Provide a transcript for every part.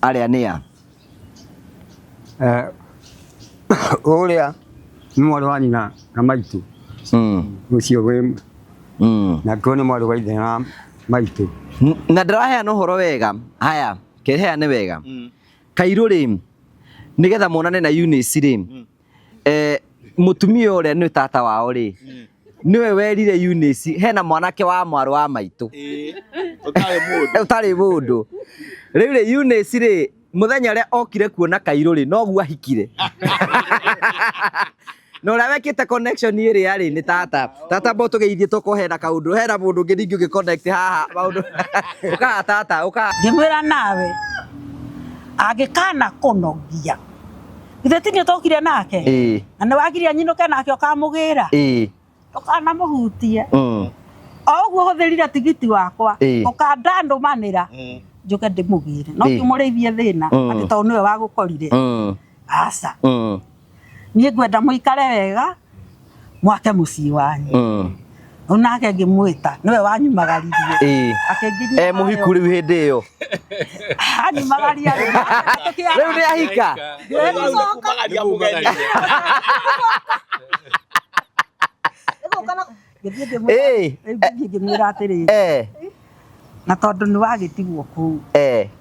Arĩa nĩ a? Eh, ũrĩa nĩ mwarĩ wa nyina na maitũ ũcio wĩ nake nĩ mwarĩ wa ithe na maitũ. Na ndĩraheana ũhoro wega. Haya, kĩheane wega. Kairũ rĩ, nĩgetha monane na Eunice rĩ, eh, mũtumia ũrĩa nĩ tata wao rĩ, nĩwe werire Eunice hena mwanake wa mwarĩ wa maitũ Ũtarĩ mũndũ. Ũtarĩ mũndũ. Rĩu rĩ, Eunice rĩ, mũthenya ũrĩa okire kuona Kairũ rĩ, noguo ahikire. Na ũrĩa wekĩte connection ĩrĩa rĩ, nĩ tata. Tata mbo tũgeithie tũkorwo hena kaũndũ, hena mũndũ ũngĩ ningĩ ũngĩ connect haha maũndũ. Ũkaha tata, ũkaha. Ngĩmwĩra nawe angĩkana kũnogia githĩ ti niĩ tũkire nake? Ĩĩ. Na nĩ wagiria nyinũke nake ũkamũgĩra? Ĩĩ. Ndũkanamũhutie. O ũguo hũthĩrire tigiti wakwa ũkandandũmanĩra njũke ndĩmũgĩre, no ti mũrĩithie thĩna atĩ tondũ nĩwe wagũkorire. Aca. Niĩ ngwenda mũikare wega, mwake mũciĩ wanyu. Rĩu nake ngĩmwĩta, nĩwe wanyumagaririe. Akĩnginyia E mũhiku rĩu hĩndĩ ĩyo? Anyumagaria rĩ. Rĩu nĩ ahika. Ndĩgũcoka. Ngĩthiĩ ngĩmwĩra, ngĩmwĩra atĩrĩrĩ, na tondũ nĩ wagĩtigwo kũu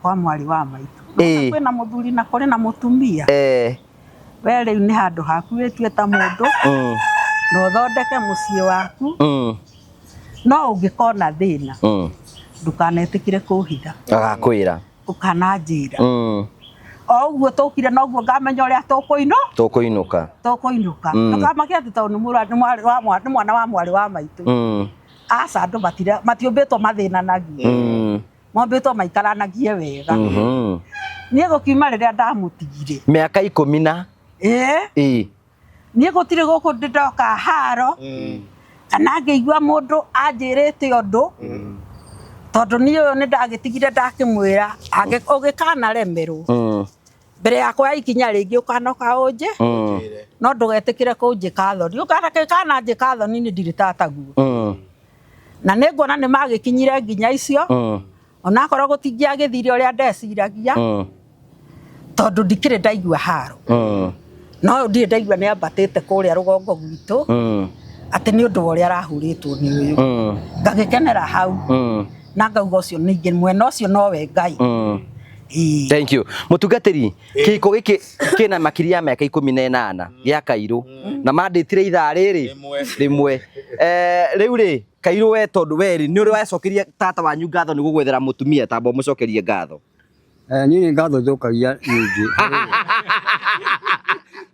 kwa mwarĩ wa maitũ, kwĩna mũthuri na kũrĩ na mũtumia, we rĩu nĩ handũ haku wĩtue ta mũndũ na ũthondeke mũciĩ waku, no ũngĩkona thĩna ndũkanetĩkĩre kũhitha. Agakwĩra. Ũkananjĩra. O ũguo tũkire noguo ngamenya ũrĩa tũkũinũ Tũkũinũka. Tũkũinũka. Ndũkamake atĩ tondũ nĩ mwana wa mwarĩ wa maitũ. Aca, andũ matiũmbĩtwo mathĩnanagie. Mombĩtwo maikaranagie wega. Niĩ gũkiuma rĩrĩa ndamũtigire. Mĩaka 10 na. Ĩĩ. Niĩ gũtirĩ gũkũ ndĩ ndoka haro kana ngĩigua mũndũ anjĩrĩte ũndũ, tondũ niĩ ũyũ nĩ ndagĩtigire ndakĩmwĩra ũgĩkanaremerwo mbere yakwa ya ikinya rĩngĩ ũkanoka ũnjĩ no ndũgetĩkĩre kũnjĩka thoni, ũkananjĩka thoni nĩ ndirĩ tataguo. Na nĩ nguona nĩ magĩkinyire nginya icio, onakorwo gũtingĩagĩthire ũrĩa ndeciragia, tondũ ndikĩrĩ ndaigua haro. No ũyũ ndirĩ ndaigua nĩ ambatĩte kũrĩa rũgongo gwitũ atĩ nĩ ũndũ wa ũrĩa arahũrĩtwo nĩ ũyũ. Ngagĩkenera hau na ngauga ũcio ningĩ mwena ũcio nowe Ngai. Ĩĩ. Thank you. Mũtungatĩri, kĩhiko gĩkĩ kĩna makĩria ya mĩaka 18 gĩa Kairũ na mandĩtire ithaa rĩrĩ rĩmwe. Rĩu rĩ, Kairũ, we tondũ we rĩ, nĩ ũrĩ wacokeria tata wanyu ngatho nĩ gũgwethera mũtumia, tamba ũmũcokerie ngatho. Niĩ nĩ ngatho njokagia nyingĩ.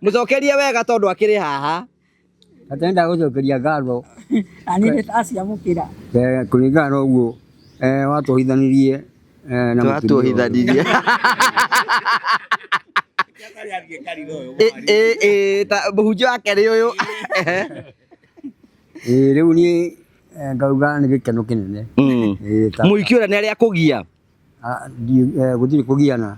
Mũcokerie wega tondũ akĩrĩ haha. Atĩ nĩ ndagũcokeria ngatho. Na niĩ nĩ ndaciamũkĩra. Kũringana na ũguo watwohithanirie na mũtumia ũyũ. Twatuohithanirie. Ĩ ĩ ta mũhunjia wa kerĩ ũyũ. Ĩĩ, rĩu niĩ ngauga nĩ gĩkeno kĩnene. Mũhiki ũrĩa nĩ arĩa kũgia? Ah, gũtirĩ kũgiana.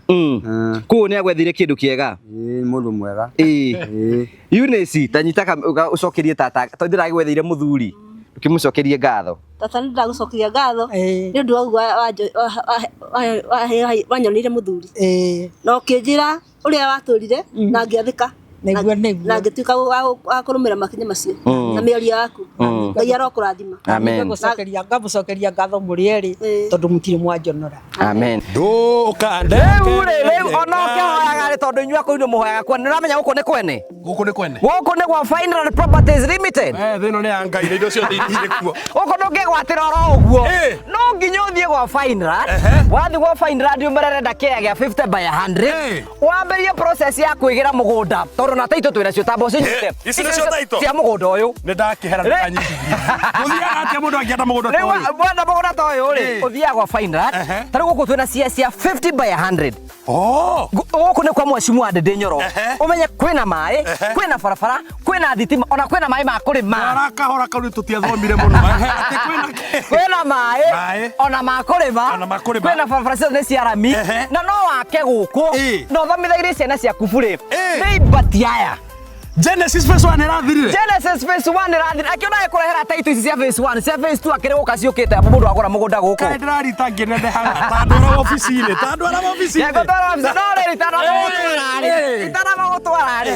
Koguo nĩ agwethire kĩndũ kĩega. Ĩĩ, mũndũ mwega. Ĩĩ. Eunice, ta nyita ũcokerie tata tondũ ndĩragĩgwetheire mũthuri, ũkĩmũcokerie ngatho. Tata, nĩ ndagũcokeria ngatho nĩ ũndũ wa ũguo wanyonire mũthuri na ũkĩnjĩra ũrĩa watũrire na ngĩathĩka Nĩguo, nĩguo. Na ngĩtuĩka wa kũrũmĩrĩra makinya macio na mĩario yaku. Ngai arokũrathima. Amen. Ngagũcokeria ngatho mũrĩ erĩ tondũ mũtirĩ mwanjonora. Amen. Ndũkandeke. Rĩu rĩ, rĩu ona ũkĩhoyaga rĩ, tondũ inyuĩ akũu nĩ mũhoyaga kwene, nĩ ũramenya gũkũ nĩ kwene? Gũkũ nĩ kwene. Gũkũ nĩ gwa Fineland Properties Limited. Thĩ ĩno nĩ ya Ngai na indo ciothe irĩ kuo. Gũkũ ndũngĩgwatĩra oro ũguo. Ĩ. No nginya ũthiĩ gwa Fineland. Wathiĩ gwa Fineland ũmerere kĩaya gĩa 50 by 100. Ĩ. Wambĩrĩrie process ya kwĩgĩra mũgũnda tondũ na taitũ twĩna cio tamba ũcinyite. Ĩ, ici nĩcio title? Cia mũgũnda ũyũ. Nĩ ndakĩhera ndũkanyitithie. Gũthiaga atĩa mũndũ angĩenda mũgũnda ta Rĩu ũyũ? wenda mũgũnda ta ũyũ rĩ, Ĩ. ũthiaga gwa Fineland. Ta rĩu gũkũ twĩna cia 50 by 100. Oh! Gũkũ nĩ kwa mheshimiwa Ndindi Nyoro. Ũmenye kwĩna maĩ, kwĩna barabara, kwĩna thitima, ona kwĩna maĩ ma kũrĩma. Twara kahora kau nĩ tũtiathomire mũno. Atĩ kwĩna kĩ? Kwĩna maĩ, Maĩ. ona ma kũrĩma. Ona ma kũrĩma. Kwĩna barabara ciothe nĩ cia rami. Na no wake gũkũ. Na ũthomithagĩrie ciana ciaku burĩ. Ĩ. Nĩ ibati aya. Genesis phase 1 ĩrathirire. Genesis phase 1 ĩrathira akĩona ekũrehera title ici cia phase 1 cia phase 2 akĩrĩ gũka ciũkĩte amu mũndũ agũra mũgũnda gũkũ. Kaĩ ndĩrarita ngĩnenehaga ta ndwara wabici-inĩ, ta ndwara wabici-inĩ. Ngũtwara wabici no rĩrĩ itanamba gũtwara rĩ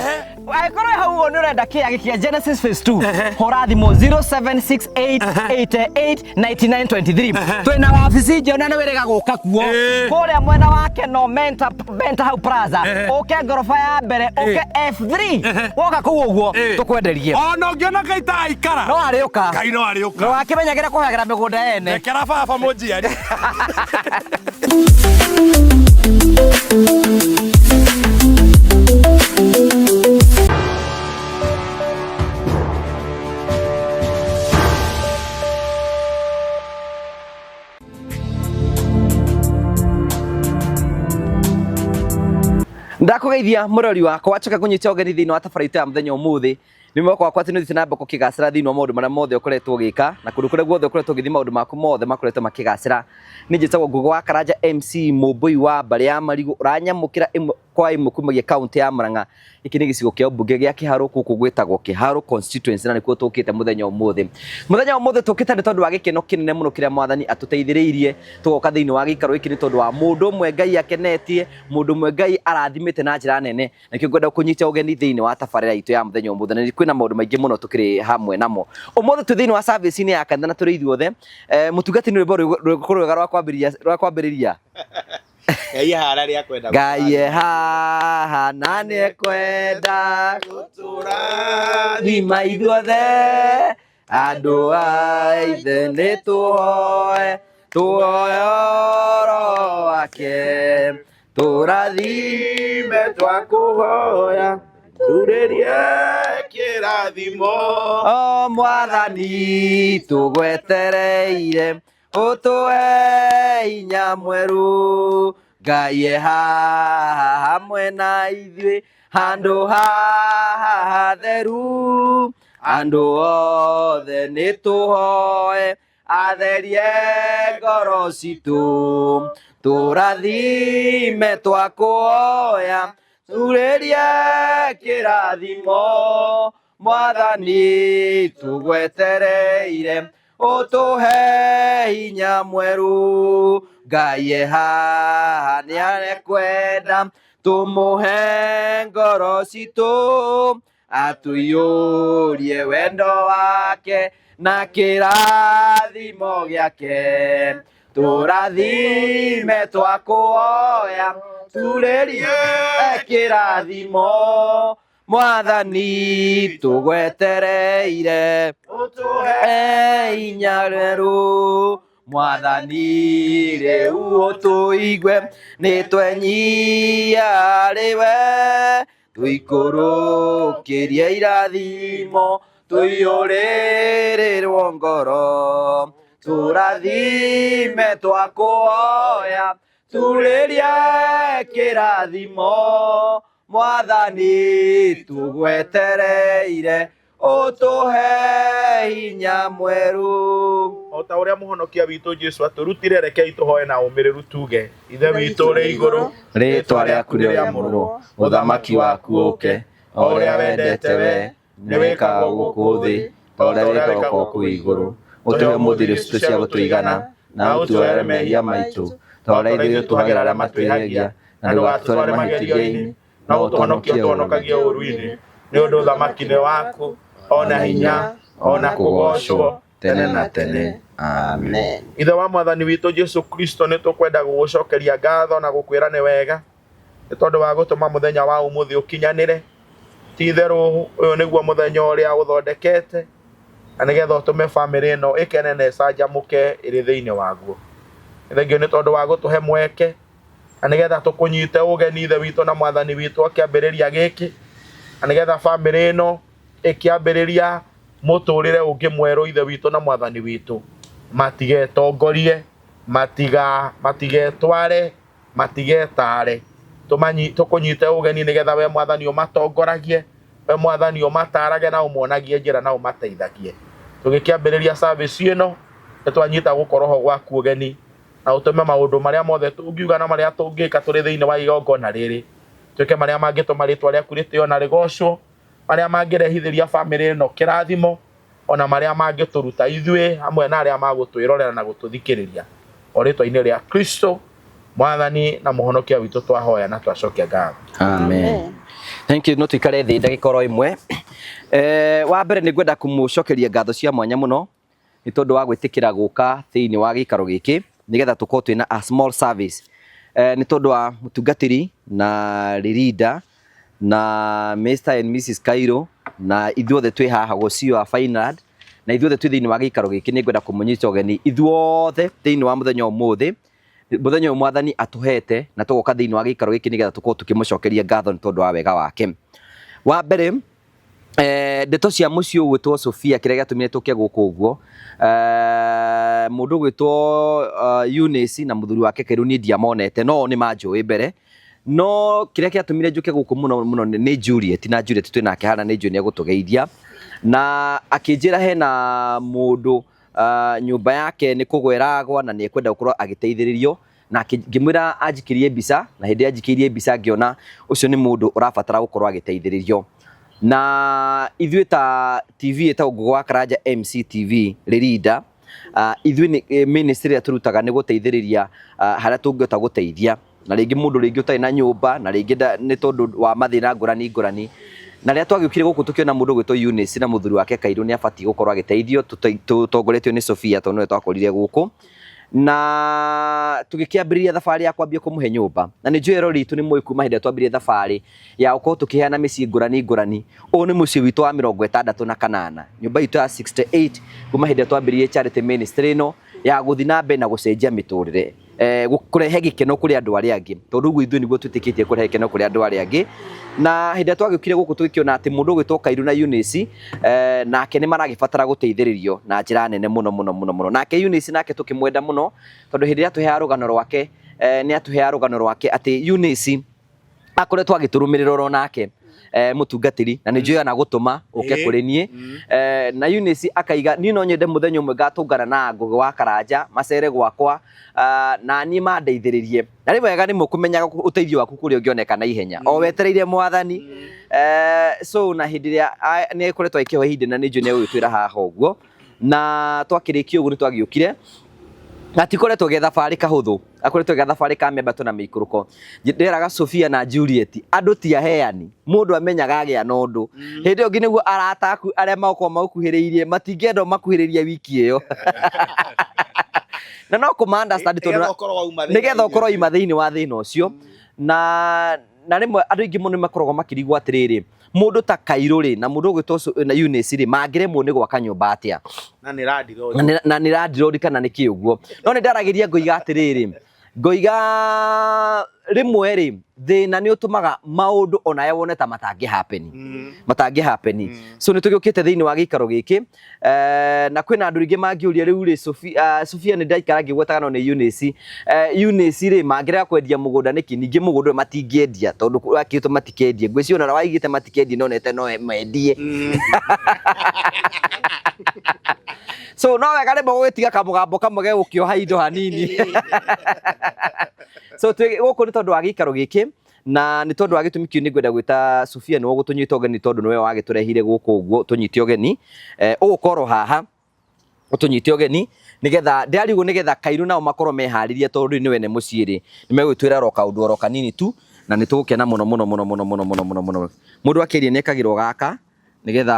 angĩkorwo hau ũguo nĩ ũrenda kĩage kĩa Genesis phase 2 hũra thimũ 0768889923 twĩna wabici njerũ na nĩ wĩrĩga gũka kuo kũrĩa mwena wa Keno Menta Menta hau Plaza ũke ngoroba ya mbere ũke F3 woka kũu ũguo tũkwenderie. Ona ũngĩona Ngai ta aikara no arĩũka. Ngai no arĩũka. No akĩmenyagĩra kũhagĩra mĩgũnda ene. Rekera baba mũnjiari. Ndakũgeithia mũrori wakwa acoka kũnyita ũgeni thĩinĩ wa tabarĩra itũ ya mũthenya ũmũthĩ. Nĩ mwĩhoko wakwa atĩ nĩ ũthiĩte na mbere gũkĩgacĩra thĩinĩ wa maũndũ marĩa mothe ũkoretwo ũgĩka na kũndũ kũrĩa guothe ũkoretwo ũgĩthiĩ maũndũ maku mothe makoretwo makĩgacĩra. Niĩ njĩtagwo Ngũgĩ wa Karanja MC Mũmbũi wa mbarĩ ya Marigũ ũranyamũkĩra ĩmwe kwa ĩmwe kumagia kaunti ya Murang'a. Gĩkĩ nĩ gĩcigo kĩa ũmbunge gĩa Kĩharũ gũkũ gwĩtagwo Kĩharũ constituency na nĩkuo tũkĩte mũthenya ũmũthĩ. Mũthenya ũmũthĩ tũkĩte nĩ tondũ wa gĩkeno kĩnene mũno kĩrĩa mwathani atũteithĩrĩirie tũgoka thĩinĩ wa gĩikaro gĩkĩ nĩ tondũ wa mũndũ ũmwe Ngai akenetie, mũndũ ũmwe Ngai arathimĩte na njĩra nene. Nĩkĩo ngwenda kũnyita ũgeni thĩinĩ wa tabarĩra itũ ya mũthenya ũmũthĩ na kwĩna maũndũ maingĩ mũno tũkĩrĩ hamwe namo. Ũmũthĩ twĩ thĩinĩ wa service-inĩ ya kanitha na tũrĩ ithuothe. Mũtungati nĩ rwĩmbo rwega rwa kwambĩrĩria. Ngai ehara rĩa kwenda Ngai ehaha na nĩekwenda gũtũrathima ithuothe andũ a ithe nĩ tũhoe tũhoe ũhoro wake tũrathime twakũhoya turĩrie kĩrathimo o mwathani tũgwetereire ũtũhe hinya mwerũ Ngai ehaha hamwe na ithuĩ handũ haha hatheru andũ othe nĩ tũhoe atherie ngoro citũ tũrathime twakũhoya turĩrie kĩrathimo mwathani tũgwetereire ũtũhe hinya mwerũ Ngai ehaha nĩarekwenda tũmũhe ngoro citũ atũiyũrie wendo wake na kĩrathimo gĩake tũrathime twakũhoya turĩrie kĩrathimo mwathani tũgwetereire ũtũhe hinya mwerũ mwathani rĩu ũtũigue nĩ twenyia harĩ we tũikũrũkĩrie irathimo tũiyũrĩrĩrwo ngoro tũrathime twakũhoya turĩrie kĩrathimo mwathani tũgwetereire ũtũhe hinya mwerũ. O ta ũrĩa mũhonokia witũ Jesũ atũrutire, rekei tũhoe na ũmĩrĩru tuge, Ithe witũ ũrĩ igũrũ, rĩĩtwa rĩaku rĩamũrwo, ũthamaki waku ũke, o ũrĩa wendete we nĩ wĩkagwo gũkũ thĩ ta ũrĩa wĩkagwo kũu igũrũ. Ũtũhe ũmũthĩ irio citũ cia gũtũigana, na ũtuohere mehia maitũ ta ũrĩa ithuĩ tũhagĩra arĩa matwĩhagia, na ndũgatũtware mahĩtia-inĩ, no ũtũhonokie ũtũhonokagie ũũru-inĩ, nĩ ũndũ ũthamaki nĩ waku, ona hinya, ona kũgoocwo tene na tene. Amen. Ithe wa mwathani witũ Jesũ Kristo, nĩ tũkwenda gũgũcokeria ngatho na gũkwĩra nĩ wega nĩ tondũ wa gũtũma mũthenya wa ũmũthĩ ũkinyanĩre. Ti itherũ ũyũ nĩguo mũthenya ũrĩa ũthondekete na nĩgetha ũtũme bamĩrĩ ĩno ĩkene na ĩcanjamũke ĩrĩ thĩinĩ waguo. Nĩ thengio nĩ tondũ wa gũtũhe mweke na nĩgetha tũkũnyite ũgeni Ithe witũ na mwathani witũ akĩambĩrĩria gĩkĩ, na nĩgetha bamĩrĩ ĩno ĩkĩambĩrĩria mũtũrĩre ũngĩ mwerũ Ithe witũ na mwathani witũ, matigetongorie, matigetware, matigetare. Tũkũnyite ũgeni nĩgetha we mwathani ũmatongoragie, we mwathani ũmatarage na ũmonagie njĩra na ũmateithagie. Tũgĩkĩambĩrĩria service ĩno, nĩ twanyita gũkorwo ho gwaku ũgeni na ũtũme maũndũ marĩa mothe tũngiuga na marĩa tũngĩka tũrĩ thĩinĩ wa igongona rĩrĩ, twĩke marĩa mangĩtũma rĩtwa rĩaku rĩtĩo na rĩgocwo, Marĩa mangĩrehithĩria bamĩrĩ ĩno kĩrathimo, ona marĩa mangĩtũruta ithuĩ hamwe na arĩa magũtwĩrorera na gũtũthikĩrĩria. O rĩtwa-inĩ rĩa Kristo Mwathani na Mũhonokia witũ twahoya na twacokia ngatho. Amen. Thank you. No tuikare thĩ ndagĩka oro ĩmwe. Wa mbere nĩ ngwenda kũmũcokeria ngatho cia mwanya mũno nĩ tondũ wa gwĩtĩkĩra gũka thĩinĩ wa gĩikaro gĩkĩ nĩgetha tũkorwo twĩna a small service. Nĩ tondũ wa mũtungatĩri na Lirinda na Mr and Mrs Cairo na ithuothe twĩ haha gũcio wa Finland na ithuothe twĩ thĩinĩ wa gĩikaro gĩkĩ nĩ ngwenda kũmũnyita ũgeni ithuothe thĩinĩ wa mũthenya ũmũthĩ mũthenya ũyũ mwathani atũhete na tũgoka thĩinĩ wa gĩikaro gĩkĩ nĩgetha tũkorwo tũkĩmũcokeria ngatho nĩ tondũ wa wega wake. Wa mbere ndeto cia mũciĩ ũgwĩtwo Sofia kĩrĩa gĩatũmire tũke gũkũ ũguo mũndũ ũgwĩtwo Eunice na mũthuri wake Kairu niĩ ndiamonete no nĩ manjũĩ mbere no kĩrĩa gĩatũmire njũke gũkũ mũno mũno nĩ Juliet na Juliet twĩ nake hana nĩ njũĩ nĩ egũtũgeithia na akĩnjĩra hena mũndũ nyũmba yake nĩ kũgwa ĩragwa na nĩ ekwenda gũkorwo agĩteithĩrĩrio na ngĩmwĩra anjikĩrie mbica na hĩndĩ anjikĩirie mbica ngĩona ũcio nĩ mũndũ ũrabatara gũkorwo agĩteithĩrĩrio na ithuĩ ta TV ĩtagwo Ngũgĩ wa Karanja MCTV Lirinda ithuĩ nĩ ministry ĩrĩa tũrutaga nĩ gũteithĩrĩria harĩa tũngĩhota gũteithia na rĩngĩ mũndũ rĩngĩ ũtarĩ na nyũmba na rĩngĩ nĩ tondũ wa mathĩna ngũrani ngũrani na rĩrĩa twagĩũkire gũkũ tũkĩona mũndũ ũgwĩtwo Eunice na mũthuri wake Kairu nĩ abatiĩ gũkorwo agĩteithio tũtongoretio nĩ Sofia tondũ nĩwe twakorire gũkũ na tũgĩkĩambĩrĩria thabarĩ ya kwambia kũmũhe nyũmba na nĩ njũĩ erori itũ nĩ mũĩ kuma hĩndĩ ĩrĩa twambirie thabarĩ ya gũkorwo tũkĩheana mĩciĩ ngũrani ngũrani ũyũ nĩ mũciĩ witũ wa 68 nyũmba itũ ya 68 kuma hĩndĩ ĩrĩa twambĩrĩirie charity ministry ĩno ya gũthiĩ na mbere na gũcenjia mĩtũrĩre kũrehe gĩkeno kũrĩ andũ arĩa angĩ tondũ ũguo ithuĩ nĩguo twĩtĩkĩtie kũrehe gĩkeno kũrĩ andũ arĩa angĩ na hĩndĩ ĩrĩa twagĩũkire gũkũ tũgĩkĩona atĩ mũndũ ũgwĩtwo Kairu na Eunice nake nĩ maragĩbatara gũteithĩrĩrio na njĩra nene mũno mũno mũno mũno nake Eunice nake tũkĩmwenda mũno tondũ hĩndĩ ĩrĩa atũheaga rũgano rwake nĩ atũheaga rũgano rwake atĩ Eunice akoretwo agĩtũrũmĩrĩra oro nake mũtungatĩri na nĩ njũĩ ana gũtũma ũke kũrĩ niĩ na Eunice akaiga niĩ no nyende mũthenya ũmwe ngatũngana na Ngũgĩ wa Karanja macere gwakwa na niĩ mandeithĩrĩrie na rĩ wega nĩ mũkũmenyaga ũteithio waku kũrĩa ũngĩoneka na ihenya o wetereire mwathani so na hĩndĩ ĩrĩa nĩ akoretwo agĩkĩhoya ihinda na nĩ njũĩ nĩ egũgĩtwĩra haha ũguo na twakĩrĩkia ũguo nĩ twagĩũkire na tikoretwo ge thabarĩ kahũthũ akoretwo ge thabarĩ ka mĩambato na mĩikũrũko ndĩraga Sofia na Juliet andũ ti aheani mũndũ amenyaga agĩa na ũndũ hĩndĩ ĩyo nginya nĩguo arata aku arĩa magokorwo magũkuhĩrĩirie matingĩenda ũmakuhĩrĩrie wiki ĩyo na no kũma understand tondũ Nĩgetha nĩgetha ũkorwo ima thĩinĩ wa thĩna ũcio na rĩmwe andũ aingĩ mũno nĩ makoragwo makĩrigwo atĩrĩrĩ mũndũ ta Kairu rĩ na mũndũ ũgwĩtwo na Eunice rĩ mangĩremwo nĩ gwaka nyũmba atĩa na nĩ landlord na nĩ landlord kana nĩ kĩ ũguo no nĩ ndaragĩria ngoiga atĩrĩrĩ ngoiga rĩmwe rĩ thĩna nĩ ũtũmaga maũndũ onawe wone ta matangĩ happen matangĩ happen so nĩ tũgĩũkĩte thĩinĩ wa gĩikaro gĩkĩ na kwĩna andũ rĩngĩ mangĩũria rĩu rĩ Sofia nĩ ndaikara ngĩgwetaga no nĩ Eunice Eunice rĩ mangĩrega kwendia mũgũnda nĩkĩ ningĩ mũgũnda ũyũ matingĩendia tondũ wakĩtwo matikendie ngwĩciria ona waigĩte matikendie no nete no mendie so no wega rĩmwe gũgĩtiga kamũgambo kamwe gegũkĩoha indo hanini so gũkũ nĩ tondũ wa gĩikaro gĩkĩ na nĩ tondũ wa gĩtũmi kĩu nĩ ngwenda gwĩta Sofia nĩwe ũgũtũnyita ũgeni tondũ nĩwe wagĩtũrehire gũkũ ũguo tũnyite ũgeni ũgũkorwo haha ũtũnyite ũgeni nĩgetha ndĩrarigwo nĩgetha Kairu nao makorwo meharĩrie tondũ rĩu nĩwe nĩ mũciĩ rĩ nĩ megũgĩtwĩra oro kaũndũ oro kanini tu na nĩ tũgũkena mũno mũno mũno mũno mũno mũno mũno mũno mũndũ akĩaria nĩ ekagĩrwo gaka nĩgetha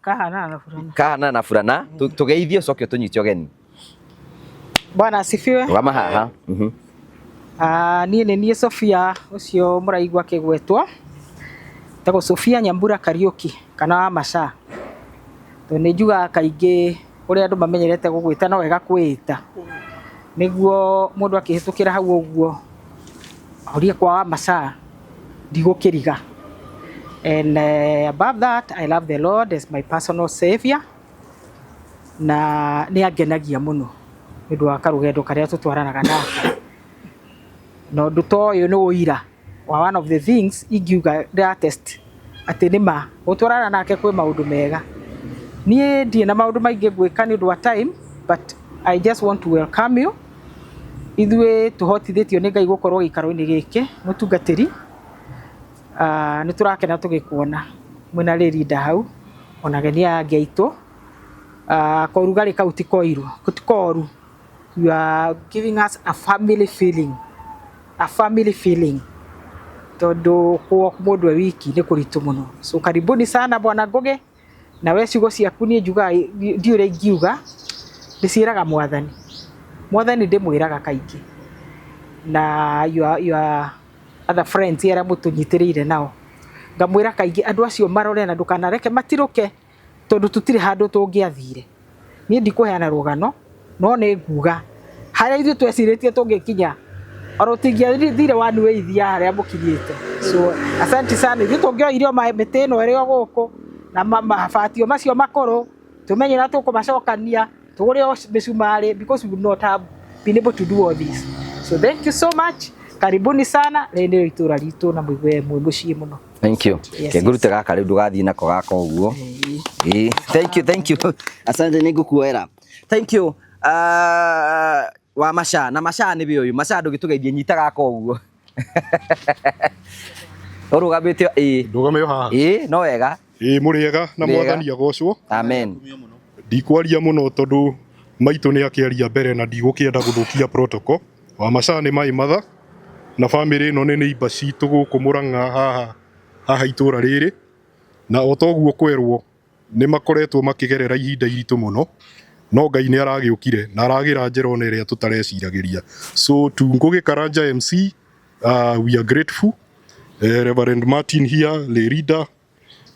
kahana na burana kahana na burana tũgeithie ũcoke ũtũnyite ũgeni. Bwana asifiwe. Rũgama haha. Niĩ nĩ niĩ Sofia ũcio mũraigua akĩgwetwo etagwo Sofia Nyambura Kariũki kana wa Macha tondũ nĩ njugaga kaingĩ ũrĩa andũ mamenyerete gũgwĩta no wega kwĩĩta nĩguo mũndũ akĩhĩtũkĩra hau ũguo orie kwa wa Macha ndigũkĩriga. And above that I love the Lord as my personal savior na nĩ angenagia mũno nĩ ũndũ wa karũgendo karĩa tũtwaranaga nake na ũndũ ta ũyũ nĩ ũira wa one of the things ingiuga ndĩra test atĩ nĩ ma gũtwarana nake kwĩ maũndũ mega. Niĩ ndirĩ na maũndũ maingĩ ngwĩka nĩ ũndũ wa time but I just want to welcome you. Ithuĩ tũhotithĩtio nĩ Ngai gũkorwo gĩikaro-inĩ gĩkĩ mũtungatĩri nĩ tũrakena tũgĩkuona Mwĩna rĩrinda hau ona ageni aya angĩ aitũ. Korugarĩ kau ti koiru, ti koru. You are giving us a family feeling, a family feeling tondũ kũ mũndũ e wiki nĩ kũritũ mũno. So karibuni sana Bwana Ngũgĩ, nawe ciugo ciaku niĩ njugaga ndiũĩ ũrĩa ingiuga, ndĩciĩraga Mwathani. Mwathani ndĩmwĩraga kaingĩ na your other friends arĩa mũtũnyitĩrĩire nao, ngamwĩra kaingĩ andũ acio marore na ndũkanareke matirũke tondũ tũtirĩ handũ tũngĩathire. Niĩ ndikũheana rũgano no nĩ nguga harĩa ithuĩ twecirĩtie tũngĩkinya ona tũtingĩathire one way ya harĩa mũkinyĩte. So asante sana. Ithuĩ tũngĩoire o mĩtĩ ĩno ĩrĩ o gũkũ na mabati o macio makũrũ tũmenye ũrĩa tũkũmacokania tũgũre o mĩcumarĩ because we would not have been able to do all this. So thank you so much. Karibuni sana. Rĩrĩ nĩrĩo itũra ritũ na mũigue mwĩ mũciĩ mũno. Thank you. Yes, Ngurute gaka rĩu ndũgathiĩ nako gaka ũguo. Ĩĩ. Thank you, thank you. Asante nĩ ngũkuoera. Thank you. Wa Macha na Macha nĩ ũyũ. Macha ndũgĩtũgeithie nyita gaka ũguo. Ũrũgamĩte ĩĩ. Ndũgame haha. Ĩĩ, no wega. Ĩĩ mũrĩega na Wega. Mwathani agocwo. Amen. Ndikwaria mũno tondũ maitũ nĩ akĩaria mbere na ndigũkĩenda gũthũkia protocol. Wa Macha nĩ my mother na bamĩrĩ ĩno nĩ neighbor citũ gũkũ Mũrang'a haha haha itũra rĩrĩ, na o toguo kwerwo nĩ makoretwo makĩgerera ihinda iritũ mũno, no Ngai nĩ aragĩũkire na aragĩra njĩra ona ĩrĩa tũtareciragĩria. So to Ngũgĩ Karanja MC, we are grateful. Reverend Martin here, Lerida,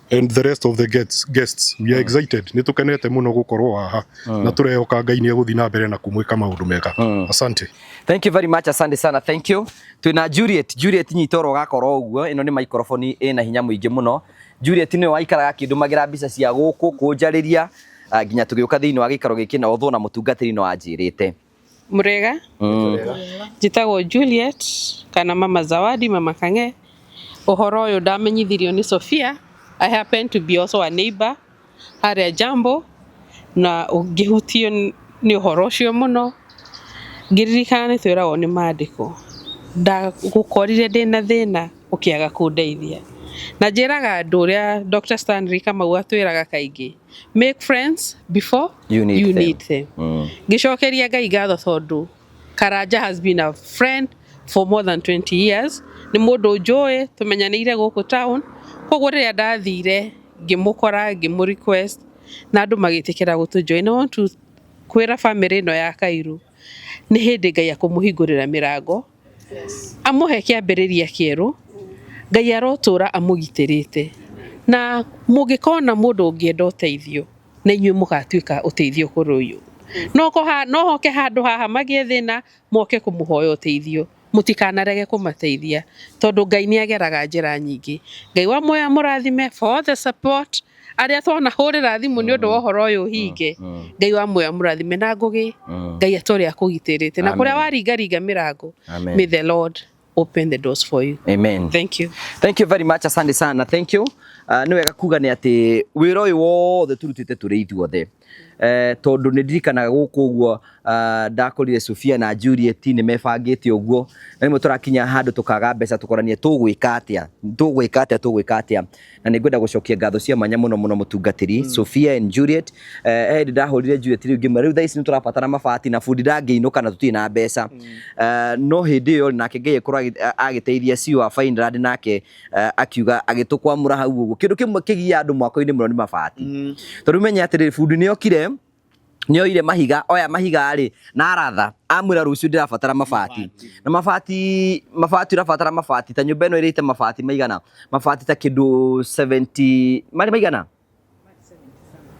and the rest of the guests. We are excited. Nĩ tũkenete mũno gũkorwo haha na tũrehoka Ngai nĩ egũthiĩ na mbere na kũmwĩka maũndũ mega. Asante. Thank you very much, asante sana, thank you. Twina Juliet, Juliet nyita oro gakorwo ũguo, ĩno nĩ microphone ĩna hinya mũingĩ mũno. Juliet nĩwe waikaraga akĩndũmagĩra mbica cia gũkũ kũnjarĩria nginya tũgĩũka thĩinĩ wa gĩikaro gĩkĩ na othwo na mũtungatĩri no anjĩrĩte. Murega. Njĩtagwo Juliet kana Mama Zawadi, Mama Kange. Ũhoro ũyũ ndamenyithirio nĩ Sophia. I happen to be also a neighbor harĩa Jambo, na ngĩhutio nĩ ũhoro ũcio mũno, ngĩririkana nĩ twĩragwo nĩ maandĩko, ndagũkorire ndĩna thĩna ũkĩaga kũndeithia. Na njĩraga andũ ũrĩa Dr. Stanley Kamau atwĩraga kaingĩ, make friends before You need you them. need them. Ngĩcokeria Ngai ngatho tondũ Karanja has been a friend for more than 20 years. Nĩ mũndũ njũĩ, tũmenyanĩire gũkũ town. Koguo rĩrĩa ndathire ngĩmũkora, ngĩmũ request na andũ magĩtĩkĩra gũtũ join. I want to kwĩra family ĩno ya Kairu nĩ hĩndĩ Ngai akũmũhingũrĩra mĩrango, amũhe kĩambĩrĩria kĩerũ. Ngai arotũra amũgitĩrĩte, na mũngĩkona mũndũ ũngĩenda ũteithio na inyuĩ mũgatuĩka ũteithio kũrĩ ũyũ. No hoke handũ haha magĩe thĩna moke kũmũhoya ũteithio, mũtikanarege kũmateithia tondũ Ngai nĩ ageraga njĩra nyingĩ. Ngai wa muoyo amũrathime for all the support arĩa twanahũrĩra thimũ nĩ ũndũ wa ũhoro ũyũ ũhinge. Ngai wa muoyo amũrathime na Ngũgĩ, Ngai atũre akũgitĩrĩte na kũrĩa waringaringa mĩrango. Amen. May the Lord open the doors for you. Amen. Thank you. Thank you very much, asante sana. Thank you. Nĩ wega kuga nĩ atĩ wĩra ũyũ wothe tũrutĩte tũrĩ ithuothe. Tondũ nĩ ndirikanaga gũkũ ũguo, ndakorire Sofia na Juliet nĩ mebangĩte ũguo, na rĩmwe tũrakinya handũ tũkaga mbeca tũkorania tũgwĩka atĩa, tũgwĩka atĩa, tũgwĩka atĩa. Na nĩ ngwenda gũcokia ngatho cia mwanya mũno mũno mũtungatĩri Sofia and Juliet. Hĩndĩ ndahũrire Juliet rĩu ngĩmwĩra rĩu thaa ici nĩ tũrabatara mabati na bundi ndangĩinũka na tũtirĩ na mbeca. No hĩndĩ ĩyo nake Ngai akorwo agĩteithia CEO wa Fineland, nake akiuga agĩtũkwamũra hau ũguo. Kĩndũ kĩmwe kĩgiaga andũ mwako-inĩ mũno nĩ mabati, tondũ menye atĩrĩrĩ, bundi nĩ okire, nĩ oire mahiga, oya mahiga rĩ na aratha amwĩra rũciũ ndĩrabatara mabati na mabati mabati ũrabatara mabati ta nyũmba ĩno ĩrĩte mabati maigana, mabati ta kĩndũ 70 marĩ maigana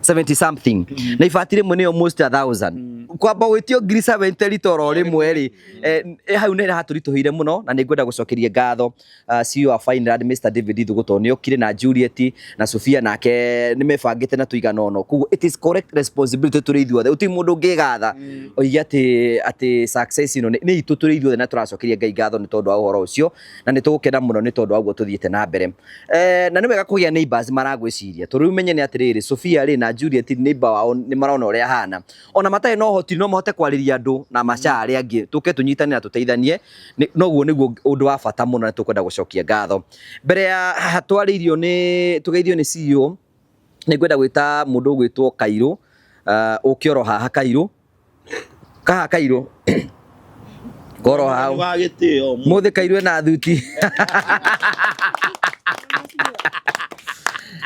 70 something, na ibati rĩmwe nĩ almost 1000. Kwamba gwĩtio ngiri 70 ritoro rĩmwe rĩ, hau nĩ hatũritũhĩire mũno. Na nĩ ngwenda gũcokeria ngatho CEO wa Fineland Mr David Ithugu tondũ nĩ okire na Juliet na Sofia nake nĩ mebangĩte na tũigana ũno. Koguo it is correct responsibility tũrĩ ithuothe, gũtirĩ mũndũ ũngĩgatha oige atĩ success ĩno nĩ itũ tũrĩ ithuothe, na tũracokeria Ngai ngatho nĩ tondũ wa ũhoro ũcio, na nĩ tũgũkena mũno nĩ tondũ wa ũguo tũthiĩte na mbere. Na nĩ wega kũgĩa neighbors maragwĩciria, tondũ rĩu menye nĩ atĩrĩrĩ, Sofia rĩ na Juliet neighbor wao nĩ marona ũrĩa ahana ona matarĩ na ũhoti no mahote kwarĩria andũ na maca arĩa angĩ tũke tũnyitane na tũteithanie. Noguo nĩguo ũndũ wa bata mũno na tũkwenda gũcokia ngatho mbere ya haha twarĩirio nĩ tũgeithio nĩ CEO. Nĩ ngwenda gwĩta mũndũ ũgwĩtwo Kairũ, ũke oro haha Kairũ, kaha Kairũ koro hau wa gĩtĩo mũthĩ Kairũ ena thuti.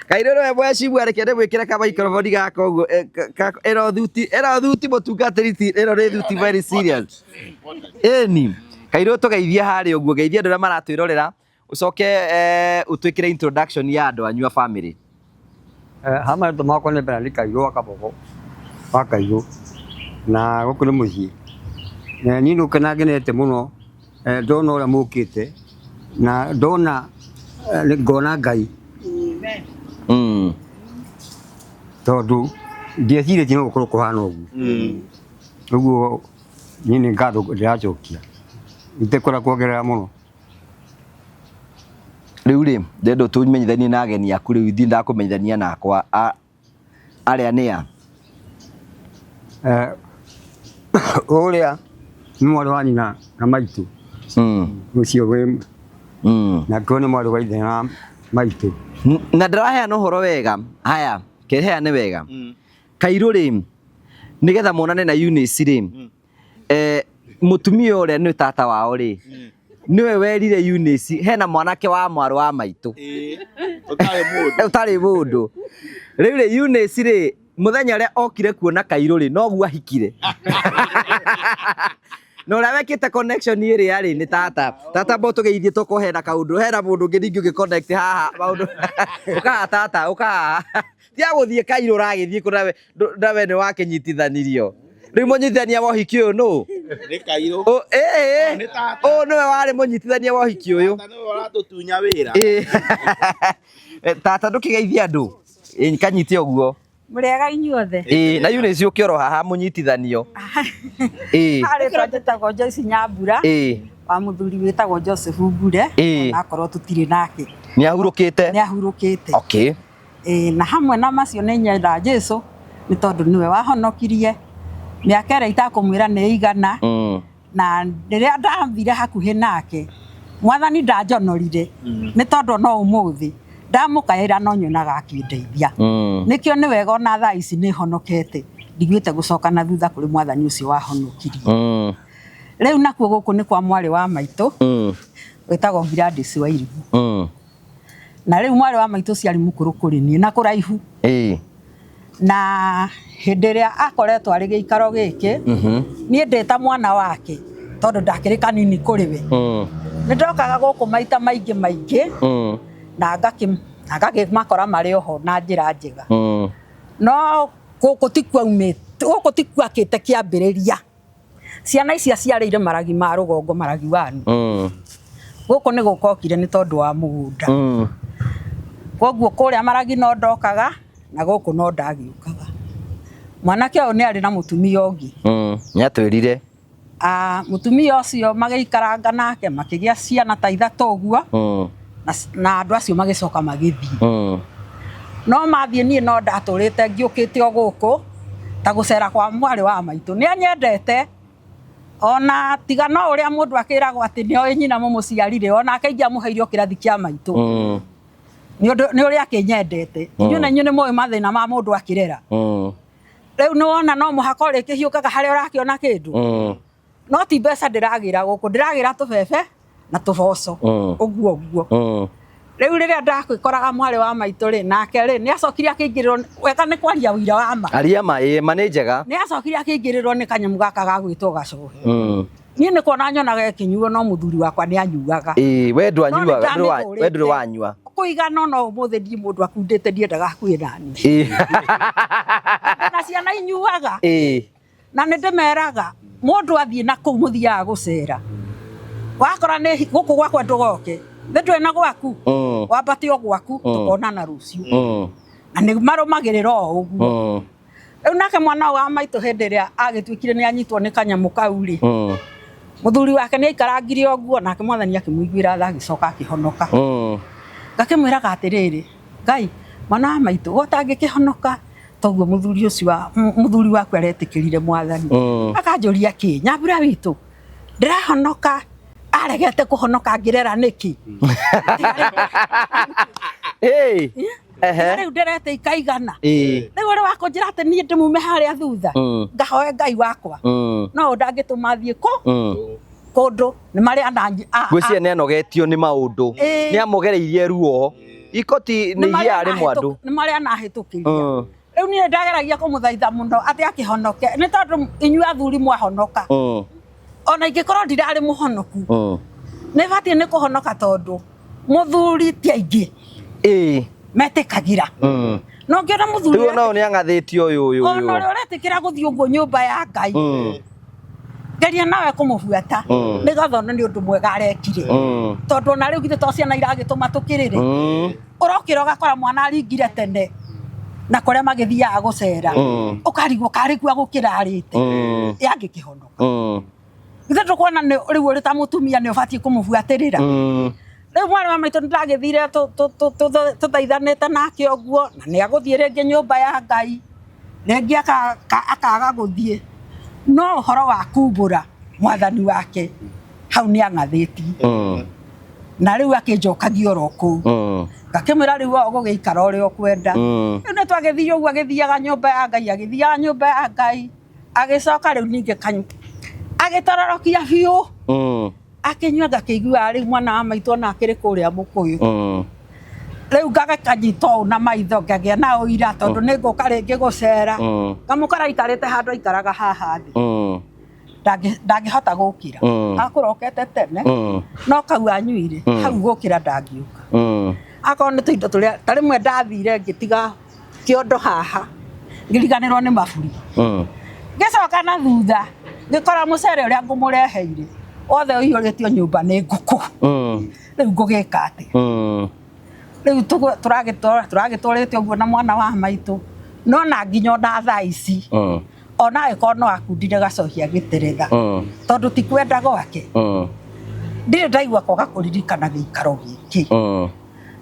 Kairũ nĩwe mwecimu, reke ndĩmwĩkĩre ka microphone gaka ũguo, ĩno thuti, ĩno thuti mũtungatĩri ti ĩno nĩ thuti very serious. Ĩni Kairũ tũgeithie harĩa ũguo, geithie andũ arĩa maratwĩrorera, ũcoke ũtwĩkĩre introduction ya andũ anyu a family. Ha marĩtwa makwa nĩ Bernard Kairũ wa Kabogo wa Kairũ, na gũkũ nĩ mũciĩ. Niĩ nĩ gũkena ngenete mũno ndona ũrĩa mũkĩte na ndona ngona Ngai. Tondũ ndiecirĩtie no gũkorwo kũhana ũguo. Ũguo niĩ nĩ ngatho ndĩracokia itekwenda kuongerera mũno. Rĩu rĩ, ndĩrenda ũtũmenyithanie na ageni aku rĩu, ithuĩ ndakũmenyithania nakwa arĩa nĩ a? Ũrĩa nĩ mwarĩ wa nyina na maitũ. Ũcio wĩ nake nĩ mwarĩ wa ithe na maitũ. Na ndĩraheana ũhoro wega. Haya, kĩheane wega. Kairũ rĩ, nĩgetha monane na Eunice rĩ, mũtumia ũrĩa nĩ tata wao rĩ, nĩwe werire Eunice hena mwanake wa mwarĩ wa maitũ ũtarĩ mũndũ. Rĩu rĩ, Eunice rĩ, mũthenya ũrĩa okire kuona Kairũ rĩ, noguo ahikire. Na ũrĩa wekĩte connection ĩrĩa rĩ, nĩ tata. Tata mbo tũgeithie tũkorwo hena kaũndũ, hena mũndũ ũngĩ ningĩ ũngĩ connect haha maũndũ. Ũkaha tata, ũkaha. Tiga gũthiĩ Kairũ ũragĩthiĩ kũ nawe nĩ wakĩnyitithanirio. Rĩu mũnyitithania wa ũhiki ũyũ nũ? Nĩ Kairũ. Ĩĩ. Ũyũ nĩwe warĩ mũnyitithania wa ũhiki ũyũ. Tata nĩwe ũratũtunya wĩra. Tata ndũkĩgeithie andũ. Kanyite ũguo. Mũrĩega inyuothe. Ĩĩ, na Eunice ũkĩ oro haha mũnyitithanio. Harĩ njĩtagwo Joyce Nyambura. Wa mũthuri wĩtagwo Joseph Ngure. Onakorwo tũtirĩ nake. Nĩ ahurũkĩte? Nĩ ahurũkĩte. Okay. Na hamwe na macio nĩ nyenda Jesu nĩ tondũ nĩwe wahonokirie mĩaka ĩrĩa itakũmwĩra nĩ igana. Na rĩrĩa ndathire hakuhĩ nake mwathani ndanjonorire nĩ tondũ no ũmũthĩ ndamũkaĩra no nyonaga akĩndeithia. Nĩkĩo nĩ wega ona thaa ici nĩ honokete ndigwĩte gũcoka na thutha kũrĩ mwathani ũcio wahonokirie. Rĩu nakuo gũkũ nĩ kwa mwarĩ wa maitũ wĩtagwo Gladys Wairimu. Na rĩu mwarĩ wa maitũ ũcio arĩ mũkũrũ kũrĩ niĩ na kũraihu. Na hĩndĩ ĩrĩa akoretwo arĩ gĩikaro gĩkĩ, niĩ ndĩ ta mwana wake tondũ ndakĩrĩ kanini kũrĩ we. Nĩ ndokaga gũkũ maita maingĩ maingĩ na ngakĩmakora marĩ oho na njĩra njega. No gũkũ ti kwaumĩte, gũkũ ti kwakĩte kĩambĩrĩria. Ciana ici ciarĩire maragi ma rũgongo, maragi wanu. Gũkũ nĩ gũkokire nĩ tondũ wa mũgũnda. Koguo kũrĩa maragi no ndokaga na gũkũ no ndagĩũkaga. Mwanake ũyũ nĩ arĩ na mũtumia ũngĩ. Nĩ atwĩrire. Mũtumia ũcio magĩikaranga nake makĩgĩa ciana ta ithatũ ũguo. Na andũ acio magĩcoka magĩthiĩ. No mathiĩ niĩ no ndatũrĩte ngĩũkĩte o gũkũ ta gũcera kwa mwarĩ wa maitũ. Nĩ anyendete ona tiga no ũrĩa mũndũ akĩragwo atĩ nĩ oĩ nyina mũmũciarire, onake ingĩamũheire o kĩrathi kĩa maitũ. Nĩ ũndũ nĩ ũrĩa akĩnyendete. Inyuĩ na inyuĩ nĩ mũĩ mathĩna ma mũndũ akĩrera. Rĩu nĩ wona no mũhaka ũrĩkĩhiũkaga harĩa ũrakĩona kĩndũ. No ti mbeca ndĩragĩra gũkũ, ndĩragĩra tũbebe na tũboco. Ũguo ũguo. Rĩu rĩrĩa ndakwĩkoraga mwarĩ wa maitũ rĩ, nake rĩ, nĩ acokire akĩingĩrĩrwo, wega nĩ kwaria ũira wa ma. Aria ma, ĩĩ, ma nĩ njega. Nĩ acokire akĩingĩrĩrwo nĩ kanyamũ gaka ga gwĩtwo gacohi. Niĩ nĩ kuona nyonaga ĩkĩnyuo no mũthuri wakwa nĩ anyuaga. Ĩĩ, we ndwanyuaga, we ndũrĩ wanyua. Kũigana no ũmũthĩ ndiĩ mũndũ akundĩte ndiendaga hakuhĩ nani. Ĩĩ. Na ciana inyuaga. Ĩĩ. Na nĩ ndĩmeraga mũndũ athiĩ na kũu mũthiaga gũcera. Wakora nĩ gũkũ gwakwa ndũgoke. Nĩ ndũĩ na gwaku. Wambate o gwaku tũkonana rũciũ. Na nĩ marũmagĩrĩra o ũguo. Rĩu nake mwana wa maitũ hĩndĩ ĩrĩa agĩtuĩkire nĩ anyitwo nĩ kanyamũ kau rĩ, mũthuri wake nĩ aikarangire ũguo nake mwathani akĩmũiguĩra tha agĩcoka akĩhonoka. Ngakĩmwĩraga atĩrĩrĩ, Ngai, mwana wa maitũ, we ũtangĩkĩhonoka Toguo muthuri ucio wa muthuri waku aretikirire mwathani. Akanjuria ki Nyambura witũ ndĩrahonoka aregete kũhonoka ngĩrera nĩkĩ? Hey. Ehe. Rĩu ndĩrete ikaigana. Ĩĩ. Rĩu ũrĩ wakũnjĩra atĩ niĩ ndĩmume harĩa thutha ngahoe Ngai wakwa no ndangĩtũma thiĩ kũ kũndũ nĩ marĩa Ngwĩciria nĩ anogetio nĩ maũndũ. Ĩĩ. Nĩ amogereirie ruo. Ikoti nĩ igiaga rĩmwe andũ. nĩ marĩa anahĩtũkĩria. Rĩu niĩ ndageragia kũmũthaitha mũno atĩ akĩhonoke nĩ tondũ inyuĩ athuri mwahonoka ona ingĩkorwo ndirarĩ mũhonoku nĩ batiĩ nĩ kũhonoka tondũ mũthuri ti aingĩ Ĩĩ. metĩkagĩra no ngĩona mũthuri Rĩu ona ũyũ nĩ ang'athĩtio ũyũ ũyũ ona ũyũ. ũrĩa ũretĩkĩra gũthiĩ ũguo nyũmba ya Ngai geria nawe kũmũbuata nĩgetha one nĩ ũndũ mwega arekire tondũ ona rĩu githĩ to ciana iragĩtũma tũkĩrĩre ũrokĩra ũgakora mwana aringire tene na kũrĩa magĩthiaga gũcera ũkarigwo karĩ kuo gũkĩrarĩte yangĩkĩhonoka githĩ ndũkuona rĩu ũrĩ ta mũtumia nĩ ũbatiĩ kũmũbuatĩrĩra. Rĩu mwarĩ wa maitũ nĩndagĩthire tũthaithanĩte nake ũguo na nĩ agũthiĩ rĩngĩ nyũmba ya Ngai rĩngĩ akaga gũthiĩ no ũhoro wa kumbũra mwathani wake hau nĩ ang'athĩtie na rĩu akĩnjokagia oro kũu ngakĩmwĩra rĩu we ũgũgĩikara ũrĩa ũkwenda. Rĩu nĩ twagĩthiĩ ũguo agĩthiaga nyũmba ya Ngai agĩthiaga nyũmba ya Ngai agĩcoka rĩu ningĩ kanyu agĩtororokia biũ akĩnyua ngakĩigua rĩu mwana wa maitũ ona akĩrĩ kũrĩa mũkũyũ rĩu ngagĩkanyita ũũ na maitho ngagĩa na ũira tondũ nĩ ngũka rĩngĩ gũcera ngamũkora aikarĩte handũ aikaraga haha thĩ ndangĩhota gũkĩra akũrokete tene no kau anyuire hau gũkĩra ndangĩũka akorwo nĩ tũindo tũrĩa ta rĩmwe ndathire ngĩtiga kĩondo haha ngĩriganĩrwo nĩ maburi ngĩcoka na thutha ngĩkora mũcere ũrĩa ngũmũreheire wothe ũiyũrĩtio nyũmba nĩ ngũkũ rĩu ngũgĩka atĩa rĩu tũragĩtwarĩte ũguo na mwana wa maitũ no na nginya ona thaa ici ona angĩkorwo no akundire gacohi agĩteretha tondũ ti kwenda gwake ndirĩ ndaigua kwaga kũririkana gĩikaro gĩkĩ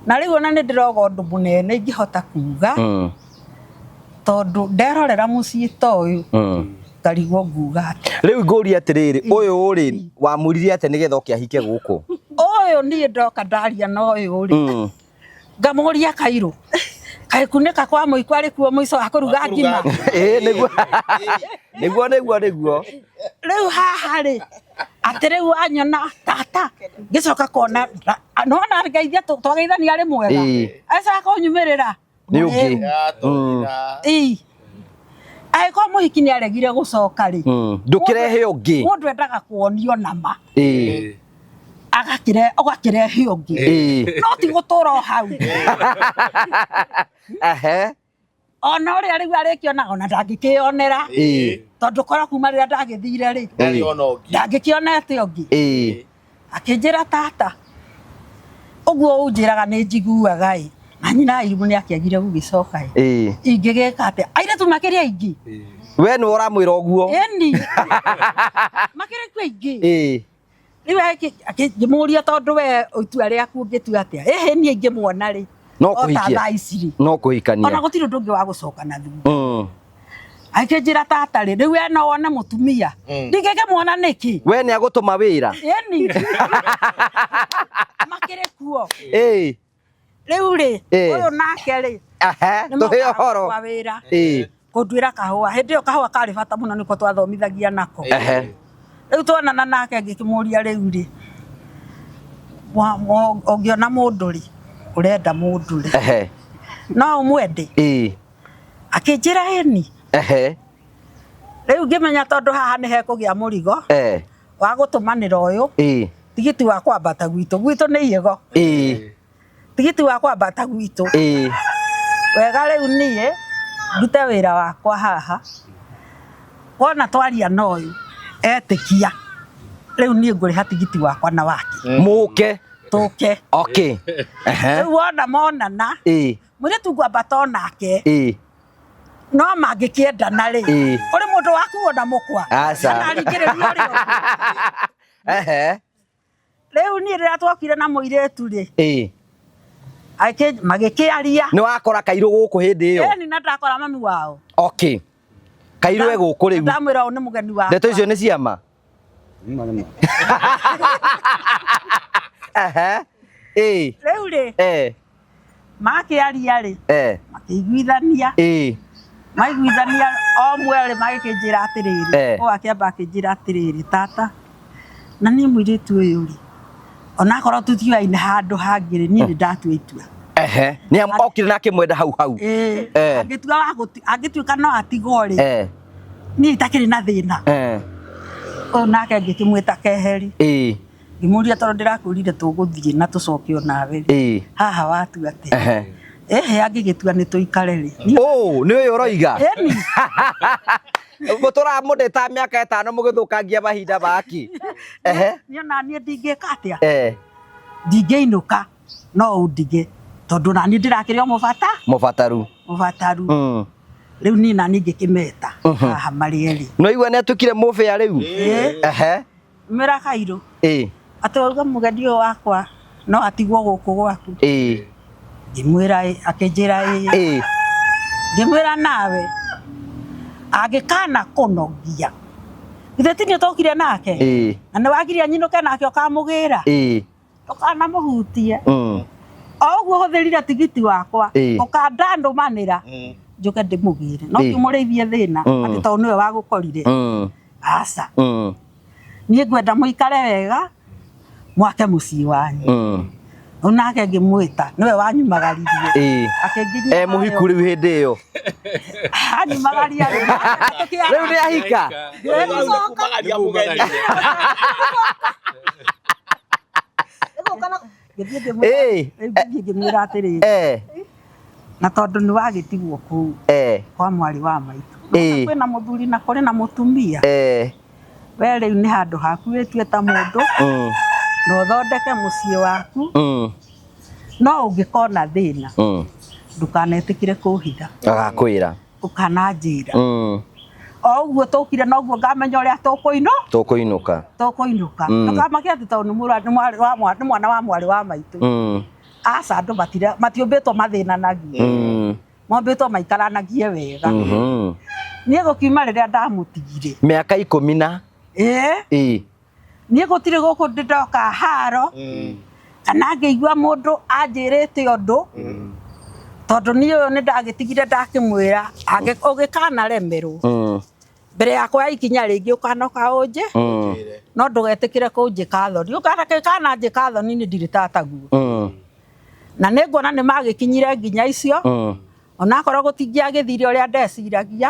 na rĩu ona nĩ ndĩroga ũndũ mũnene ingĩhota kuga tondũ nderorera mũciĩ ta ũyũ ngarigwo nguga atĩa. Rĩu ngũria atĩrĩrĩ ũyũ rĩ wamũririe atĩa nĩgetha oke ahike gũkũ? Ũyũ niĩ ndoka ndaria na ũyũ rĩ ngamũria Kairũ kaĩ kunĩka kwa mũiko arĩ kuo mũico wa kũruga ngima. Ĩĩ nĩguo nĩguo nĩguo nĩguo. Rĩu haha rĩ atĩ rĩu wanyona tata ngĩcoka kuona nona ngeithia twageithania arĩ mwega acoka kũnyumĩrĩra Nĩ ũngĩ. Ĩĩ angĩkorwo mũhiki nĩ aregire gũcoka rĩ Ndũkĩrehe ũngĩ. Mũndũ endaga kuonio nama Ĩĩ. agakĩre ũgakĩrehe ũngĩ Ĩĩ. no ti gũtũra o hau. Ehe. Ona ũrĩa rĩu arĩkĩonaga ona ndangĩkĩonera Ĩĩ. tondũ korwo kuma rĩrĩa ndagĩthire rĩ ndangĩkĩonete ũngĩ. Ĩĩ. Akĩnjĩra tata ũguo ũnjĩraga nĩ njiguaga ĩ na nyina Airimũ nĩ akĩagire gũgĩcoka ĩ Ĩĩ. ingĩgĩka atĩa airĩtu makĩrĩ aingĩ. We nĩwe ũramwĩra ũguo. Ĩni makĩrĩ kuo aingĩ. Ĩĩ. Rĩu akĩmũria tondũ we itua rĩaku ũngĩtua atĩa ĩhĩ niĩ ingĩmuona rĩ No o ta kũhikia. thaa ici rĩ No ona kũhikania. gũtirĩ ũndũ ũngĩ wa gũcoka na thutha. Akĩnjĩra tata rĩ rĩu we no wone mũtumia ndingĩkĩmuona nĩkĩ? We nĩ agũtũma wĩra. Ĩni makĩrĩ kuo. Ĩĩ. Rĩu rĩ Ĩĩ. ũyũ nake rĩ Ehe. nĩ Tũhe mokaga ũhoro. gwakwa wĩra Ĩĩ. kũnduĩra kahũa hĩndĩ ĩyo kahũa karĩ bata mũno nĩko twathomithagia nako. Ehe. Rĩu twonana nake ngĩkĩmũria rĩu rĩ ũngĩona mũndũ rĩ ũrenda mũndũ rĩ Ehe. no ũmwende? Ĩĩ. Akĩnjĩra ĩni. Ehe. Rĩu ngĩmenya tondũ haha nĩ hekũgĩa mũrigo Eh. wa gũtũmanĩra ũyũ Ĩĩ. tigiti wa kwambata gwitũ gwitũ nĩ iĩgo Ĩĩ. tigiti wa kwambata gwitũ Ĩĩ. wega rĩu niĩ ndute wĩra wakwa haha wona twaria na ũyũ etĩkia rĩu niĩ ngũrĩha tigiti wakwa na wake Mũke. Tũke. Okay. Ehe. Rĩu wona monana Ĩĩ. mũirĩtu ngwambata onake Ĩĩ. no mangĩkĩendana rĩ Ĩĩ. ũrĩ mũndũ wakuo na mũkwa Aca. kana aringĩrĩria ũrĩa ũngĩ. Ehe. Rĩu niĩ rĩrĩa twokire na mũirĩtu rĩ Ĩĩ. Magĩkĩaria. Nĩ wakora Kairũ gũkũ hĩndĩ ĩyo? Ĩni, na ndakora mami wao. Okay, Kairũ e gũkũ rĩu. Ndamwĩra ũyũ nĩ mũgeni wakwa. Ndeto icio nĩ ciama. Nĩma nĩma. Ehe. Ĩĩ. Rĩu rĩ, makĩaria rĩ, makĩiguithania. Maiguithania o mwerĩ, magĩkĩnjĩra atĩrĩrĩ, ũyũ akĩamba akĩnjĩra atĩrĩrĩ, tata, na niĩ mũirĩtu ũyũ rĩ, onakorwo tũtiũaine handũ hangĩ rĩ, niĩ nĩ ndatua itua. Ehe, nĩ okire na akĩmwenda hau hau. Ĩĩ. Angĩtua wa angĩtuĩka no atigwo rĩ, niĩ itakĩrĩ na thĩna. Ũyũ nake ngĩkĩmwĩta keheri. Ngĩmũria, tondũ ndĩrakwĩrire tũgũthiĩ na tũcoke onawe rĩ, haha watua atĩa? Ehe, angĩgĩtua nĩ tũikare rĩ. Ũ nĩ ũyũ ũroiga? Ĩni. Mũtũraga mũndĩta mĩaka 5 mũgĩthũkangia mahinda maki. Ehe. Niĩ ona niĩ ndingĩka atĩa? Ndingĩinũka no ũndige, tondũ naniĩ ndĩrakĩrĩ o mũbata. Mũbataru. Mũbataru. Rĩu niĩ naniĩ ngĩkĩmeta haha marĩ erĩ. No igua nĩ atuĩkire mũbĩa rĩu. Ehe. Mĩra Kairũ atĩ wauga mũgeni ũyũ wakwa no atigwo gũkũ gwaku. Ngĩmwĩra ĩ, akĩnjĩra ĩ. Ngĩmwĩra nawe angĩkana kũnogia, githĩ ti niĩ tũkire nake? Na nĩ wagiria nyinũke nake ũkamũgĩra? Ndũkanamũhutie. O ũguo hũthĩrire tigiti wakwa, ũkandandũmanĩra njũke ndĩmũgĩre, no kĩmũrĩithie thĩna atĩ tondũ nĩwe wagũkorire. Aca. Niĩ ngwenda mũikare wega, mwake mũciĩ wanyu. Rĩu nake ngĩmwĩta, nĩwe wanyumagaririe. Akĩnginyia. E mũhiku rĩu hĩndĩ ĩyo? Anyumagaria rĩ. Rĩu nĩ ahika. Ngĩthiĩ ngĩmwĩra atĩrĩrĩ, na tondũ nĩ wagĩtigwo kũu kwa mwarĩ wa maitũ, kwĩna mũthuri na kũrĩ na mũtumia, we rĩu nĩ handũ haku wĩtue ta mũndũ na ũthondeke mũciĩ waku, no ũngĩkona thĩna, ndũkanetĩkĩre kũhitha. Agakwĩra. Ũkananjĩra. O ũguo tũkire noguo ngamenya ũrĩa tũkũinũ Tũkũinũka. Tũkũinũka. Ndũkamake atĩ tondũ nĩ mwana wa mwarĩ wa maitũ. Aca, andũ matiũmbĩtwo mathĩnanagie, mombĩtwo maikaranagie wega. Niĩ gũkiuma rĩrĩa ndamũtigire Mĩaka 10 na ĩĩ. Niĩ gũtirĩ gũkũ ndĩ ndoka haro kana ngĩigua mũndũ anjĩrĩte ũndũ, tondũ niĩ ũyũ nĩ ndagĩtigire ndakĩmwĩra, ũgĩkanaremerwo mbere yakwa ya ikinya rĩngĩ, ũkanoka ũnjĩ, no ndũgetĩkĩre kũnjĩka thoni. Ũkananjĩka thoni, nĩ ndirĩ tataguo. Na nĩ nguona nĩ magĩkinyire nginya icio, onakorwo gũtingĩagĩthire ũrĩa ndeciragia,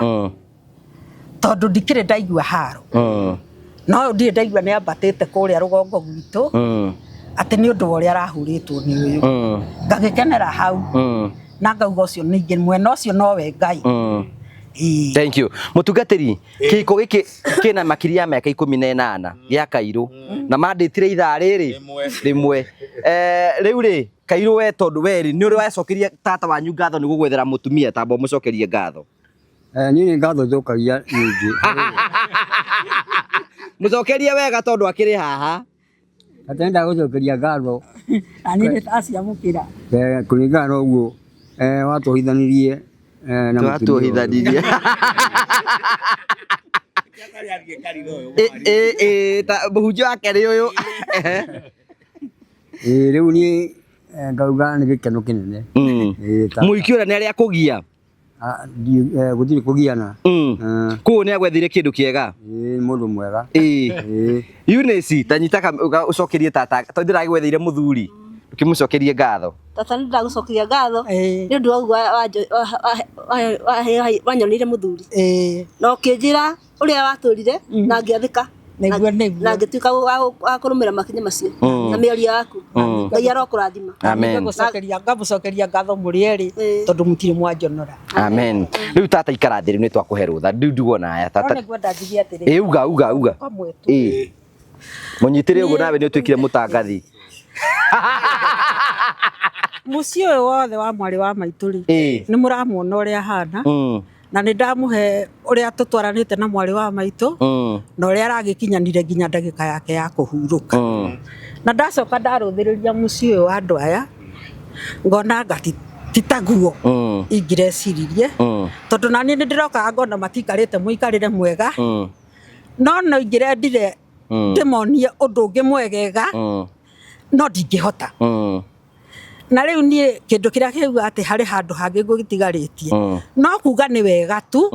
tondũ ndikĩrĩ ndaigua haro. No ũyũ ndirĩ ndaigua nĩ ambatĩte kũrĩa rũgongo gwitũ atĩ nĩ ũndũ wa ũrĩa arahũrĩtwo nĩ ũyũ. Ngagĩkenera hau na ngauga ũcio ningĩ mwena ũcio nowe Ngai. Thank you. Mũtungatĩri, kĩhiko gĩkĩ kĩna makĩria ya mĩaka 18 gĩa Kairũ, na mandĩtire ithaa rĩrĩ rĩmwe. Rĩu rĩ, Kairũ, we tondũ we rĩ nĩ ũrĩ wacokeria tata wanyu ngatho nĩ gũgwethera mũtumia, tamba ũmũcokerie ngatho. Niĩ nĩ ngatho njokagia nyingĩ. Mũcokerie wega tondũ akĩrĩ haha. Atĩ nĩndagũcokeria ngatho. Na niĩ nĩ ndaciamũkĩra. Kũringana na ũguo watwohithanirie na mũtumia ũyũ. Twatuohithanirie. Ta mũhunjia wa kerĩ ũyũ. Ĩĩ, rĩu niĩ ngauga nĩ gĩkeno kĩnene. Mũhiki ũrĩa nĩ arĩa kũgia? Gũtirĩ kũgiana. Koguo nĩ agwethire kĩndũ kĩega. Ĩĩ, mũndũ mwega. Ĩĩ. Eunice, ta nyita ũcokerie tata, tondũ ndĩragĩgwetheire mũthuri, ũkĩmũcokerie ngatho. Tata, nĩ ndagũcokeria ngatho nĩ ũndũ wa ũguo wanyoneire mũthuri na ũkĩnjĩra ũrĩa watũrire na ngĩathĩka na ngĩtuĩka wa kũrũmĩrĩra makinya macio na mĩario yaku. Ngai arokũrathima. Amen. Ngamũcokeria ngatho mũrĩ erĩ, tondũ mũtirĩ mwanjonora. Amen. Rĩu tata, ikara thĩ, rĩu nĩ twakũhe rũtha. Rĩu ndigwo na aya No tata. nĩ ngwenda njuge atĩrĩrĩ. Ĩ, uga uga uga. Kamwe tu. Ĩ. Mũnyitĩre ũguo, nawe nĩ ũtuĩkire mũtangathi. Mũciĩ ũyũ wothe wa mwarĩ wa maitũ rĩ, nĩ mũramuona ũrĩa ahana, na nĩ ndamũhe ũrĩa tũtwaranĩte na mwarĩ wa maitũ na ũrĩa aragĩkinyanire nginya ndagĩka yake ya kũhurũka. Na ndacoka ndarũthĩrĩria mũciĩ ũyũ wa andũ aya, Ngona anga ti taguo ingĩreciririe, tondũ naniĩ nĩ ndĩrokaga ngona matiikarĩte mũikarĩre mwega, no no ingĩrendire ndĩmonie ũndũ ũngĩ mwegega, no ndingĩhota. Na rĩu niĩ kĩndũ kĩrĩa kĩuga atĩ harĩ handũ hangĩ ngũgĩtigarĩtie, no kuga nĩ wega tu,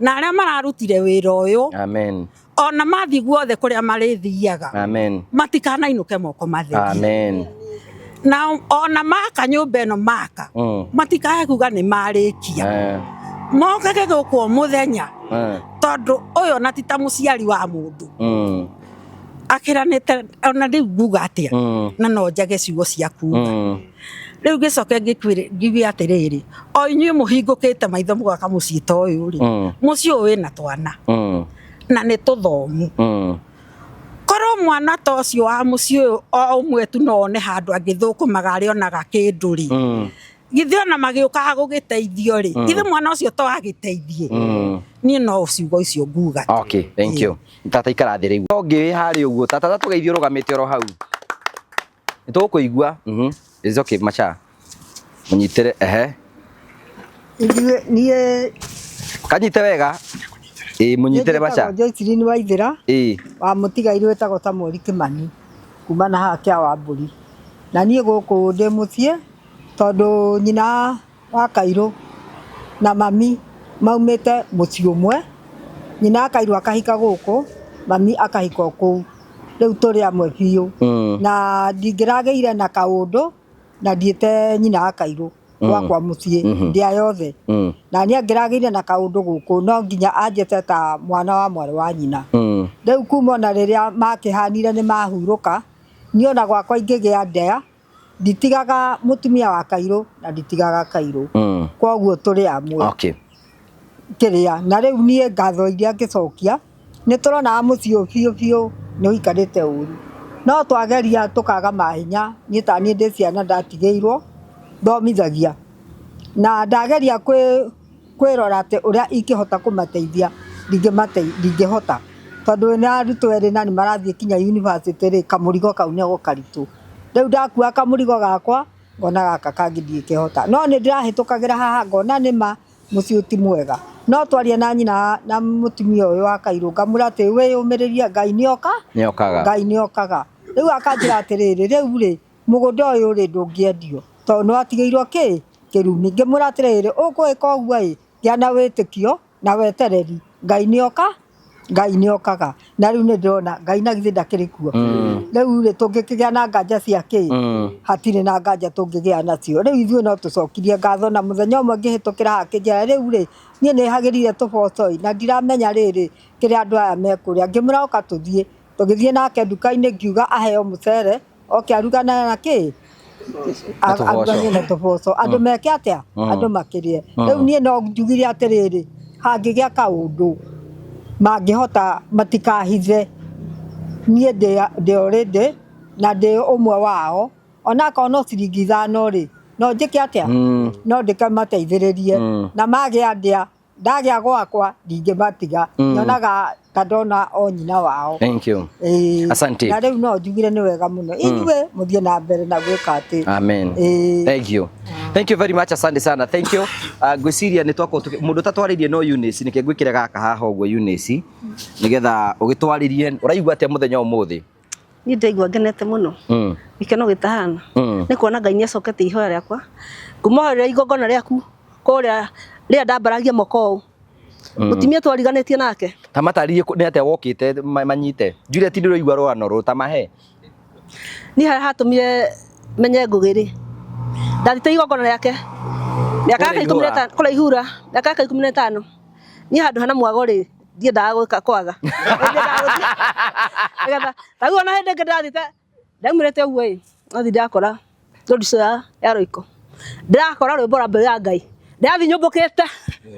na arĩa mararutire wĩra ũyũ. Amen. Ona mathiĩ guothe kũrĩa marĩthiaga. Amen. Matikanainũke moko matheri. Amen. Na ona maka nyũmba ĩno maka, matikae kuga nĩ marĩkia, mokage gũkũ o mũthenya, tondũ ũyũ ona ti ta mũciari wa mũndũ akĩranĩte. Ona rĩu nguga atĩa, na no njage ciugo cia kuga. Rĩu ngĩcoke ngĩkwĩre ngiuge atĩrĩrĩ, o inyuĩ mũhingũkĩte maitho mũgaka mũciĩ ta ũyũ rĩ, mũciĩ ũyũ wĩna twana na nĩ tũthomu. Korwo mwana ta ũcio wa mũciĩ ũyũ o ũmwe tu no one handũ angĩthũkũmaga arĩonaga kĩndũ rĩ, githĩ ona magĩũkaga gũgĩteithio rĩ, githĩ mwana ũcio to agĩteithie? Niĩ no ciugo icio nguga. Okay, thank you. Tata, ikara thĩ rĩu. Ũngĩ wĩ harĩa ũguo, tata, tatũgeithie ũrũgamĩte oro hau. Nĩ tũgũkũigua. It's okay, macha. Mũnyitĩre, ehe. Ithuĩ niĩ Kanyite wega. Ĩĩ, mũnyitĩre macha. Joyceline Waithĩra wa mũtigairĩ wĩtagwo Samuel Kimani kuma na haha kĩa Wambũri. Na niĩ gũkũ ndĩ mũciĩ tondũ nyina wa Kairũ na mami maumĩte mũciĩ ũmwe. Nyina wa Kairũ akahika gũkũ, mami akahika o kũu. Rĩu tũrĩ amwe biũ. Na ndingĩragĩire na kaũndũ na ndiĩte nyina wa Kairũ gwakwa mũciĩ, ndĩa yothe. Na niĩ angĩragĩire na kaũndũ gũkũ no nginya anjĩte ta mwana wa mwarĩ wa nyina. Rĩu kuma ona rĩrĩa makĩhanire nĩ mahurũka, niĩ ona gwakwa ingĩgĩa ndea nditigaga mũtumia wa Kairũ na nditigaga Kairũ. Koguo tũrĩ amwe. Kĩrĩa na rĩu niĩ ngatho iria ngĩcokia, nĩ tũronaga mũciĩ ũyũ biũ biũ nĩ ũikarĩte ũru, no twageria tũkaga mahinya. Niĩ ta niĩ ndĩ ciana ndatigĩirwo thomithagia, na ndageria kwĩrora atĩ ũrĩa ingĩhota kũmateithia, ndingĩhota tondũ wĩna arutwo erĩ na nĩ marathiĩ kinya university rĩ, kamũrigo kau nĩko karitũ. Rĩu ndakua kamũrigo gakwa ngona gaka kangĩ ndingĩhota, no nĩ ndĩrahĩtũkagĩra haha ngona nĩma mũciĩ ti mwega. No twaria na nyina na mũtumia ũyũ wa Kairũ, ngamwĩra atĩ wĩyũmĩrĩrie, Ngai nĩoka. Nĩokaga. Ngai nĩokaga. Rĩu akanjĩra atĩrĩrĩ, rĩu rĩ, mũgũnda ũyũ rĩ, ndũngĩendio tondũ nĩwatigĩirwo kĩ kĩrumi. Ngĩmwĩra atĩrĩrĩ, ũgwĩka ũguo ĩ, gĩa na wĩtĩkio na wetereri, Ngai nĩoka, Ngai nĩokaga. Na rĩu nĩ ndĩrona Ngai na githĩ ndakĩrĩ kuo? Rĩu rĩ, tũngĩkĩgĩa na nganja cia kĩ? Hatirĩ na nganja tũngĩgĩa nacio. Rĩu ithuĩ no tũcokirie ngatho. Na mũthenya ũmwe ngĩhĩtũkĩra haha akĩnjĩra, rĩu rĩ, niĩ nĩ hagĩrire tũboco ĩ, na ndiramenya rĩrĩ kĩrĩa andũ aya mekũrĩa. Ngĩmwĩra oka tũthiĩ, tũgĩthiĩ nake nduka-inĩ, ngiuga aheo mũcere oke arugane na kĩ, aruganie na tũboco, andũ meke atĩa, andũ makĩrĩe. Rĩu niĩ no njugire atĩrĩrĩ, hangĩgĩa kaũndũ mangĩhota matikahithe, niĩ ndĩ already na ndĩ ũmwe wao, onakorwo no ciringi 5 rĩ, no njĩke atĩa, no ndĩkamateithĩrĩrie. Na magĩa ndĩa ndagĩa gwakwa ndingĩmatiga, nyonaga ta ndona o nyina wao. Thank you. Ĩĩ. Asante. Na rĩu no njugire nĩ wega mũno inyuĩ mũthiĩ na mbere na gwĩka atĩ. Amen. Ĩĩ. Thank you. Thank you very much. Asante sana. Thank you. Ngwĩciria nĩ twakorwo mũndũ ũtatwarĩirie no Eunice, nĩkĩ ngwĩkĩre gaka haha ũguo Eunice, nĩgetha ũgĩtwarĩrie ũraigua atĩa mũthenya ũmũthĩ? Niĩ ndaigua ngenete mũno, gĩkeno gĩtahana nĩ kuona Ngai nĩ acoketie ihoya rĩakwa kuma rĩrĩa igongona rĩaku kũrĩa rĩrĩa ndambaragia moko ũũ, mũtumia twariganĩtie nake. Ta matarĩrie nĩ atĩa wokĩte manyite. Juliet, nĩ ũraigua rũgano rũrũ, ta mahe. Niĩ harĩa hatũmire menye Ngũgĩ rĩ, ndathiĩte igongona rĩake mĩaka yake Kũrĩa 15, kũrĩa Ihura, mĩaka yake 15. Niĩ handũ hena mwago rĩ, ndiendaga gwĩka kwaga. Ndiendaga gũthiĩ. Nĩgetha rĩu ona hĩndĩ ĩngĩ ndĩrathiĩte ndaumĩrĩte ũguo ĩ, nathiĩ ndĩrakora road show ya Royco, ndĩrakora rwĩmbo rwa mbeũ ya Ngai, ndĩrathiĩ nyũmbũkĩte.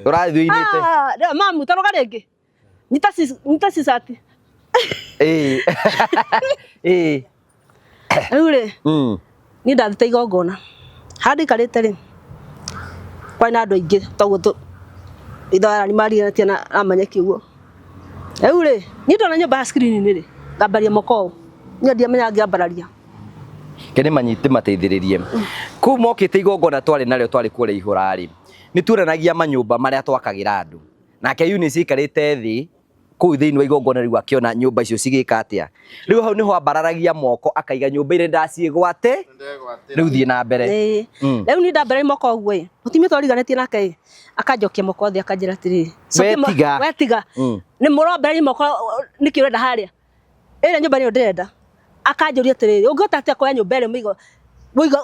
Ũrathiĩ ũinĩte. Ah, mamu taruga rĩngĩ, nyita cicati. Ĩĩ. Ĩĩ. Rĩu rĩ, niĩ ndathiĩte igongona harĩa ndaikarĩte rĩ, kwarĩ na andũ aingĩ toguo ithoyani mariganĩtie na amanyeki ũguo. Rĩu rĩ, niĩ ndona nyũmba ya screen-inĩ rĩ, ngambaria moko ũũ, niĩ ndiamenyaga ngĩambararia. Kene manyite mateithĩrĩrie. Kũu mokĩte igongona twarĩ narĩo twarĩ kũrĩa ihũra rĩ, nĩ tuonanagia manyũmba marĩa twakagĩra andũ. Nake Eunice aikarĩte thĩ kũu thĩinĩ wa igongona rĩu akĩona nyũmba icio cigĩka atĩa. Rĩu hau nĩho ambararagia moko akaiga nyũmba iria ndaciĩgwate rĩu thiĩ na mbere. Ĩĩ. Rĩu niĩ ndambararia moko ũguo ĩ, mũtumia twariganĩtie nake ĩ, akanjokia moko thĩ akanjĩra atĩrĩrĩ, We tiga. we tiga. Nĩ mũrambararia moko nĩkĩ ũrenda harĩa? Ĩrĩa nyũmba nĩyo ndĩrenda. Akanjũria atĩrĩrĩ, ũngĩhota atĩa kuoya nyũmba ĩrĩa ũmĩiga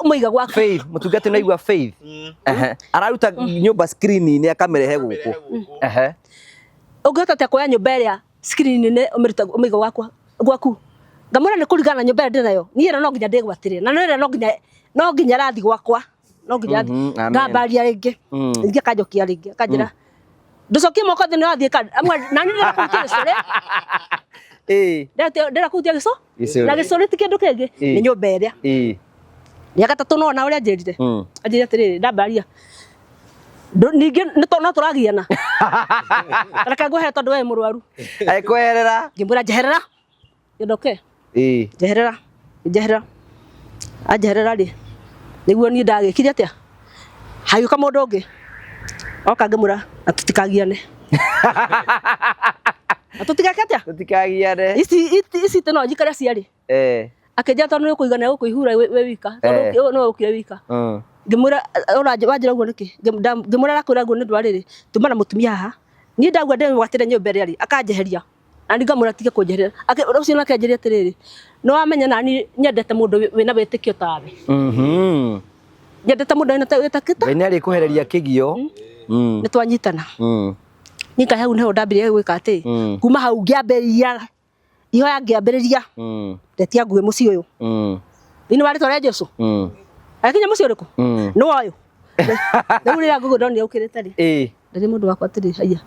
ũmĩiga gwaku? Faith, mũtungati nĩ aigua Faith. Ehe. Araruta nyũmba screen-inĩ akamĩrehe gũkũ. Ehe. Ũngĩhota atĩa kuoya nyũmba ĩrĩa screen-inĩ ũmĩruta ũmĩiga gwakwa gwaku? Ngamwĩra nĩ kũringana na nyũmba ĩrĩa ndĩnayo. Niĩ ĩno no nginya ndĩgwatĩre. Na no ĩrĩa no nginya ĩrathiĩ gwakwa. No nginya ĩrathiĩ. Amen. Ngambaria rĩngĩ. Rĩngĩ akanjokia rĩngĩ. Akanjĩra ndũcokie moko thĩ nĩ wathiĩ na niĩ ndĩrenda kũhutia gĩcũrĩ. Ndĩrenda kũhutia Gĩcũrĩ. Na gĩcũrĩ ti kĩndũ kĩngĩ, nĩ nyũmba ĩrĩa. Rĩa gatatũ no ona ũrĩa anjĩrire. Anjĩrire atĩrĩrĩ, ndambararia. Ningĩ no tũragiana. Reke ngwehere tondũ we wĩ mũrwaru. Ekweherera. Ngĩmwĩra njeherera. Njondoke. Njeherera. Njeherera. Anjeherera rĩ, nĩguo niĩ ndagĩkire atĩa? Hagĩũka mũndũ ũngĩ. Oka ngĩmwĩra na tũtikagiane. Na tũtigeke atĩa? Tũtikagiane. Ici ici no njikare ciarĩ. Akĩnjĩra tondũ nĩ ũkũigana gũkũihura wĩ wika. Tondũ nĩwe ũkire wika. Ngĩmwĩra wanjĩra ũguo nĩkĩ? Ngĩmwĩra arakwĩra ũguo nĩ ũndũ wa rĩrĩ, tuma na mũtumia haha. Niĩ ndauga ndĩmwatĩre nyũmba ĩrĩa rĩ, akanjeheria. Na niĩ ngamwĩra atige kũnjeherera. Ũcio nake anjĩrire atĩrĩrĩ, nĩ wamenya nani nyendete mũndũ wĩna wĩtĩkio tawe. Nyendete mũndũ wĩna wĩtĩkio ta. Ngai nĩ arĩkũhereria kĩgio. Nĩ twanyitana. Niĩ hau nĩho ndambirie gwĩka atĩ, kuma hau ngĩambĩrĩria ihoya ngĩambĩrĩria ndetia nguĩ mũciĩ ũyũ. Thĩinĩ wa rĩtwa rĩa Jesũ. Akinya mũciĩ ũrĩkũ? Nĩ ũyũ. Rĩu rĩrĩa ngũgũ ndonire ũkĩrĩte rĩ. Ndarĩ mũndũ wakwa atĩrĩ, haiya.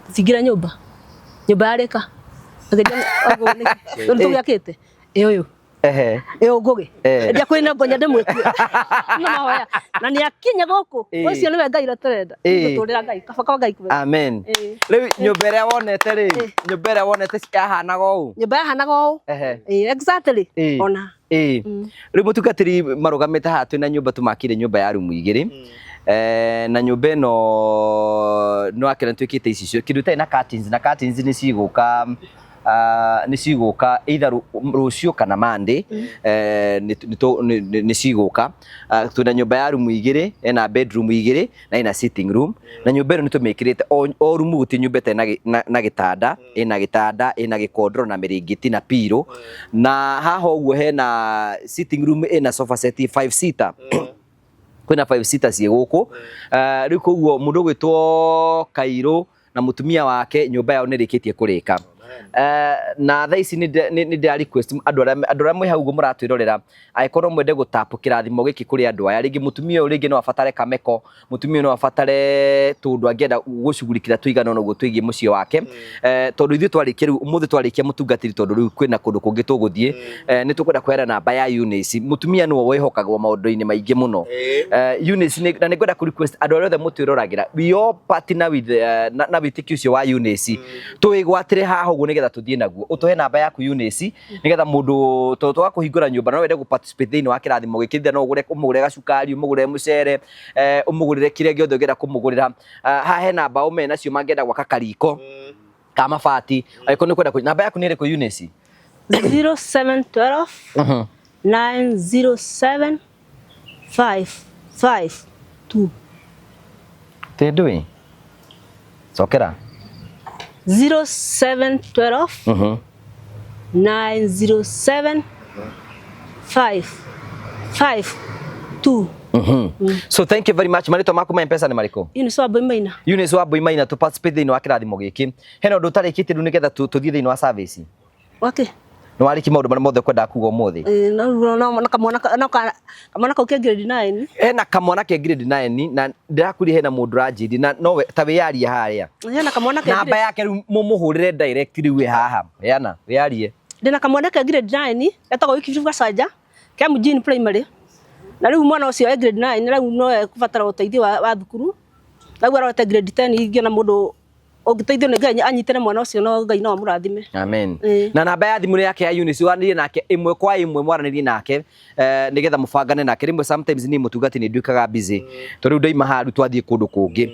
Tũtingĩra nyũmba. Nyũmba yarĩka. Akĩnjĩra nĩ tũgĩakĩte. Ĩ ũyũ. Ĩ Ngũgĩ. Ndiakwĩra no ngonya ndĩmwĩtie. No mahoya. Na nĩ akinya gũkũ. Ũcio nĩwe Ngai ũrĩa tũrenda. Tũtũrĩra Ngai. Kaba kwa Ngai kwega. Amen. Rĩu nyũmba ĩrĩa wonete rĩ, nyũmba ĩrĩa wonete yahanaga ũũ? Nyũmba yahanaga ũũ. Exactly. Ona. Rĩu mũtungatĩri marũgamĩte haha twĩna nyũmba tũmakire nyũmba ya rumu igĩrĩ. Na nyũmba ĩno nĩ wakĩona twĩkĩte icicio kĩndũ itarĩ na curtains, na curtains nĩ cigũka nĩ cigũka either rũciũ kana Monday, nĩ cigũka. Twĩna nyũmba ya rumu igĩrĩ, ĩna bedroom igĩrĩ na ĩna sitting room, na nyũmba ĩno nĩ tũmĩkĩrĩte o rumu gũtirĩ nyũmba ĩtarĩ na gĩtanda, ĩna gĩtanda, ĩna gĩkondoro na mĩrĩngĩti na pillow, na haha ũguo hena sitting room ĩna sofa set 5 seater. Kwĩna 5 seater ciĩ gũkũ. Rĩu koguo mũndũ ũgwĩtwo Kairũ na mũtumia wake nyũmba yao nĩ ĩrĩkĩtie kũrĩka. Na thaa ici nĩ ndĩra request andũ arĩa mwĩ hau ũguo mũratwĩrorera, angĩkorwo no mwende gũtap kĩrathimo gĩkĩ kũrĩ andũ aya, rĩngĩ mũtumia ũyũ rĩngĩ no abatare kameko, mũtumia ũyũ no abatare tũndũ angĩenda gũcugurikĩra tũigana ũna ũguo twĩgiĩ mũciĩ wake. Tondũ ithuĩ twarĩkia rĩu, ũmũthĩ twarĩkia mũtungatĩri, tondũ rĩu kwĩna kũndũ kũngĩ tũgũthiĩ, nĩ tũkwenda kũheana namba ya Eunice. Mũtumia nĩwe wĩhokagwo maũndũ-inĩ maingĩ mũno. Eunice, na nĩ ngwenda kũ request andũ arĩa othe mũtwĩroragĩra, we all partner with na wĩtĩkio ũcio wa Eunice, tũwĩgwatĩre haha ũguo nĩgetha tũthiĩ naguo. Ũtũhe namba yaku Eunice, nĩgetha mũndũ tondũ twaga kũhingũra nyũmba no wende gũ participate thĩinĩ wa kĩrathimo gĩkĩ, either no ũgũre, ũmũgũrĩre gacukari, ũmũgũrĩre mũcere, ũmũgũrĩre kĩrĩa gĩothe ũngĩenda kũmũgũrĩra. Haha he namba o menacio mangĩenda gwaka kariko ka mabati, angĩkorwo nĩ ũkwenda namba yaku nĩ ĩrĩkũ Eunice? 0712 907 552. Tĩ ndũĩ? Cokera. 0712 907 552. So thank you very much. Marĩtwa maku ma M-Pesa nĩ marĩkũ? Eunice Wambui Maina. Eunice Wambui Maina, tũ participate thĩinĩ wa kĩrathimo gĩkĩ. Hena ũndũ ũtarĩkĩtie rĩu nĩgetha tũthiĩ thĩinĩ wa service? Wake. Nĩ warĩkia maũndũ marĩa mothe ũkwendaga kuga ũmũthĩ? No, no kamwana no kamwana kau ke grade 9. Hena kamwana ke grade 9 na ndĩrakwĩrire hena mũndũ ũranjĩrire na nowe ta wĩyarie harĩa. Hena kamwana ke namba yake rĩu mũmũhũrĩre direct rĩu wĩ haha. Heana, wĩyarie. Ndĩna kamwana ke grade 9 getagwo Wycliffe Gacanja ke Mjini Primary. Na rĩu mwana ũcio e grade 9 rĩu no ekũbatara ũteithio wa thukuru. Rĩu arorete grade 10 ingĩona mũndũ Ũngĩteithio nĩ Ngai anyitĩre mwana ũcio no Ngai no amũrathime. Amen. Ĩĩ. Na namba ya thimũ nĩ yake ya Eunice waranĩrie nake ĩmwe kwa ĩmwe mwaranĩrie nake nĩgetha mũbangane nake rĩmwe sometimes niĩ mũtungati nĩ nduĩkaga busy tondũ rĩu ndaima haha rĩu twathiĩ kũndũ kũngĩ.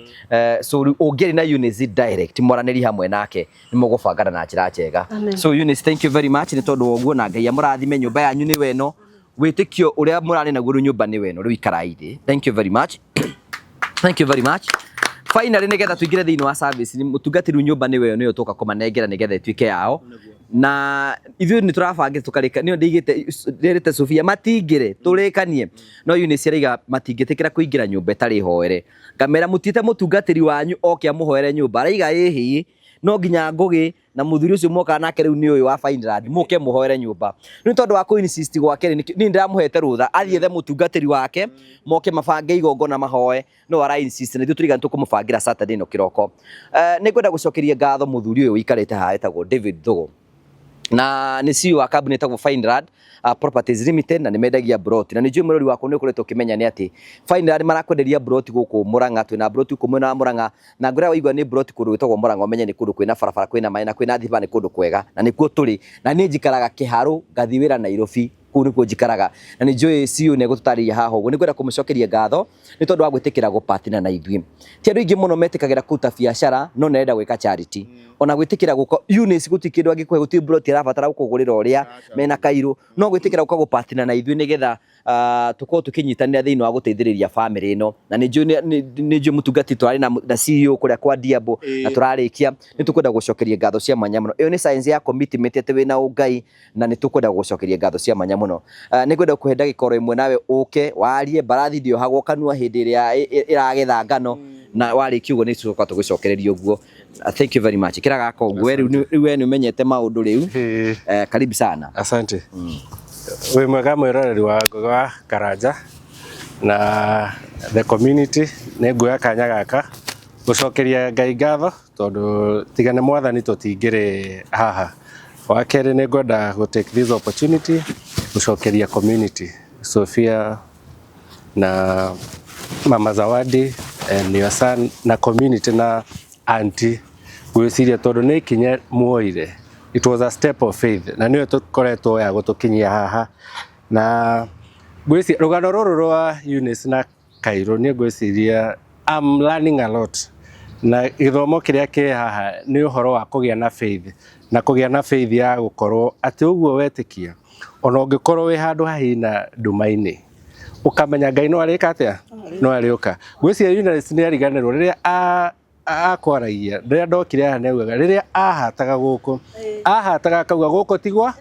So rĩu ũngĩaria na Eunice direct mwaranĩrie hamwe nake nĩ mũgũbangana na njĩra njega. Amen. So Eunice, thank you very much nĩ tondũ wa ũguo na Ngai amũrathime nyũmba yanyu nĩwe ĩno wĩtĩkio ũrĩa mũrarĩ naguo rĩu nyũmba nĩwe ĩno rĩu ikarai thĩ. Thank you very much. Thank you very much. Finally nigetha tuingire thiini wa service ni mutungatiri nyumba niwe niyo tuka kumanengera nigetha ituike yao na ithuĩ nĩ tũrabangĩte tũkarĩka nĩyo ndĩigĩte ndĩrĩte Sofia matingĩre tũrĩkanie no Eunice araiga matingĩtĩkĩra kũingĩra nyũmba ĩtarĩ hoere ngamera mũtiĩte mũtungatĩri wanyu oke amũhoere nyũmba araiga ĩhĩ no nginya Ngũgĩ na mũthuri ũcio mokaga nake rĩu nĩ ũyũ wa Fineland mũke mũhoere nyũmba rĩu tondũ wa kũ insist gwake rĩ niĩ ndĩramũhete rũtha athiĩ ethe mũtungatĩri wake moke mabange igongona mahoe no ara insist na ithuĩ tũriga nĩ tũkũmũbangĩra Saturday ĩno kĩroko. Nĩ ngwenda gũcokeria ngatho mũthuri ũyũ ũikarĩte haha etagwo David Thugo na nĩ CEO wa kambuni ĩtagwo Fineland Properties Limited na nĩ mendagia broti na nĩ njũĩ mũrori wakwa nĩ ũkoretwo ũkĩmenya nĩ atĩ Fineland marakwenderia broti gũkũ Murang'a twĩna broti gũkũ mwena wa Murang'a na ngwĩra waigua nĩ broti kũndũ gwĩtagwo Murang'a ũmenye nĩ kũndũ kwĩna barabara kwĩna maĩ na kwĩna thiba nĩ kũndũ kwega na nĩkuo tũrĩ na niĩ njikaraga Kĩharũ ngathiĩ wĩra Nairobi kũu nĩkuo njikaraga na nĩ njũĩ CEO nĩ egũtũtarĩria haha ũguo nĩ ngwenda kũmũcokeria ngatho nĩ tondũ wa gwĩtĩkĩra gũpatina na ithuĩ ti andũ aingĩ mũno metĩkagĩra kũruta biacara no nĩ arenda gwĩka charity ona gwĩtĩkĩra gũka Eunice gũtirĩ kĩndũ angĩkũhe gũtirĩ broti arabatara gũkũgũrĩra ũrĩa mena Kairũ no gwĩtĩkĩra gũka gũpatina na ithuĩ nĩgetha tũkorwo tũkĩnyitanĩra thĩinĩ wa gũteithĩrĩria famĩlĩ ĩno na nĩ njũĩ mũtungati tũrarĩ na CEO kũrĩa kwa Diabo na tũrarĩkia nĩ tũkwenda gũcokeria ngatho cia mwanya mũno ĩyo nĩ science ya commitment atĩ wĩna ũngai na nĩ tũkwenda gũcokeria ngatho cia mwanya mũno. Nĩ ngwenda kũhe ndagĩka oro ĩmwe nawe ũke warie mbarathi ndĩohagwo kanua hĩndĩ ĩrĩa ĩragetha ngano na warĩkia ũguo nĩ tũcoka tũgũcokereria ũguo. Thank you very much. Kĩra gaka ũguo we rĩu we nĩ ũmenyete maũndũ rĩu. Karibu sana. Asante. Wĩ mwega mwĩroreri wa Ngũgĩ wa Karanja na the community nĩ nguoya kanya gaka gũcokeria Ngai ngatho tondũ tiga nĩ mwathani tũtingĩrĩ haha. Wa kerĩ nĩ ngwenda gũ take this opportunity gũcokeria community Sophia na Mama Zawadi and your son na community na auntie ngwĩciria tondũ nĩ ikinya muoire it was a step of faith na nĩyo tũkoretwo ya gũtũkinyia haha na ngwĩciria rũgano rũrũ rwa Eunice na Kairũ niĩ ngwĩciria I'm learning a lot na gĩthomo kĩrĩa kĩ haha nĩ ũhoro wa kũgĩa na faith na kũgĩa na faith ya gũkorwo atĩ ũguo wetĩkia ona ũngĩkorwo wĩ handũ hahina nduma-inĩ ũkamenya Ngai no arĩka atĩa no arĩũka ngwĩciria Eunice nĩ ariganĩrwo rĩrĩa akwaragia rĩrĩa ndokire haha nĩaugaga rĩrĩa ahataga gũkũ ahataga akauga gũkũ tigwa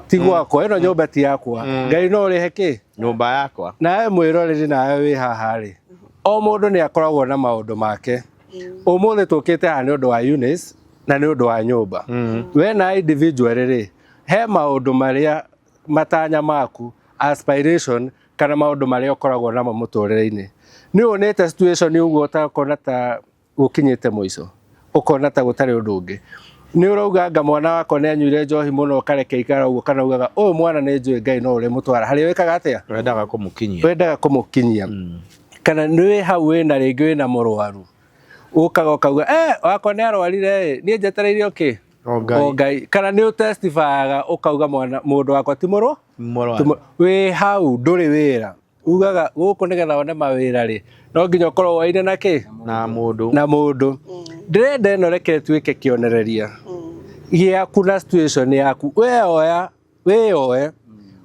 ti gwakwa ĩno nyũmba ti yakwa Ngai no ũrĩhe kĩ nyũmba yakwa nawe mwĩroreri nawe wĩ haha rĩ o mũndũ nĩ akoragwo na maũndũ make ũmũthĩ tũkĩte haha nĩ ũndũ wa Eunice na nĩ ũndũ wa nyũmba we na individual rĩ he maũndũ marĩa matanya maku aspiration kana maũndũ marĩa ũkoragwo namo mũtũrĩre-inĩ nĩ wonete situation ũguo ũtakona ta gũkinyĩte mũico ũkona ta gũtarĩ ũndũ ũngĩ nĩ ũrauga anga mwana wakwa nĩ anyuire njohi mũno ũkareke ikara ũguo kana ugaga ũyũ mwana nĩ njũĩ Ngai no ũrĩmũtwara harĩa wĩkaga atĩa wendaga kũmũkinyia wendaga kũmũkinyia kana nĩ wĩ hau wĩna rĩngĩ wĩna mũrwaru ũkaga ũkauga wakwa nĩ arwarire ĩ niĩ njetereire ũkĩ O Ngai kana nĩ ũtestifyaga ũkauga mwana mũndũ wakwa ti mũrũ Mũrwaru. Wĩ hau ndũrĩ wĩra ugaga gũkũ nĩgetha wone mawĩra rĩ no nginya ũkorwo woine na kĩ na mũndũ na mũndũ ndĩrenda ĩno reke ĩtuĩke kĩonereria gĩaku na situation yaku we oya wĩyoe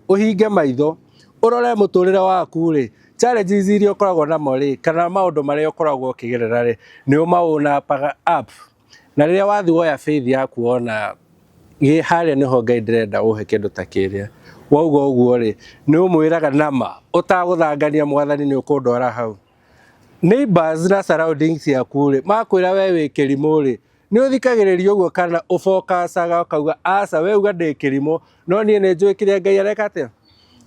ũhinge maitho ũrore mũtũrĩre waku rĩ challenges iria ũkoragwo namo rĩ kana maũndũ marĩa ũkoragwo ũkĩgerera rĩ nĩ ũmaũnapaga up na rĩrĩa wathiĩ woya faith yaku wona gĩ harĩa nĩho Ngai ndĩrenda ũhe kĩndũ ta kĩrĩa wauga ũguo rĩ nĩ ũmwĩraga nama ũtagũthangania mwathani nĩ ũkũndwara hau neighbors na surroundings ciaku rĩ makwĩra we wĩ kĩrimũ rĩ nĩ ũthikagĩrĩria ũguo kana ũbokacaga ũkauga aca we uga ndĩ kĩrimũ no niĩ nĩ njũĩ kĩrĩa Ngai areka atĩa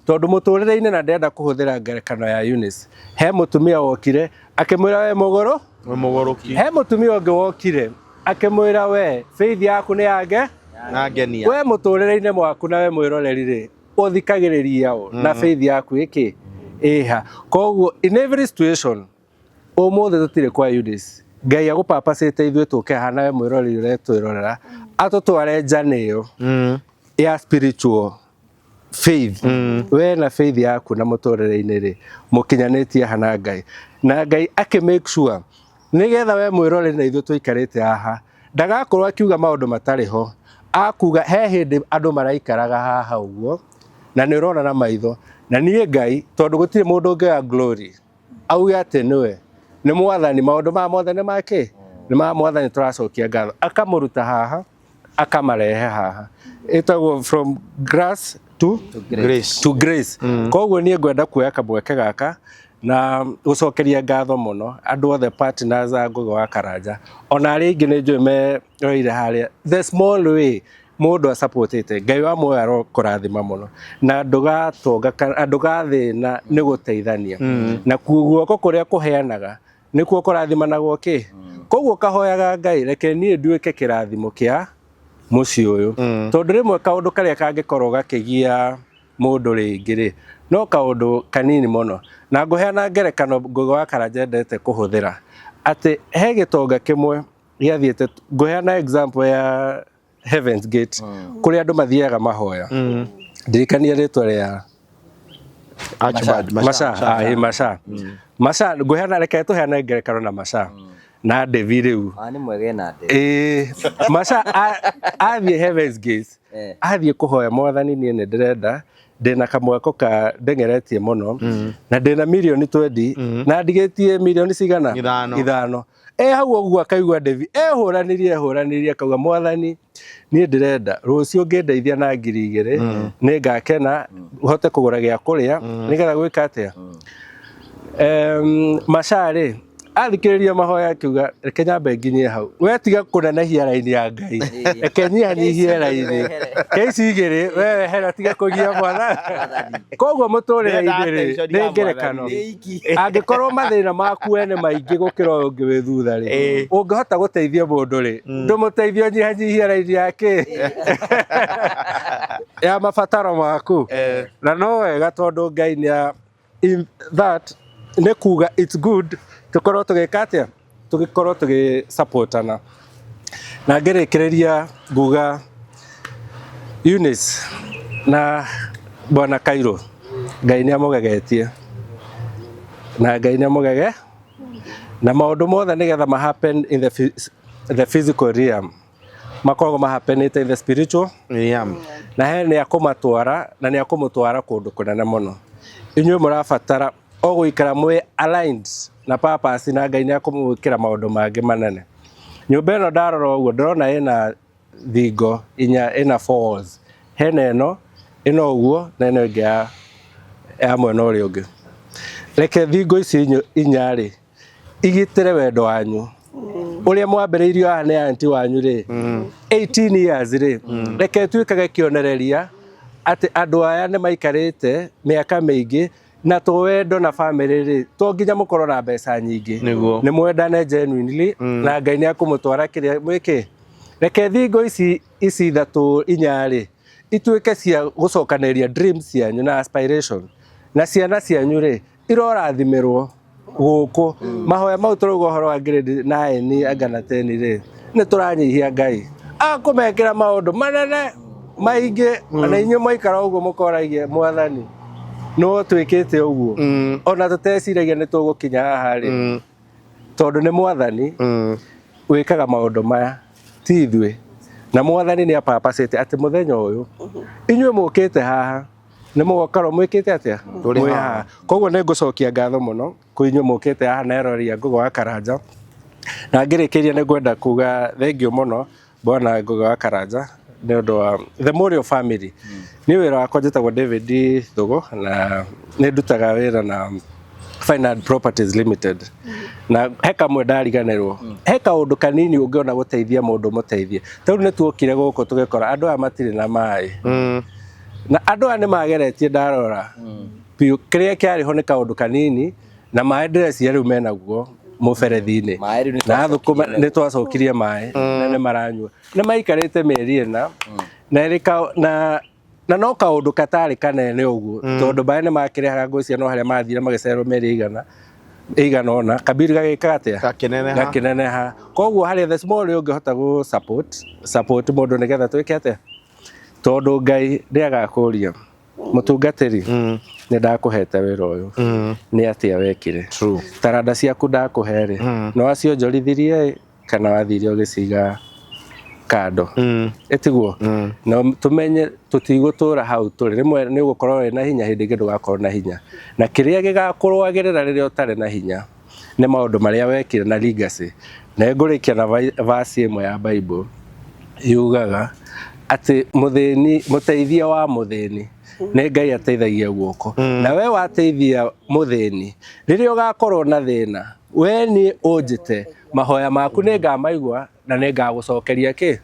tondũ mũtũrĩre-inĩ na ndĩrenda kũhũthĩra ngerekano ya Eunice he mũtumia wokire akĩmwĩra we mũgũrũ we mũgũrũki he mũtumia ũngĩ wokire akĩmwĩra we faith yaku nĩ yange na ngenia we mũtũrĩre-inĩ mwaku na we mwĩroreri rĩ ũthikagĩrĩria ũ na faith yaku ĩkĩ ĩha koguo in every situation ũmũthĩ tũtirĩ kwa Eunice Ngai agũpapacĩte ithuĩ tũke haha nawe mwĩroreri ũretwĩrorera atũtware njana ĩyo ya spiritual faith. We na faith yaku na mũtũrĩre-inĩ rĩ, mũkinyanĩtie haha na Ngai, na Ngai akĩ make sure nĩgetha we mwĩroreri na ithuĩ tũikarĩte haha ndagakorwo akiuga maũndũ matarĩ ho, akuga he hĩndĩ andũ maraikaraga haha ũguo na nĩ ũrona na maitho. Na niĩ Ngai, tondũ gũtirĩ mũndũ ũngĩoya glory auge atĩ nĩwe nĩ mwathani, maũndũ maya mothe nĩ make, nĩ ma mwathani, tũracokia ngatho. Akamũruta haha akamarehe haha, ĩtagwo from grass to grace. To grace. Koguo niĩ ngwenda kuoya kamweke gaka na gũcokeria ngatho mũno andũ othe partners a Ngũgĩ wa Karanja, ona arĩa aingĩ nĩ njũĩ meroire harĩa the small way mũndũ asupportĩte. Ngai wa muoyo arokũrathima mũno na ndũgatonga kana ndũgathĩna nĩ gũteithania, na guoko kũrĩa kũheanaga nĩkuo kũrathimanagwo kĩ. Koguo kahoyaga Ngai, reke niĩ nduĩke kĩrathimo kĩa mũciĩ ũyũ, tondũ rĩmwe kaũndũ karĩa kangĩkorwo gakĩgia mũndũ rĩngĩ rĩ, no kaũndũ kanini mũno. Na ngũheana ngerekano Ngũgĩ wa Karanja endete kũhũthĩra, atĩ he gĩtonga kĩmwe gĩathiĩte, ngũheana example ya Heaven's Gate, kũrĩa andũ mathiaga mahoya. Ndirikania rĩtwa rĩa Archibald Macha, ah, Macha. Macha, ngũheana, reke tũheane ngerekano na Macha na Devi rĩu. Ah, nĩ mwega ena ndĩ. Ĩĩ, Macha athiĩ Heaven's Gate, athiĩ kũhoya mwathani, niĩ nĩ ndĩrenda, ndĩna kamwako ka ndengeretie mũno na ndĩna mirioni 20 na ndigĩtie mirioni cigana? Ithano. Ithano. E hau ũguo akaigua Devi ehũranirie ehũranirie, akauga, mwathani, niĩ ndĩrenda rũciũ ũngĩndeithia na 2000 nĩ ngakena, hote kũgũra gĩa kũrĩa nĩgetha gwĩka atĩa. Macha rĩ, athikĩrĩria mahoya akiuga, reke nyambe nginyie hau, we tiga kũnenehia raini ya Ngai, reke nyihanyihie raini ke ici igĩrĩ, we wehera, tiga kũgia mwana. Koguo mũtũrĩre-inĩ rĩ, nĩ ngerekano, angĩkorwo mathĩna maku we nĩ maingĩ gũkĩra ũyũ ũngĩ wĩ thutha rĩ, ũngĩhota gũteithia mũndũ rĩ, ndũmũteithie ũnyihanyihie raini yake ya mabataro maku. Na no wega, tondũ Ngai nĩ in that nĩ kuga it's good tũkorwo tũgĩka atĩa, tũgĩkorwo tũgĩ-supportana. Na ngĩrĩkĩrĩria nguga Eunice na Bwana Kairo, Ngai nĩ amũgegetie na Ngai nĩ amũgege na maũndũ mothe nĩgetha ma happen in the physical realm makoragwo mahapenĩte in the spiritual realm, na he nĩ akũmatwara na nĩ akũmũtwara kũndũ kũnene mũno. Inyuĩ mũrabatara o gũikara mwĩ aligned na purpose, na Ngai nĩ akũmwĩkĩra maũndũ mangĩ manene. Nyũmba ĩno ndarora ũguo ndĩrona ĩna thingo inya, ĩna four walls, hena ĩno ĩno ũguo na ĩno ĩngĩ ya mwena ũrĩa ũngĩ. Reke thingo ici inya rĩ igitĩre wendo wanyu ũrĩa mwambĩrĩirio haha nĩ aunty wanyu rĩ 18 years rĩ. Reke ĩtuĩkage kĩonereria atĩ andũ aya nĩ maikarĩte mĩaka mĩingĩ na to wendo na family rĩ, to nginya mũkorwo na mbeca nyingĩ. Nĩguo. Nĩ mwendane genuinely na Ngai nĩ akũmũtwara kĩrĩa mwĩkĩ. Reke thingo ici ithatũ inya rĩ ituĩke cia gũcokanĩrĩria dreams cianyu na aspiration, na ciana cianyu rĩ irorathimĩrwo gũkũ. Mahoya mau tũrauga ũhoro wa grade 9 anga na 10 rĩ, nĩ tũranyihia Ngai akũmekĩra maũndũ manene maingĩ, na inyuĩ mwaikara ũguo mũkoragia mwathani no twĩkĩte ũguo ona tũteciragia nĩ tũgũkinya haha rĩ, tondũ nĩ mwathani wĩkaga maũndũ maya, ti ithuĩ. Na mwathani nĩ apapacĩte atĩ mũthenya ũyũ inyuĩ mũkĩte haha nĩ mũgokorwo mwĩkĩte atĩa? Tũrĩ Mwĩ haha. haha. Koguo nĩ ngũcokia ngatho mũno kwĩ inyuĩ mũkĩte haha na erori a Ngũgĩ wa Karanja. Na ngĩrĩkĩria nĩ ngwenda kuga thengiũ mũno Bwana Ngũgĩ wa Karanja nĩ ũndũ wa the Morio family. Niĩ wĩra wakwa njĩtagwo David Thugo na nĩ ndutaga wĩra na Fine Art Properties Limited. Na he kamwe ndariganĩrwo, he kaũndũ kanini ũngĩona gũteithia mũndũ, mũteithie. Tarĩu nĩ tuokire gũkũ tũgĩkora andũ aya matirĩ na maĩ, na andũ aya nĩ mageretie, ndarora biũ kĩrĩa kĩarĩ ho nĩ kaũndũ kanini na maĩ ndĩreciria rĩu menaguo mũberethi-inĩ. Maĩ rĩu nĩ na thũkũma twacokirie. Nĩ twacokirie maĩ na nĩ maranyua, nĩ maikarĩte mĩeri 4 na ĩrĩ na no kaũndũ katarĩ kanene ũguo, tondũ maĩ nĩ makĩrehaga, ngwĩciria no harĩa mathire magĩcererwo mĩeri 100. Ĩigana ũna kabiri gagĩka atĩa? Gakĩneneha. Gakĩneneha. Koguo harĩa the small ũngĩhota gũ support support mũndũ nĩgetha twĩke atĩa, tondũ Ngai nĩ agakũria mũtungatĩri, nĩ ndakũhete wĩra ũyũ, nĩ atĩa wekire? Taranda ciaku ndakũhe rĩ, no wacionjorithirie kana wathire ũgĩciga kando? Ĩtiguo na tũmenye tũtigũtũra hau tũrĩ. Rĩmwe nĩ ũgũkorwo wĩna hinya, hĩndĩ ĩngĩ ndũgakorwo na hinya, na kĩrĩa gĩgakũrũagĩrĩra rĩrĩa ũtarĩ na hinya nĩ maũndũ marĩa wekire na legacy. Na ngũrĩkia na verse ĩmwe ya Bible yugaga atĩ mũthĩni, mũteithia wa mũthĩni nĩ Ngai ateithagia guoko. Na we wateithia mũthĩni, rĩrĩa ũgakorwo na thĩna, we niĩ ũnjĩte, mahoya maku nĩ ngamaigua na nĩ ngagũcokeria kĩ.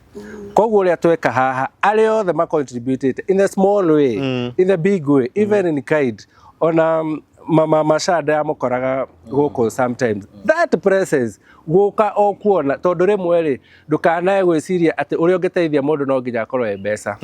Koguo ũrĩa tweka haha, arĩa othe ma contributed in the small way, in the big way, even in kind, ona mama Mashanda yamũkoraga gũkũ sometimes, that presence gũka o kuona, tondũ rĩmwe rĩ, ndũkanae gwĩciria atĩ ũrĩa ũngĩteithia mũndũ no nginya akorwo e mbeca.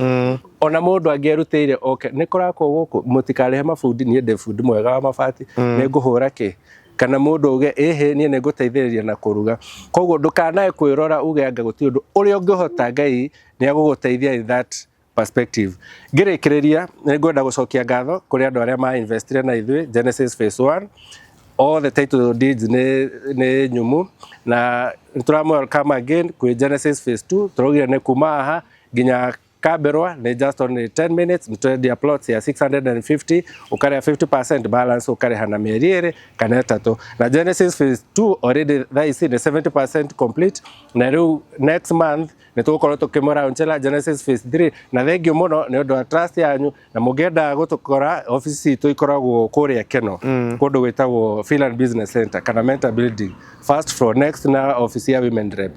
Ona mũndũ angĩerutĩire oke nĩ kũrakwo gũkũ, mũtikarĩhe mabundi, niĩ ndĩ bundi mwega wa mabati, nĩ ngũhũra kĩ, kana mũndũ uge ĩhĩ, niĩ nĩ ngũteithĩrĩria na kũruga. Koguo ndũkanae kwĩrora uge anga gũtirĩ ũndũ ũrĩa ũngĩhota, Ngai nĩ agũgũteithia in that perspective. Ngĩrĩkĩrĩria, nĩ ngwenda gũcokia ngatho kũrĩ andũ arĩa ma investire na ithuĩ Genesis phase 1. All the title deeds nĩ nyumu na nĩ tũramũ welcome again kwĩ Genesis phase 2. Tũraugire nĩ kuma haha nginya Kamberwa nĩ just only 10 minutes. Nĩ twendia plots ya 650, ũkarĩha 50%, balance ũkarĩha na mĩeri 2 kana 3. Na Genesis phase 2 already thaa ici nĩ 70% complete, na rĩu next month nĩ tũgũkorwo tũkĩmũraunchĩra Genesis phase 3. Na thank you mũno nĩ ũndũ wa trust yanyu. Na mũngĩenda gũtũkora, office citũ ikoragwo kũrĩa Keno, kũndũ gwĩtagwo Finland Business Center kana Mentor Building, first floor, next na office ya Women Rep.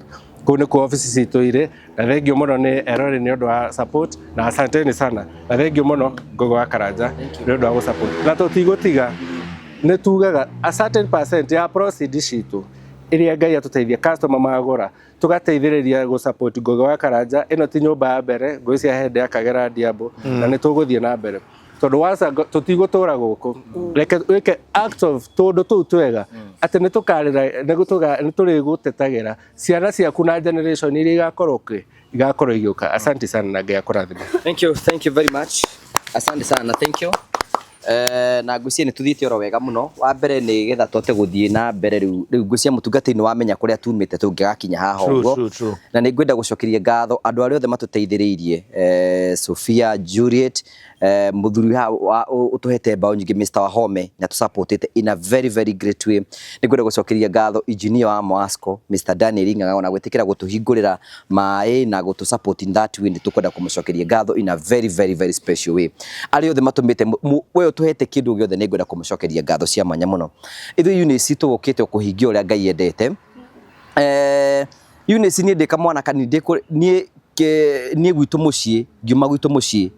Kũu nĩkuo office citũ irĩ. Na thank you mũno nĩ erori nĩ ũndũ wa support, na asanteni sana, na thank you mũno Ngũgĩ wa Karanja nĩ ũndũ wa gũ support. Na tũtigũtiga, nĩ tugaga a certain percent ya proceed citũ ĩrĩa Ngai atũteithia customer magũra, tũgateithĩrĩria gũ support Ngũgĩ wa Karanja. Ĩno ti nyũmba ya mbere ngũĩ cia hende akagera Ndiambo, na nĩ tũgũthiĩ na mbere tondũ waca tũtigũtũra gũkũ. Reke wĩke act of tũndũ tũu twega atĩ nĩ tũkarĩra, nĩ tũrĩgũtetagĩra ciana ciaku na generation iria igakorwo kĩ igakorwo igĩũka. Asante sana na Ngai akũrathime. Thank you, thank you very much. Asante sana, thank you. Na ngwĩciria nĩ tũthiĩte oro wega mũno. Wa mbere nĩ getha tũhote gũthiĩ na mbere rĩu rĩu ngwĩciria mũtungatĩri nĩ wamenya kũrĩa tumĩte tũngĩgakinya haha ũguo. True, true. Na nĩ ngwenda gũcokeria ngatho andũ arĩa othe matũteithĩrĩirie, Sophia, Juliet, mũthuri haha ũtũhete mbaũ nyingĩ, Mr. Wahome, na tũsupportĩte in a very very great way. Nĩ ngwenda gũcokeria ngatho engineer wa Moasco, Mr. Daniel Ng'ang'a, na gwĩtĩkĩra gũtũhingũrĩra maĩ na gũtũ support in that way. Nĩ tũkwenda kũmũcokeria ngatho in a very very very special way. Arĩa othe matũmĩte we ũtũhete kĩndũ gĩothe, nĩ ngwenda kũmũcokeria ngatho cia mwanya mũno. Ithuĩ Eunice tũgũkĩte o kũhingia ũrĩa Ngai endete. Eunice, niĩ ndĩ kamwana kanini, ndĩ niĩ niĩ gwitũ mũciĩ, ngiuma gwitũ mũciĩ,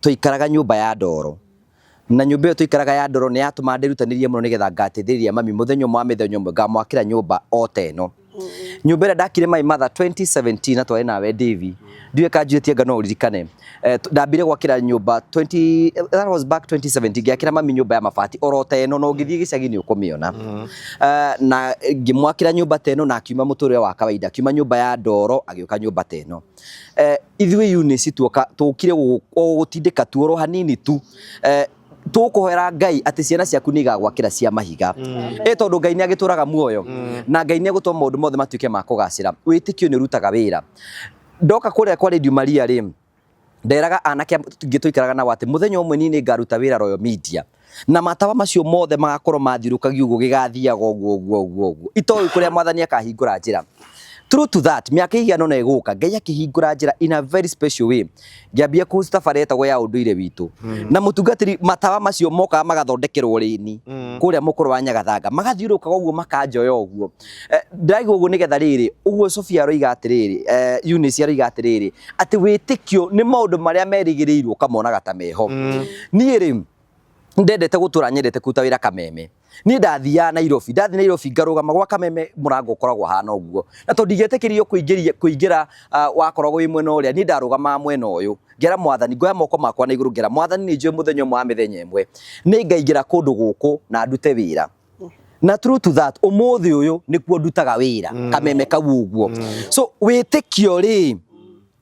twaikaraga nyũmba ya ndoro, na nyũmba ĩyo twaikaraga ya ndoro nĩ yatũmaga ndĩrutanĩrie mũno nĩgetha ngateithĩrĩria mami mũthenya ũmwe wa mĩthenya ũmwe ngamwakĩra nyũmba o ta ĩno. Nyũmba ĩrĩa ndakire my mother 2017, na twarĩ nawe Davy, ndiũĩ ka Juliet anga no ũririkane. Ndambire gwakĩra nyũmba 20, that was back 2017, ngĩakĩra mami nyũmba ya mabati oro ta ĩno, na ũngĩthiĩ gĩcagi nĩ ũkũmĩona. Na ngĩmwakĩra nyũmba ta ĩno, na akiuma mũtũrĩre wa kawaida, akiuma nyũmba ya ndoro agĩũka nyũmba ta ĩno. Ithuĩ Eunice tuoka tũkire o gũtindĩka tu oro hanini tu. Tũkũhoera Ngai atĩ ciana ciaku nĩ igagwakĩra cia mahiga, ĩ tondũ Ngai nĩ agĩtũraga muoyo, na Ngai nĩ egũtũma maũndũ mothe matuĩke ma kũgacĩra. Wĩtĩkio nĩ ũrutaga wĩra. Ndoka kũrĩa kwa Radio Maria rĩ, nderaga anake angĩ tũikaraga nao atĩ mũthenya ũmwe niĩ nĩ ngaruta wĩra Royal Media, na matawa macio mothe magakorwo mathiũrũkagio ũguo, gĩgathiaga ũguo ũguo ũguo ũguo, itoĩ kũrĩa mwathani akahingũra njĩra. True to that, mĩaka ĩigana ũna ĩgũka, Ngai akĩhingũra njĩra in a very special way, ngĩambia kũhost tabarĩra ĩtagwo ya ũndũire witũ na mũtungatĩri. Matawa macio mokaga magathondekerwo rĩni kũrĩa mũkũrũ wa Nyagathanga, magathiũrũrũkaga ũguo, makanjoya ũguo. Ndĩrauga ũguo nĩgetha rĩrĩ ũguo Sofia aroiga atĩrĩrĩ, Eunice aroiga atĩrĩrĩ, atĩ wĩtĩkio nĩ maũndũ marĩa merĩgĩrĩirwo ũkamonaga ta meho. Niĩ rĩ, ndendete gũtũra, nyendete kũruta wĩra Kameme. Niĩ ndathiaga Nairobi, ndathiĩ Nairobi ngarũgama gwa Kameme, mũrango ũkoragwo hana ũguo, na tondũ ndingĩetĩkĩririo kũingĩra, wakoragwo wĩ mwena ũrĩa, niĩ ndarũgamaga mwena ũyũ, ngera mwathani, ngoya moko makwa na igũrũ, ngera mwathani, nĩ njũĩ mũthenya ũmwe wa mĩthenya ĩmwe nĩ ngaingĩra kũndũ gũkũ na ndute wĩra. Na true to that, umuthi uyu nikuo ndutaga wira kameme kau uguo. So witikio ri,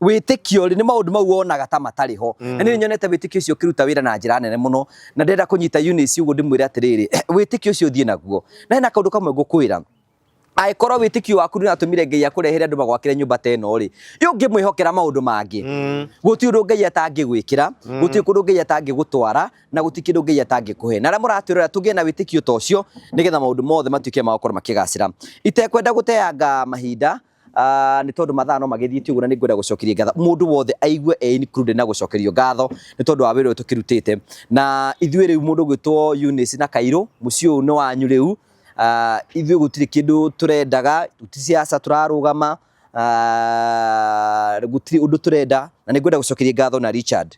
wĩtĩkio rĩ, nĩ maũndũ mau wonaga ta matarĩ ho, na nĩ nyonete wĩtĩkio ũcio ũkĩruta wĩra na njĩra nene mũno, na ndĩrenda kũnyita Eunice ũguo ndĩmwĩre atĩrĩrĩ, wĩtĩkio ũcio ũthiĩ naguo. Na hena kaũndũ kamwe ngũkwĩra, angĩkorwo wĩtĩkio waku nĩ ũratũmire Ngai akũrehere andũ magwakĩre nyũmba ta ĩno rĩ, ĩ ũngĩmwĩhokera maũndũ mangĩ, gũtirĩ ũndũ Ngai atangĩgwĩkĩra, gũtirĩ kũndũ Ngai atangĩgũtwara, na gũtirĩ kĩndũ Ngai atangĩkũhe. Na arĩa mũratwĩrora, tũgĩe na wĩtĩkio ta ũcio nĩgetha maũndũ mothe matuĩke ma gũkorwo makĩgacĩra. Itekwenda gũteanga mahinda, nĩ tondũ mathaa no magĩthiĩte ũguo, na nĩ ngwenda gũcokeria ngatho mũndũ wothe aigue e included na gũcokerio ngatho nĩ tondũ wa wĩra ũyũ tũkĩrutĩte. Na ithuĩ rĩu, mũndũ ũgwĩtwo Eunice na Kairũ, mũciĩ ũyũ nĩ wanyu rĩu. Ithuĩ gũtirĩ kĩndũ tũrendaga, ti siasa tũrarũgama, gũtirĩ ũndũ tũrenda. Na nĩ ngwenda gũcokeria ngatho na Richard,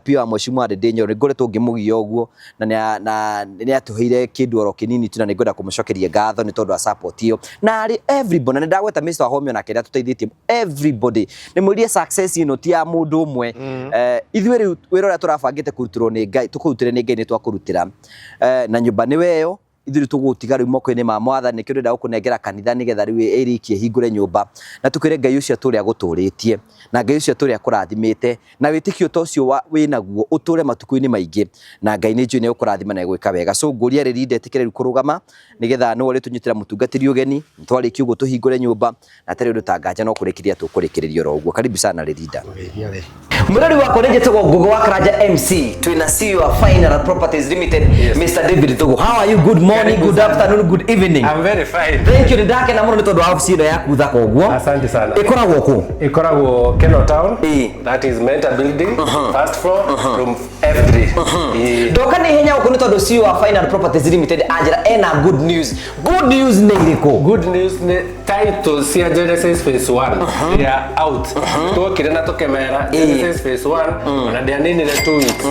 pia wa Mheshimiwa Ndindi Nyoro. Nĩ ngoretwo ngĩmũgia ũguo na nĩ atũheire kĩndũ oro kĩnini tu, na nĩ ngwenda kũmũcokeria ngatho nĩ tondũ wa support ĩyo, na arĩ everybody, na nĩ ndagweta Mr. Wahome onake nĩ atũteithĩtie. Everybody, nĩ mwĩrire success ĩno ti ya mũndũ ũmwe. Ithuĩ rĩu wĩra ũrĩa tũrabangĩte kũrutĩrwo nĩ Ngai, tũkũrutĩre nĩ Ngai, nĩ twakũrutĩra, na nyũmba nĩ weyo. Ithuĩ rĩu tũgũtiga rĩu moko-inĩ ma Mwathani. Nĩkĩo ndĩrenda gũkũnengera kanitha nĩgetha rĩu ĩrĩkie hingũre nyũmba, na tũkwĩre Ngai ũcio atũre agũtũrĩtie, na Ngai ũcio atũre akũrathimĩte, na wĩtĩkio ta ũcio wĩnaguo ũtũre matukũ-inĩ maingĩ, na Ngai nĩ njũĩ nĩ egũkũrathima na egwĩka wega. So ngũria rĩrĩ, ndetĩkĩre rĩu kũrũgama nĩgetha nĩwe ũrĩtũnyitĩra mũtungatĩri ũgeni. Twarĩkia ũguo tũhingũre nyũmba, na atarĩ ũndũ ta nganja no kũrĩkĩria tũkũrĩkĩrĩria oro ũguo. Karibu sana Rĩrinda. Mwĩrori wakwa, nĩ njĩtagwo Ngugo wa Karanja MC. Twĩna CEO wa Final Properties Limited, Mr. David Thugu. How are you? Good morning, good afternoon, good evening. I'm very fine. Thank you. Nĩ ndakena mũno nĩ tondũ wa ofici ĩno yaku thaka ũguo. Asante sana. Ĩkoragwo kũ? Ikoragwo Keno Town. That is Mentor Building, first floor, room F3. Ndoka nĩ ihenya gũkũ nĩ tondũ CEO wa Final Properties Limited anjĩra ena good news. Good news nĩ ĩrĩkũ? Good news nĩ title cia Genesis Phase 1. They are out. Twokire na tũkĩmera Genesis Phase 1 ona ndĩaninire 2 weeks.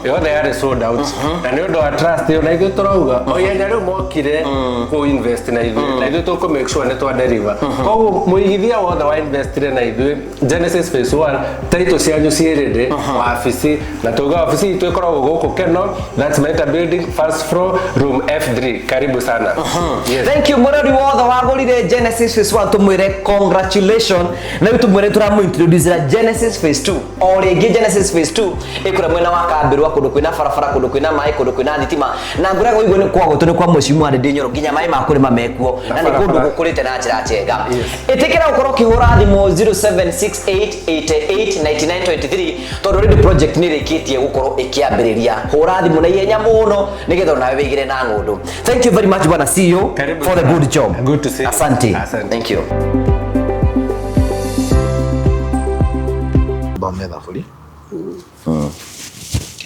Yothe yarĩ sold out. Na nĩ ũndũ wa trust ĩyo, na ithuĩ tũrauga o ihenya rĩu mokire kũ invest na ithuĩ, na ithuĩ tũkũ make sure nĩ twa deliver. Koguo mũigithia wothe wa investire na ithuĩ Genesis Phase 1, title cianyu ciĩ ready wabici, na tuga wabici itũ ĩkoragwo gũkũ Keno, that's Mentor Building, first floor, room F3. Karibu sana. Yes. Thank you. Mũrori wothe wagũrire Genesis Phase 1, tũmwĩre congratulation, na rĩu tũmwĩre tũramũ Genesis Phase 2 o rĩngĩ. Genesis Phase 2 ĩkũrĩa mwena wa Kambĩrwa, kũndũ kwĩna barabara, kũndũ kwĩna maĩ, kũndũ kwĩna thitima, na ngũraga ũiguo nĩ kwa gwitũ, nĩ kwa Mheshimiwa Ndindi Nyoro, nginya maĩ ma kũrĩma mekuo, na nĩ kũndũ gũkũrĩte na njĩra njega. Ĩtĩkĩra gũkorwo ũkĩhũra thimũ 0768889923, tondũ already project nĩ ĩrĩkĩtie gũkorwo ĩkĩambĩrĩria. Hũra thimũ na ihenya mũno nĩgetha onawe wĩgĩre na ng'ũndũ. Thank you very much, bwana CEO, for the good job. Good to see you. Asante. Thank you. Thome thaburi.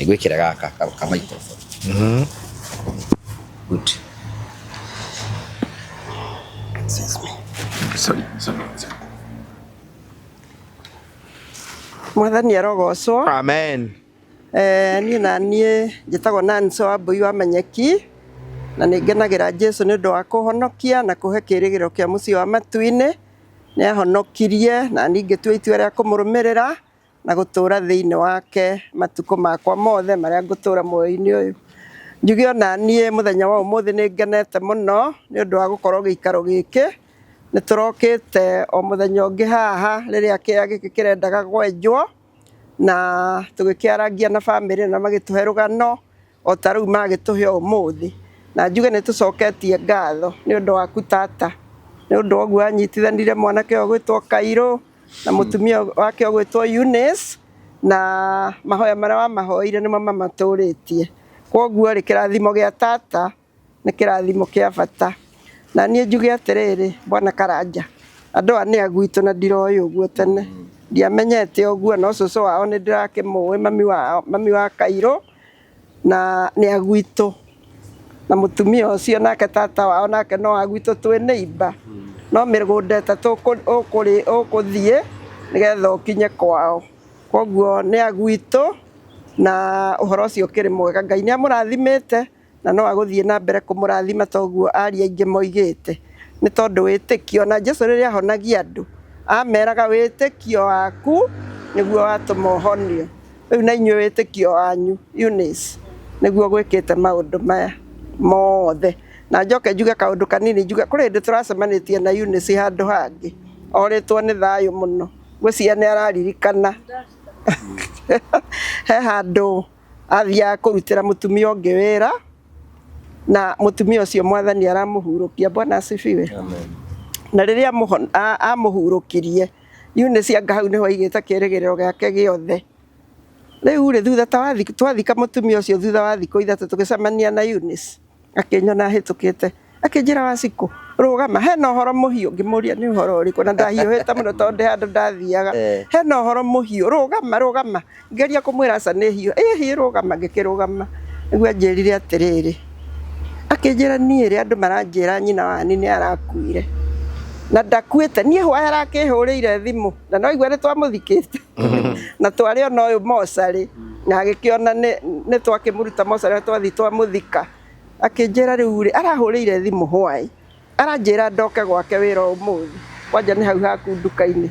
Ngwĩkĩra gaka ka microphone. Good. Excuse me. Sorry, sorry, sorry. Mwathani arogocwo. Amen. Niĩ na niĩ njĩtagwo Nancy Wambui wa Manyeki, na nĩ ngenagĩra Jesu nĩ ũndũ wa kũhonokia na kũhe kĩrĩgĩrĩro kĩa mũciĩ wa matu-inĩ. Nĩ ahonokirie na niĩ ngĩtua itua rĩa kũmũrũmĩrĩra na gũtũra thĩinĩ wake matukũ makwa mothe marĩa ngũtũra muoyo-inĩ ũyũ. Njuge ona niĩ mũthenya wa ũmũthĩ nĩ ngenete mũno nĩ ũndũ wa gũkorwo gĩikaro gĩkĩ. Nĩ tũrokĩte o mũthenya ũngĩ haha rĩrĩa kĩea gĩkĩ kĩrendaga gwenjwo, na tũgĩkĩarangia na bamĩrĩ na magĩtũhe rũgano o ta rĩu magĩtũhe ũmũthĩ. Na njuge nĩ tũcoketie ngatho nĩ ũndũ waku tata, nĩ ũndũ wa ũguo anyitithanire mwanake ũyũ ũgwĩtwo Kairũ na mũtumia wake ũgwĩtwo Eunice, na mahoya marĩa wamahoire nĩmo mamatũrĩtie. Kwoguo rĩ, kĩrathimo gĩa tata nĩ kĩrathimo kĩa bata. Na niĩ njuge atĩrĩrĩ, bwana Karanja, andũ aya nĩ a gwitũ na ndiroĩ ũguo tene, ndiamenyete ũguo, no cũcũ wao nĩ ndĩrakĩmũĩ, mami wao, mami wa Kairũ, na nĩ a gwitũ. Na mũtumia ũcio nake tata wao nake no a gwitũ, twĩ neighbor, no mĩgũnda ĩtatũ ũkũthiĩ nĩgetha ũkinye kwao. Kwoguo nĩ a gwitũ, na ũhoro ũcio ũkĩrĩ mwega. Ngai nĩ amũrathimĩte na no agũthiĩ na mbere kũmũrathima ta ũguo aria aingĩ moigĩte, nĩ tondũ wĩtĩkio, na Jesu rĩrĩa ahonagia andũ ameraga wĩtĩkio waku nĩguo watũma ũhonio. Rĩu na inyuĩ wĩtĩkio wanyu, Eunice, nĩguo gwĩkĩte maũndũ maya mothe. Na njoke njuge kaũndũ kanini, njuge kũrĩ hĩndĩ tũracemanĩtie na Eunice handũ hangĩ, orĩtwo nĩ thayũ mũno, ngwĩciria nĩ araririkana. He handũ athiaga kũrutĩra mũtumia ũngĩ wĩra, na mũtumia ũcio mwathani aramũhurũkia. Bwana asifiwe. Na rĩrĩa amũhurũkirie, Eunice anga hau nĩho aigĩte kĩrĩgĩrĩro gĩake gĩothe. Rĩu rĩ, thutha ta twathika mũtumia ũcio, thutha wa thikũ 3 tũgĩcemania na Eunice, akĩnyona hĩtũkĩte, akĩnjĩra, Wacikũ, rũgama, hena ũhoro mũhiũ. Ngĩmũria nĩ ũhoro ũrĩkũ, na ndahiũhĩte mũno tondũ ndĩ handũ ndathiaga. Hena ũhoro mũhiũ, rũgama, rũgama. Ngeria kũmwĩra aca nĩ hiũ, ĩhi rũgama, ngĩkĩrũgama. Nĩguo anjĩrire atĩrĩrĩ, akĩnjĩra niĩ rĩ, andũ maranjĩra nyina wa Ani nĩ arakuire, na ndakuĩte. Niĩ hwaĩ arakĩhũrĩire thimũ, na no igua nĩ twamũthikĩte na twarĩ ona ũyũ mocarĩ, na agĩkĩona nĩ twakĩmũruta mocarĩ na twathiĩ twamũthika. Akĩnjĩra rĩu rĩ, arahũrĩire thimũ hwaĩ, aranjĩra ndoke gwake wĩra ũmũthĩ, kwanja nĩ hau haku nduka-inĩ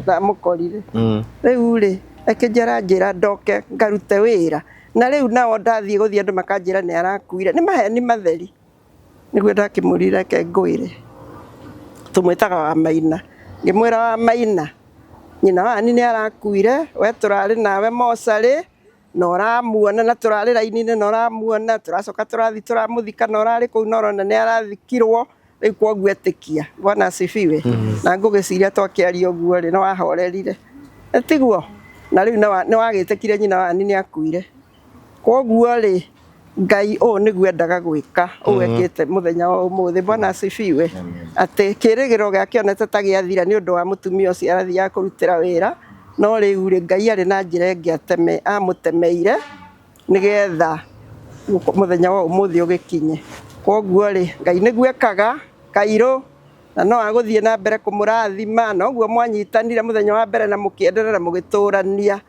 ndamũkorire. Rĩu rĩ, akĩnjĩra anjĩra ndoke ngarute wĩra, na rĩu nao ndathiĩ gũthiĩ andũ makanjĩra nĩ arakuire, nĩ maheni matheri. Nĩguo ndakĩmũrire reke ngwĩre, tũmwĩtaga wa Maina. Ngĩmwĩra wa Maina, nyina wa Ani nĩ arakuire, we tũrarĩ nawe mocarĩ, na ũramuona, na tũrarĩ raini-inĩ na ũramuona, tũracoka tũrathiĩ tũramũthika na ũrarĩ kũu na ũrona nĩ arathikirwo, rĩu kwoguo ĩtĩkia. Bwana asifiwe. Na ngũgĩciria twakĩaria ũguo rĩ, nĩ wahorerire, tiguo? Na rĩu nĩ wagĩtĩkire nyina wa Ani nĩ akuire. Kwoguo rĩ, Ngai ũũ nĩguo endaga gwĩka, ũũ ekĩte mũthenya wa ũmũthĩ. Bwana asifiwe. Atĩ kĩrĩgĩrĩro gĩake onete ta gĩathira nĩ ũndũ wa mũtumia ũcio arathiaga kũrutĩra wĩra, no rĩu rĩ, Ngai arĩ na njĩra ĩngĩ amũtemeire nĩgetha mũthenya wa ũmũthĩ ũgĩkinye. Kwoguo rĩ, Ngai nĩguo ekaga, Kairũ, na no agũthiĩ na mbere kũmũrathima, noguo mwanyitanire mũthenya wa mbere na mũkĩendana na mũgĩtũrania,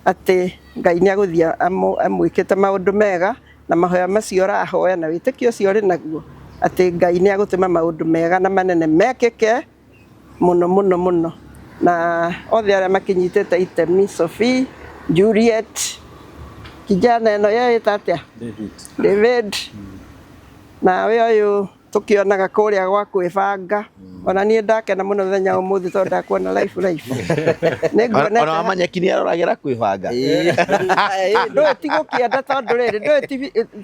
atĩ Ngai nĩ agũthiĩ amwĩkĩte maũndũ mega, na mahoya macio ũrahoya na wĩtĩkio ũcio ũrĩ naguo, atĩ Ngai nĩ agũtũma maũndũ mega na manene mekĩke mũno mũno mũno. Na othe arĩa makĩnyitĩte itemi, Sophie, Juliet, kijana ĩno yeĩta atĩa? David. Nawe ũyũ tũkĩonaga kũrĩa gwa kwĩbanga, ona niĩ ndakena mũno mũthenya wa ũmũthĩ tondũ ndakuona life life. Nĩ nguonete. Ona wamanyeki nĩ aroragĩra kwĩbanga. Ndũĩ ti gũkĩenda tondũ rĩrĩ, ndũĩ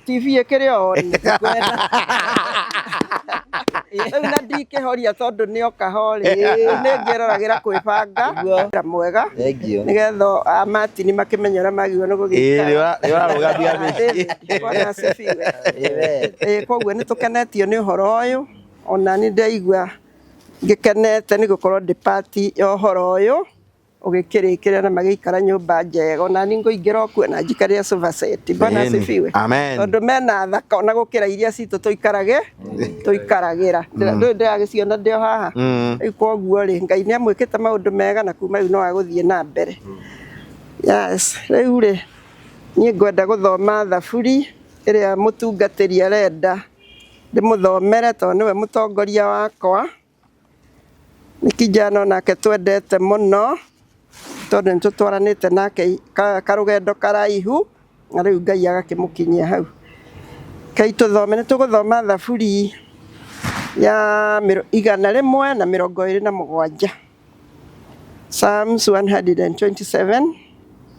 TV ĩkĩrĩ o on. Rĩu na ndikĩhoria tondũ nĩ oka ho rĩ, rĩu nĩ ngĩroragĩra kwĩbanga mwega Thank you. nĩgetha a Martin makĩmenye ũrĩa magĩrĩirwo nĩ gũgĩikara. Nĩ ũrarũgamia mĩciĩ. Bwana asifiwe. Amen. Koguo nĩ tũkenetio nĩ ũhoro ũyũ, ona nĩ ndaigua ngĩkenete nĩ gũkorwo ndĩ part ya ũhoro ũyũ ũgĩkĩrĩkĩrĩra na magĩikara nyũmba njega, ona niĩ ngũingĩra o kuo na njikarĩre sofa set. Bwana Amen. asifiwe. Amen. Tondũ mena thaka ona gũkĩra iria citũ tũikaragĩra, ndũĩ ndĩragĩciona ndĩ o haha. Rĩu koguo rĩ, Ngai nĩ amwĩkĩte maũndũ mega na kuma rĩu no agũthiĩ na mbere. Yes, rĩu rĩ, niĩ ngwenda gũthoma thaburi ĩrĩa mũtungatĩri arenda ndĩmũthomere tondũ nĩwe mũtongoria wakwa. Nĩ kijana onake twendete mũno tondũ nĩ tũtwaranĩte nake karũgendo karaihu, na rĩu Ngai agakĩmũkinyia hau. Rekei tũthome, nĩ tũgũthoma thaburi ya 127. Psalms 127,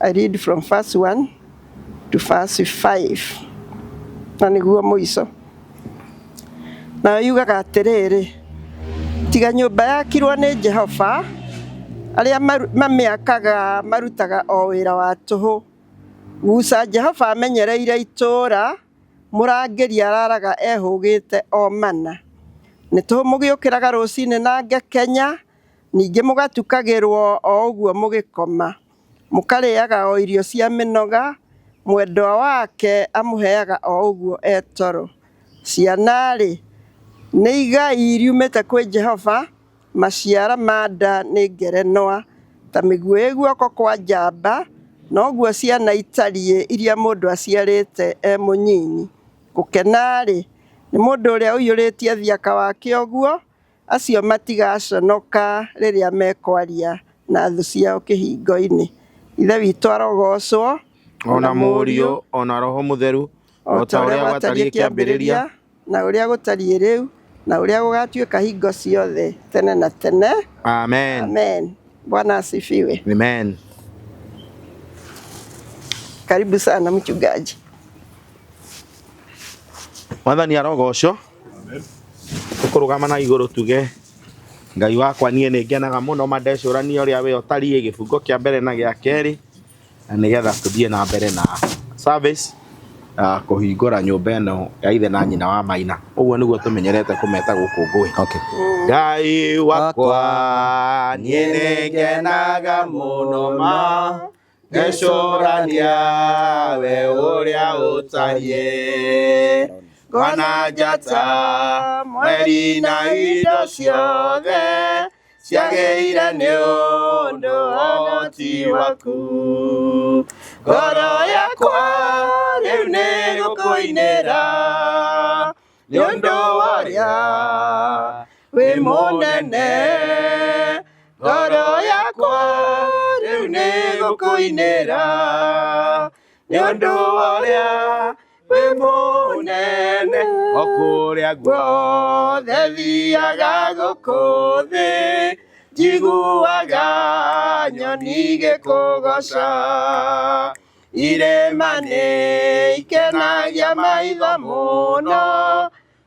I read from verse 1 to verse 5, na nĩguo mũico. Nayo yugaga atĩrĩrĩ, tiga nyũmba yakirwo nĩ Jehova, arĩa mamĩakaga marutaga o wĩra wa tũhũ. Guca Jehova amenyereire itũũra, mũrangĩri araraga ehũgĩte o mana. Nĩ tũhũ mũgĩũkĩraga rũcinĩ na ngekenya, ningĩ mũgatukagĩrwo o ũguo mũgĩkoma. Mũkarĩaga o irio cia mĩnoga, mwendwa wake amũheaga o ũguo e toro. Ciana-rĩ, nĩ igai riumĩte kwĩ Jehova, maciara ma nda nĩ ngerenwa. Ta mĩguĩ ĩ guoko kwa njamba, noguo ciana itariĩ iria mũndũ aciarĩte e mũnyinyi. Gũkena-rĩ, nĩ mũndũ ũrĩa ũiyũrĩtie thiaka wake ũguo, acio matigaconoka rĩrĩa mekwaria na thũ ciao kĩhingo-inĩ. Ithe witũ arogocwo, Ona Mũriũ, ona Roho Mũtheru, o ta ũrĩa gwatariĩ kĩambĩrĩria, na ũrĩa gũtariĩ rĩu na ũrĩa gũgatuĩka hingo ciothe tene na tene. Amen. Amen. Bwana asifiwe. Amen. Karibu sana mchungaji. Mwathani arogocwo. Tũkũrũgama na igũrũ tuge Ngai wakwa niĩ nĩ ngenaga mũno ma ndecũrania ũrĩa we ũtariĩ gĩbungo kĩa mbere na gĩa kerĩ na nĩgetha tũthiĩ na mbere na service kũhingũra nyũmba ĩno ya ithe na nyina wa Maina. Ũguo nĩguo tũmenyerete kũmeta gũkũ Ngũĩ. Okay. Ngai wakwa niĩ nĩ ngenaga mũno ma ngecũrania we ũrĩa ũtariĩ ngona njata mweri na indo ciothe ciagĩire nĩ ũndũ wa ũhoti waku. Ngoro yakwa rĩu nĩ gũkũinĩra nĩ ũndũ wa ũrĩa wĩ mũnene. Ngoro yakwa rĩu nĩ gũkũinĩra nĩ ũndũ wa ũrĩa wĩ mũnene. O kũrĩa guothe thiaga gũkũ thĩ njiguaga nyoni igĩkũgoca. Irĩma nĩ ikenagia maitho mũno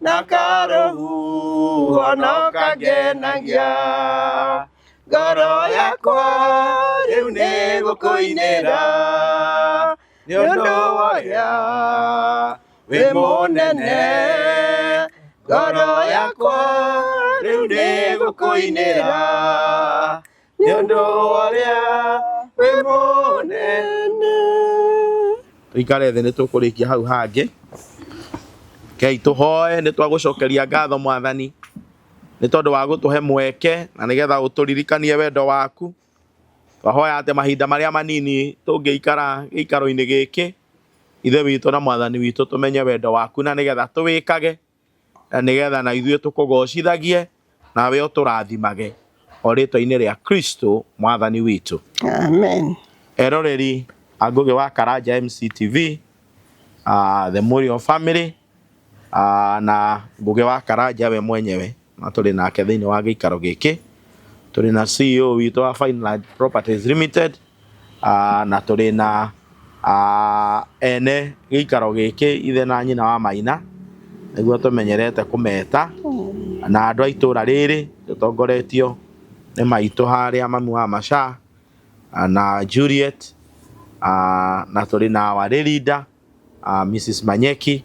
na karũhuho no kangenagia. Ngoro yakwa rĩu nĩ gũkũinĩra nĩ ũndũ wa ũrĩa wĩ mũnene. Ngoro yakwa rĩu nĩ gũkũinĩra nĩ ũndũ wa ũrĩa wĩ mũnene. Tũikare thĩ nĩ tũkũrĩkia hau hangĩ. Rekei tũhoe nĩ twagũcokeria ngatho Mwathani nĩ tondũ wa gũtũhe mweke na nĩgetha ũtũririkanie wendo waku. Twahoya atĩ mahinda marĩa manini tũngĩikara gĩikaro-inĩ gĩkĩ ithe witũ na Mwathani witũ tũmenye wendo waku na nĩgetha tũwĩkage na nĩgetha na ithuĩ tũkũgocithagie nawe ũtũrathimage o rĩtwa-inĩ rĩa Kristo Mwathani witũ. Amen. Eroreri a Ngũgĩ wa Karanja MCTV, the Mũrio family, na Ngũgĩ wa Karanja we mwenyewe na tũrĩ nake thĩinĩ wa gĩikaro gĩkĩ. Tũrĩ na CEO witũ wa Fineland Properties Limited, na tũrĩ na ene gĩikaro gĩkĩ ithe na nyina wa Maina nĩguo tũmenyerete kũmeta na andũ a itũra rĩrĩ tũtongoretio nĩ maitũ harĩa mami wa Macha na Juliet, na tũrĩ na our leader, Mrs Manyeki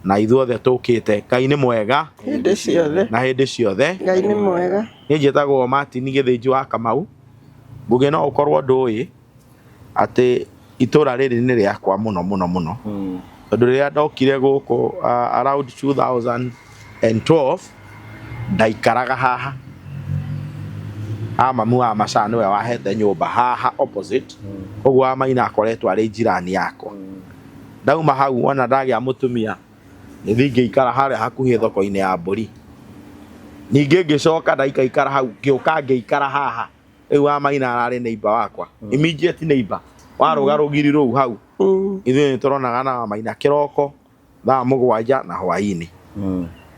na ithuothe tũkĩte. Ngai nĩ mwega hĩndĩ ciothe na hĩndĩ ciothe. Ngai nĩ mwega. Niĩ njĩtagwo Martin Gĩthĩnji wa Kamau. Ngũgĩ no ũkorwo ndũĩ atĩ itũra rĩrĩ nĩ rĩakwa mũno mũno mũno tondũ rĩrĩa ndokire gũkũ around 2012 ndaikaraga haha ha mamu wa Macha nĩwe wahete nyũmba haha opposite ũguo wa Maina akoretwo arĩ njirani yakwa. Ndauma hau ona ndagĩa mũtumia nĩthiĩ ngĩikara harĩa hakuhĩ thoko-inĩ ya mbũri. Ningĩ ngĩcoka ndaikaikara hau ngĩũka ngĩikara haha rĩu wa Maina ararĩ neighbor wakwa, immediate neighbor warũga rũgiri rũu hau. Ithuĩ nĩ tũronaga na wa Maina kĩroko thaa 7 na hwaĩ-inĩ.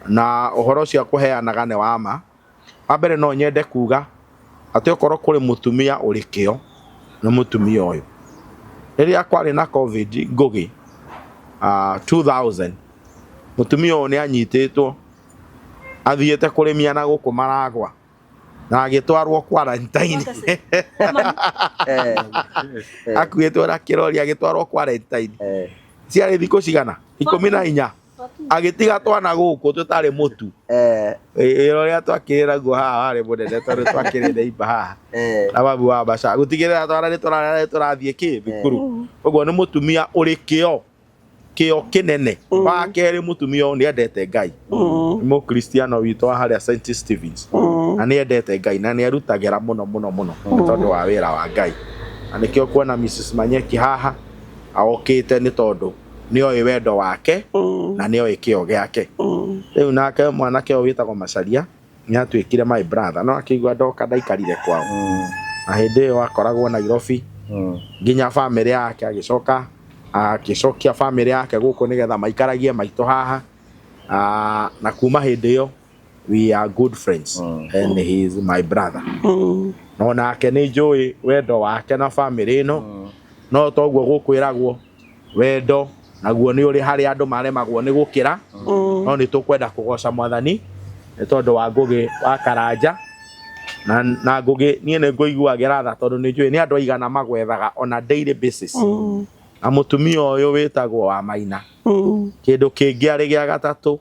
Na ũhoro ũcio akũheanaga nĩ wa ma. Wa mbere no nyende kuga atĩ okorwo kũrĩ mũtumia ũrĩ kĩo nĩ mũtumia ũyũ. Rĩrĩa kwarĩ na COVID Ngũgĩ 2000 mũtumia ũyũ nĩ anyitĩtwo athiĩte kũrĩmia na gũkũ Maragwa na agĩtwarwo quarantine. Akuĩtwo na kĩrori agĩtwarwo quarantine. Ciarĩ thikũ cigana? 14. Agĩtiga twana gũkũ tũtarĩ mũtu. Wĩra ũrĩa twakĩrĩ naguo haha warĩ mũnene tondũ twakĩrĩ neighbor haha na mamu wa Macha gũtigĩrĩra twana nĩ tũrathiĩ kĩ thukuru. Ũguo nĩ mũtumia ũrĩ kĩo kĩo kĩnene. Wa kerĩ mũtumia ũyũ nĩ endete Ngai. Nĩ mũkristiano witũ wa harĩa St Stevens na nĩ endete Ngai na nĩ arutagĩra mũno mũno mũno nĩ tondũ wa wĩra wa Ngai. Na nĩkĩo kuona Mrs Manyeki haha okĩte nĩ tondũ nĩ oĩ wendo wake na nĩ oĩ kĩo gĩake. Rĩu nake mwanake ũyũ wĩtagwo Macharia nĩ atuĩkire my brother no akĩigua ndoka ndaikarire kwao. Na hĩndĩ ĩyo akoragwo Nairobi nginya bamĩrĩ yake agĩcoka agĩcokia bamĩrĩ yake gũkũ nĩgetha maikaragie maitũ haha. Na kuma hĩndĩ ĩyo we are good friends and he is my brother. No nake nĩ njũĩ wendo wake na family ĩno, no toguo gũkwĩragwo wendo naguo nĩ ũrĩ harĩa andũ maremagwo nĩ gũkĩra. No nĩ tũkwenda kũgoca Mwathani nĩ tondũ wa Ngũgĩ wa Karanja na Ngũgĩ niĩ nĩ ngũiguagĩra tha tondũ nĩ njũĩ nĩ andũ aigana magwethaga on a daily basis. Na mũtumia ũyũ wĩtagwo wa Maina, kĩndũ kĩngĩ arĩ gĩa gatatũ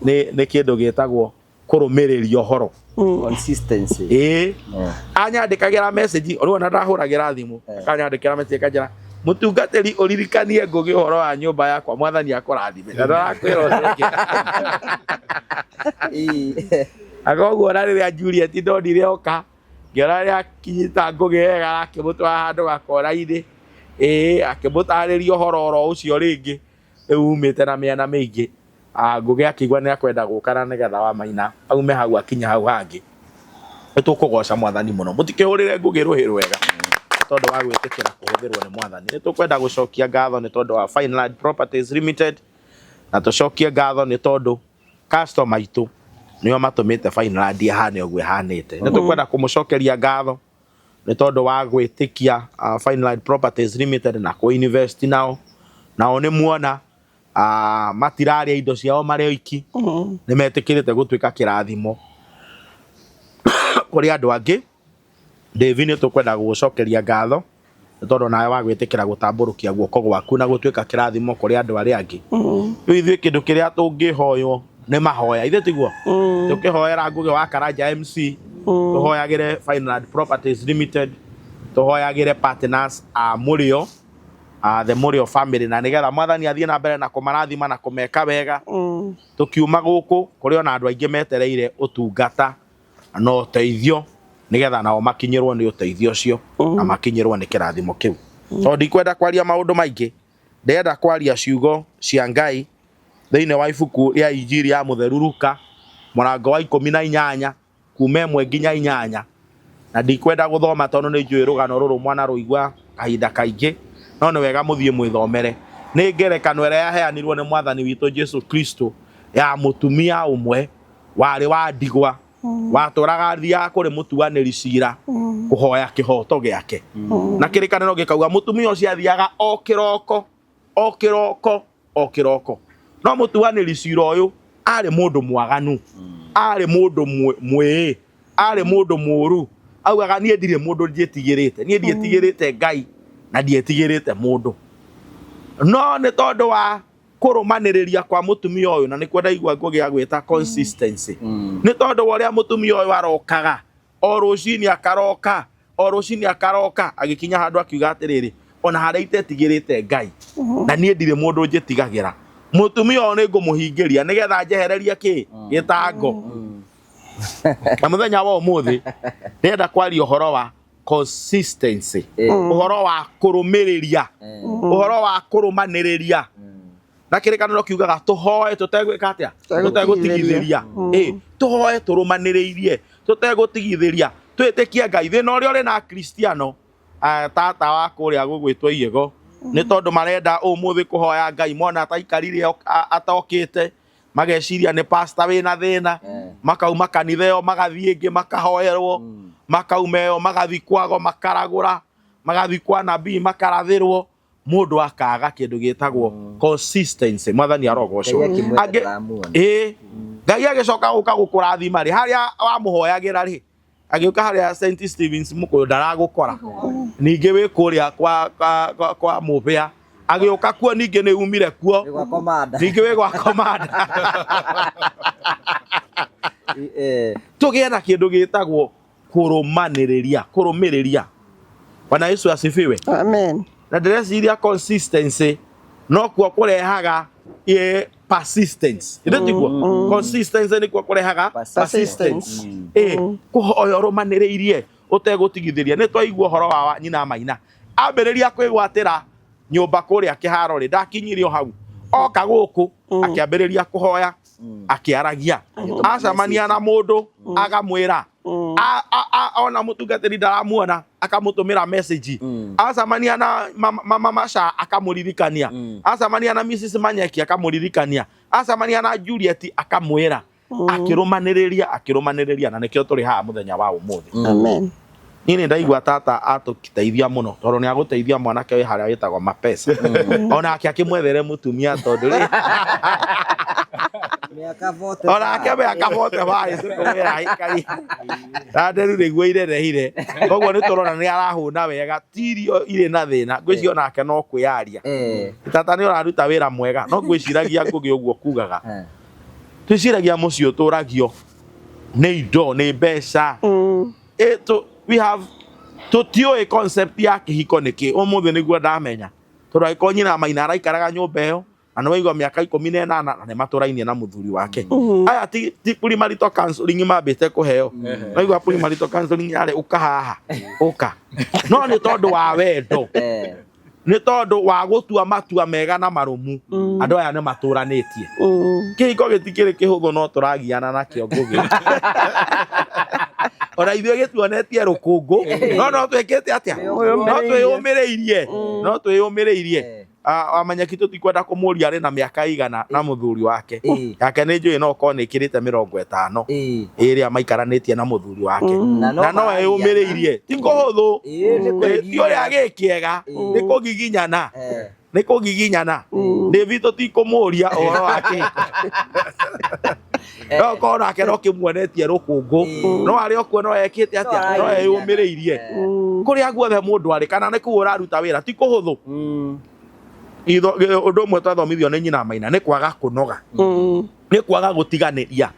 nĩ kĩndũ gĩtagwo kũrũmĩrĩria ũhoro. Consistency. Ĩĩ, anyandĩkagĩra message rĩu ona ndahũragĩra thimũ, akanyandĩkĩra message akanjĩra, mũtungatĩri ũririkanie Ngũgĩ ũhoro wa nyũmba yakwa, Mwathani akũrathime. Na ndarakwĩra ũndũ ũngĩ. Na koguo ona rĩrĩa Juliet ndonire oka, ngĩona rĩrĩa akinyita Ngũgĩ wega akĩmũtwara handũ gakora-inĩ, ĩĩ, akĩmũtarĩria ũhoro oro ũcio rĩngĩ, rĩu umĩte na mĩena mĩingĩ. Ngũgĩ akĩigua nĩ akwenda gũka na nĩgetha wa Maina aume hau akinye hau hangĩ. Nĩ tũkũgoca Mwathani mũno. Mũtikĩhũrĩre Ngũgĩ rũhĩ rwega tondũ wa gwĩtĩkĩra kũhũthĩrwo nĩ Mwathani. Nĩ tũkwenda gũcokia ngatho nĩ tondũ wa Fineland Properties Limited, na tũcokie ngatho nĩ tondũ customer aitũ nĩo matũmĩte Fineland ĩhane ũguo ĩhanĩte. Nĩ tũkwenda kũmũcokeria ngatho nĩ tondũ wa gwĩtĩkia Fineland Properties Limited na kũ invest nao. Nao nĩ muona matirarĩa indo ciao marĩ oiki, nĩ metĩkĩrĩte gũtuĩka kĩrathimo kũrĩ andũ angĩ. David, nĩ tũkwenda gũgũcokeria ngatho nĩ tondũ nawe wa gwĩtĩkĩra gũtambũrũkia guoko gwaku na gũtuĩka kĩrathimo kũrĩ andũ arĩa angĩ. Rĩu ithuĩ kĩndũ kĩrĩa tũngĩhoywo nĩ mahoya, ithuĩ tiguo tũkĩhoera Ngũgĩ wa Karanja MC, tũhoyagĩre Fineland Properties Limited, tũhoyagĩre partners a Mũrĩo, the Mũrĩo family, na nĩgetha Mwathani athiĩ na mbere na kũmarathima na kũmeka wega. Tũkiuma gũkũ kũrĩ ona andũ aingĩ metereire ũtungata na ũteithio, nĩgetha nao makinyĩrwo nĩ ũteithio ũcio na makinyĩrwo nĩ kĩrathimo kĩu. Tondũ ndikwenda kwaria maũndũ maingĩ, ndĩrenda kwaria ciugo cia Ngai thĩinĩ wa ibuku rĩa Injiri ya Mũtheru Luka mũrango wa 18 kuma 1 nginya 8. Na ndikwenda gũthoma tondũ nĩ njũĩ rũgano rũrũ mwana rũigua kahinda kaingĩ, no nĩ wega mũthiĩ mwĩthomere. Nĩ ngerekano ĩrĩa yaheanirwo nĩ Mwathani witũ Jesu Kristo ya mũtumia ũmwe warĩ wa ndigwa, watũraga athiaga kũrĩ mũtuanĩri cira kũhoya kĩhoto gĩake. Na kĩrĩkanĩro gĩkauga mũtumia ũcio athiaga o kĩroko o kĩroko o kĩroko. No mũtuanĩri cira ũyũ arĩ mũndũ mwaganu, arĩ mũndũ mwĩĩ, arĩ mũndũ mũru. Augaga niĩ ndirĩ mũndũ njĩtigĩrĩte, niĩ ndiĩtigĩrĩte Ngai na ndiĩtigĩrĩte mũndũ. No nĩ tondũ wa kũrũmanĩrĩria kwa mũtumia ũyũ, na nĩkuo ndaigua Ngũgĩ agwĩta consistency, nĩ tondũ wa ũrĩa mũtumia ũyũ arokaga o rũcinĩ, akaroka o rũcinĩ, akaroka, agĩkinya handũ akiuga atĩrĩrĩ, ona harĩa itetigĩrĩte Ngai na niĩ ndirĩ mũndũ njĩtigagĩra, mũtumia ũyũ nĩ ngũmũhingĩria nĩgetha njehererie kĩ gĩtango. Na mũthenya wa ũmũthĩ ndĩrenda kwaria ũhoro wa consistency, ũhoro wa kũrũmĩrĩria, ũhoro wa kũrũmanĩrĩria. Na kĩrĩkanĩro kiugaga tũhoe tũtegwĩka atĩa? Tũtegũtigithĩria. Ĩ, tũhoe tũrũmanĩrĩirie tũtegũtigithĩria, twĩtĩkie Ngai. Thĩna ũrĩa ũrĩ na Akristiano, tata wa kũrĩa gũgwĩtwo Igego, nĩ tondũ marenda ũmũthĩ kũhoya Ngai mona ataikarire atokĩte, mageciria nĩ pastor wĩna thĩna, makauma kanitha ĩyo magathiĩ ĩngĩ makahoerwo, makauma ĩyo magathiĩ kwago makaragũra, magathiĩ kwa nabii makarathĩrwo, mũndũ akaga kĩndũ gĩtagwo consistency. Mwathani arogocwo. Ngai akĩmwetha ndaramuona. Ĩĩ, Ngai agĩcoka gũka gũkũrathima rĩ, harĩa wamũhoyagĩra rĩ, agĩũka harĩa St Stevens Mũkũyũ ndaragũkora, ningĩ wĩ kũrĩa kwa Mũbĩa, agĩũka kuo ningĩ nĩ umire kuo. Wĩ gwa Komanda. Ningĩ wĩ gwa Komanda. Tũgĩe na kĩndũ gĩtagwo kũrũmanĩrĩria, kũrũmĩrĩria. Bwana Yesu asifiwe. Amen. Na ndĩreciria consistency no kuo kũrehaga persistence. Ithe tiguo? Consistency nĩkuo kũrehaga persistence. Kũhoya ũrũmanĩrĩirie ũtegũtigithĩria. Nĩ twaigua ũhoro wa nyina Maina ambĩrĩria kwĩgwatĩra nyũmba kũrĩa kĩharo rĩ, ndakinyire o hau, oka gũkũ akĩambĩrĩria kũhoya, akĩaragia, acemania na mũndũ akamwĩra, ona mũtungatĩri ndaramuona akamũtũmĩra message, acemania na mama Masha akamũririkania, acemania na Mrs Manyeki akamũririkania. Acemania na Juliet akamwĩra, akĩrũmanĩrĩria akĩrũmanĩrĩria, na nĩkĩo tũrĩ haha mũthenya wa ũmũthĩ. Amen. Niĩ nĩ ndaigua tata atũteithia mũno, tondũ nĩ agũteithia mwanake wĩ harĩa wĩtagwo Mapesa, onake akĩmwethere mũtumia, tondũ rĩ Mĩaka 45. Onake mĩaka 45 tũkũmwĩra aikari na nderu nĩguo irerehire. Koguo nĩ tũrona nĩ arahũna wega, ti irio irĩ na thĩna, ngwĩciria onake no kwĩyaria. Tata nĩ ũraruta wĩra mwega, no ngwĩciragia Ngũgĩ ũguo kugaga, twĩciragia mũciĩ ũtũragio nĩ indo, nĩ mbeca. We have tũtiũĩ concept ya kĩhiko nĩkĩ. Ũmũthĩ nĩguo ndamenya, tondũ angĩkorwo nyina Maina araikaraga nyũmba ĩyo na nĩ waigua mĩaka 18 na nĩ matũrainie na mũthuri wake, aya ti premarital counseling mambĩte kũheo. Waigua premarital counseling yarĩ ũka haha ũka, no nĩ tondũ wa wendo, nĩ tondũ wa gũtua matua mega na marũmu, andũ aya nĩ matũranĩtie. Kĩhiko gĩtikĩrĩ kĩhũthũ, no tũragiana nakĩo, Ngũgĩ. Ona ithuĩ gĩtuonetie rũkũngũ, no no twĩkĩte atĩa? No twĩyũmĩrĩirie, no twĩyũmĩrĩirie. Wamanyeki tũtikwenda kũmũria arĩ na mĩaka igana na mũthuri wake. Yake nĩ njũĩ no ũkorwo nĩ ĩkĩrĩte 50 ĩrĩa maikaranĩtie na mũthuri wake, Na no na no maragiana. eyũmĩrĩirie. Ti kũhũthũ. Nĩ Ti ũrĩa gĩkĩega, nĩ kũgiginyana, nĩ kũgiginyana. David tũtikũmũria ũhoro wa kĩhiko, no korwo nake no kĩmuonetie rũkũngũ, no arĩ o kuo, no ekĩte atĩa? No eyũmĩrĩirie. Kũrĩa guothe mũndũ arĩ, kana nĩ kũu ũraruta wĩra, ti kũhũthũ. Ũndũ ũmwe twathomithio nĩ nyina Maina nĩ kwaga kũnoga, nĩ kwaga gũtiganĩria,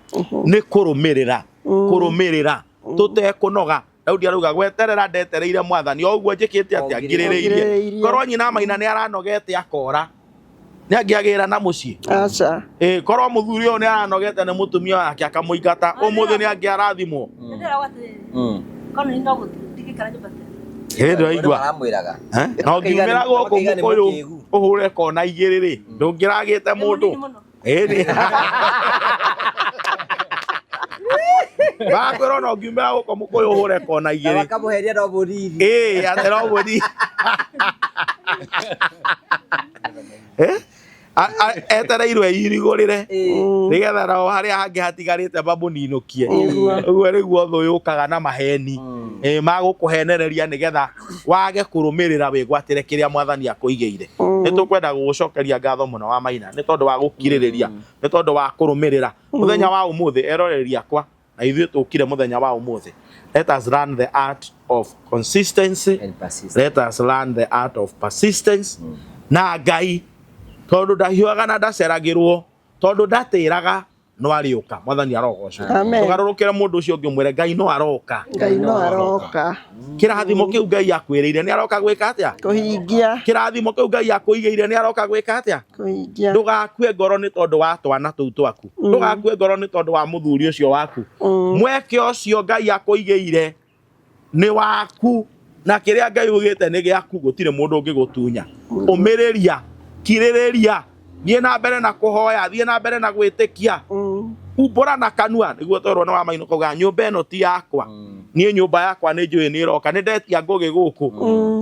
nĩ kũrũmĩrĩra, kũrũmĩrĩra tũtekũnoga. Daudi arauga, gweterera ndetereire mwathani, o ũguo njĩkĩte atĩa? Ngirĩrĩirie. Ngirĩrĩirie. Korwo nyina Maina nĩ aranogete akora, nĩ angĩagĩra na mũciĩ? Aca. Ĩ korwo mũthuri ũyũ nĩ aranogete nĩ mũtumia wake akamũingata, ũmũthĩ nĩ angĩarathimwo? Ndĩrauga atĩrĩrĩ, korwo nĩ no gũtigĩkara nyũmba tene. Hĩndĩ waigua Maramwĩraga. Eh? Na ũngiumĩra gũkũ Makaiga nĩ mũkũyũ mũkĩgu. ũhũre kona igĩrĩ rĩ, ndũngĩragĩte mũndũ. Ĩni bakwĩra ona ũngiumĩra gũkũ mũkũyũ ũhũre kona Na igĩrĩ. makamũheria no mũnini. Ĩĩ, atĩ no mũnini. Eh? Etereirwo eirigũrĩre nĩgetha nao harĩa hangĩ hatigarĩte mamũninũkie. Ũguo nĩguo thũ yũkaga na maheni magũkũhenereria nĩgetha wage kũrũmĩrĩra wĩgwatĩre kĩrĩa mwathani akũigĩire. Nĩ tũkwenda gũgũcokeria ngatho mũno wa Maina, nĩ tondũ wa gũkirĩrĩria, nĩ tondũ wa kũrũmĩrĩra mũthenya wa ũmũthĩ. Eroreri akwa, na ithuĩ tũkire mũthenya wa ũmũthĩ, let us learn the art of consistency. And persistence. Let us learn the art of persistence na Ngai, tondũ ndahiũhaga na ndaceragĩrwo, tondũ ndatĩraga, no arĩũka. Mwathani arogocwo. Amen. Tũgarũrũkĩre mũndũ ũcio ũngĩ, mwĩre Ngai no aroka. Ngai no aroka. Kĩrathimo kĩu Ngai akwĩrĩire nĩ aroka gwĩka atĩa? Kũhingia. Kĩrathimo kĩu Ngai akũigĩire nĩ aroka gwĩka atĩa? Kũhingia. Ndũgakue ngoro nĩ tondũ wa twana tũu twaku, ndũgakue ngoro nĩ tondũ wa mũthuri ũcio waku. Mweke ũcio Ngai akũigĩire nĩ waku, na kĩrĩa Ngai ugĩte nĩ gĩaku, gũtirĩ mũndũ ũngĩgũtunya. Ũmĩrĩria, kirĩrĩria, thiĩ na mbere na kũhoya, thiĩ na mbere na gwĩtĩkia, umbũra na kanua nĩguo twerwo nĩ wa Maina kauga nyũmba ĩno ti yakwa, niĩ nyũmba yakwa nĩ njũĩ nĩ ĩroka. Nĩ ndetia Ngũgĩ gũkũ.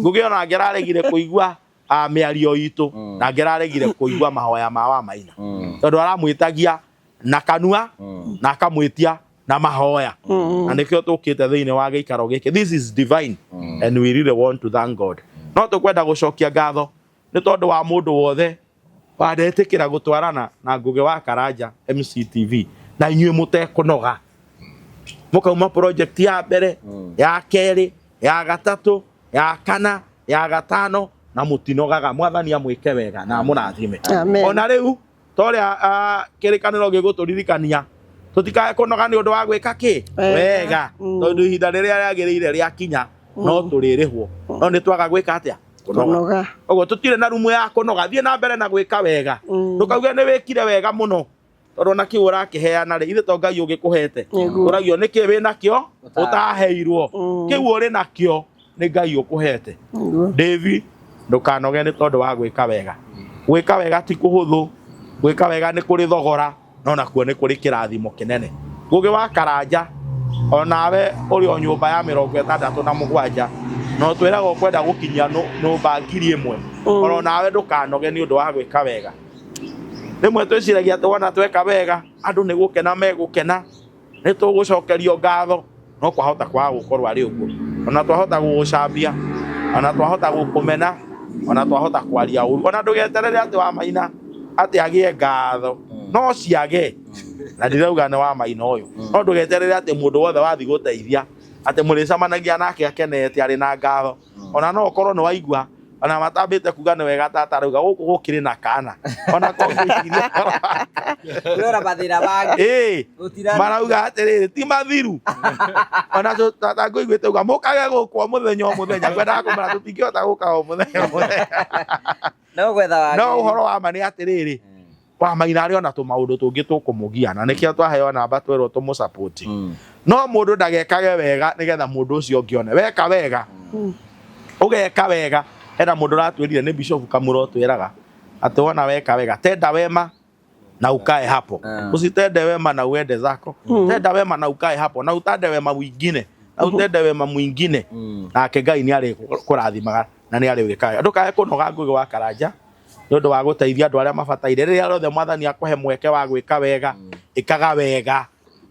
Ngũgĩ ona ngĩraregire kũigua mĩario itũ, na ngĩraregire kũigua mahoya ma wa Maina, tondũ aramwĩtagia na kanua na akamwĩtia na mahoya, na nĩkĩo tũkĩte thĩinĩ wa gĩikaro gĩkĩ. This is divine and we really want to thank God. No tũkwenda gũcokia ngatho nĩ tondũ wa mũndũ wothe wanetĩkĩra gũtwarana na Ngũgĩ wa Karanja MCTV, na inyuĩ mũtekũnoga mũkauma project ya mbere, ya kerĩ, ya gatatũ, ya kana, ya gatano, na mũtinogaga. Mwathani amwĩke wega na amũrathime. Amen. Ona rĩu toria kĩrĩkanĩro gĩgũtũririkania tũtikae kũnoga nĩ ũndũ wa gwĩka kĩ? Wega. Wega, tondũ ihinda rĩrĩa rĩagĩrĩire rĩakinya no tũrĩrĩhwo, no nĩ twaga gwĩka atĩa? Kũnoga. Kũnoga. Ũguo tũtirĩ na rumu ya kũnoga. Thiĩ na mbere na gwĩka wega, ndũkauge nĩ wĩkire wega mũno, tondũ ona kĩu ũrakĩheana rĩ, ithe to Ngai ũgĩkũhete. Nĩguo. Ũragio nĩkĩ wĩ nakĩo ũtaheirwo? Kĩu ũrĩ nakĩo nĩ Ngai ũkũhete. Nĩguo. David, ndũkanoge nĩ tondũ wa gwĩka wega. Gwĩka wega ti kũhũthũ, gwĩka wega nĩ kũrĩ thogora, no nakuo nĩ kũrĩ kĩrathimo kĩnene. Ngũgĩ wa Karanja, onawe ũrĩ o nyũmba ya 67, no twĩraga ũkwenda gũkinyia nyũmba 1000, oro nawe ndũkanoge nĩ ũndũ wa gwĩka wega. Rĩmwe twĩciragia atĩ wona tweka wega andũ nĩ gũkena megũkena, nĩ tũgũcokerio ngatho, no kwahota kwaga gũkorwo arĩ ũguo. Ona twahota gũgũcambia, ona twahota gũkũmena, ona twahota kwaria ũru, ona ndũgeterere atĩ Wamaina atĩ agĩe ngatho, no ciage. Na ndirauga nĩ Wamaina ũyũ, no ndũgeterere atĩ mũndũ wothe wathiĩ gũteithia atĩ mũrĩcemanagia nake akenete arĩ na ngatho. Ona no ũkorwo nĩ waigua ona matambĩte kuga nĩ wega tata arauga gũkũ gũkĩrĩ na kana ona korwo ngwĩciria Kũrora mathĩna mangĩ. Ĩĩ, Gũtirarĩ. marauga atĩrĩrĩ ti mathiru ona tata ngũiguĩte uga mũkage gũkũ o mũthenya o mũthenya ngwendaga kũmera tũtingĩhota gũka o mũthenya o mũthenya. No gwetha wagĩrĩru. No ũhoro wa ma nĩ atĩrĩrĩ, Wamaina arĩ ona tũmaũndũ tũngĩ tũkũmũgia na nĩkĩo twaheo namba twerwo tũmũsupport. No mũndũ ndagekage wega nĩgetha mũndũ ũcio ũngĩ one. Weka wega, ũgeka wega. Hena mũndũ ũratwĩrire nĩ Bishop Kamuro ũtwĩraga atĩ wona weka wega tenda wema na ukae hapo. Usitende wema na uende zako. Tenda wema na ukae hapo na utande wema mwingine na utende wema mwingine. Nake Ngai nĩ arĩkũrathimaga na nĩ arĩwĩkaga. Ndũkae kũnoga Ngũgĩ wa Karanja nĩ ũndũ wa gũteithia andũ arĩa mabataire. Rĩrĩa rĩothe Mwathani akũhe mweke wa gwĩka wega, ĩkaga wega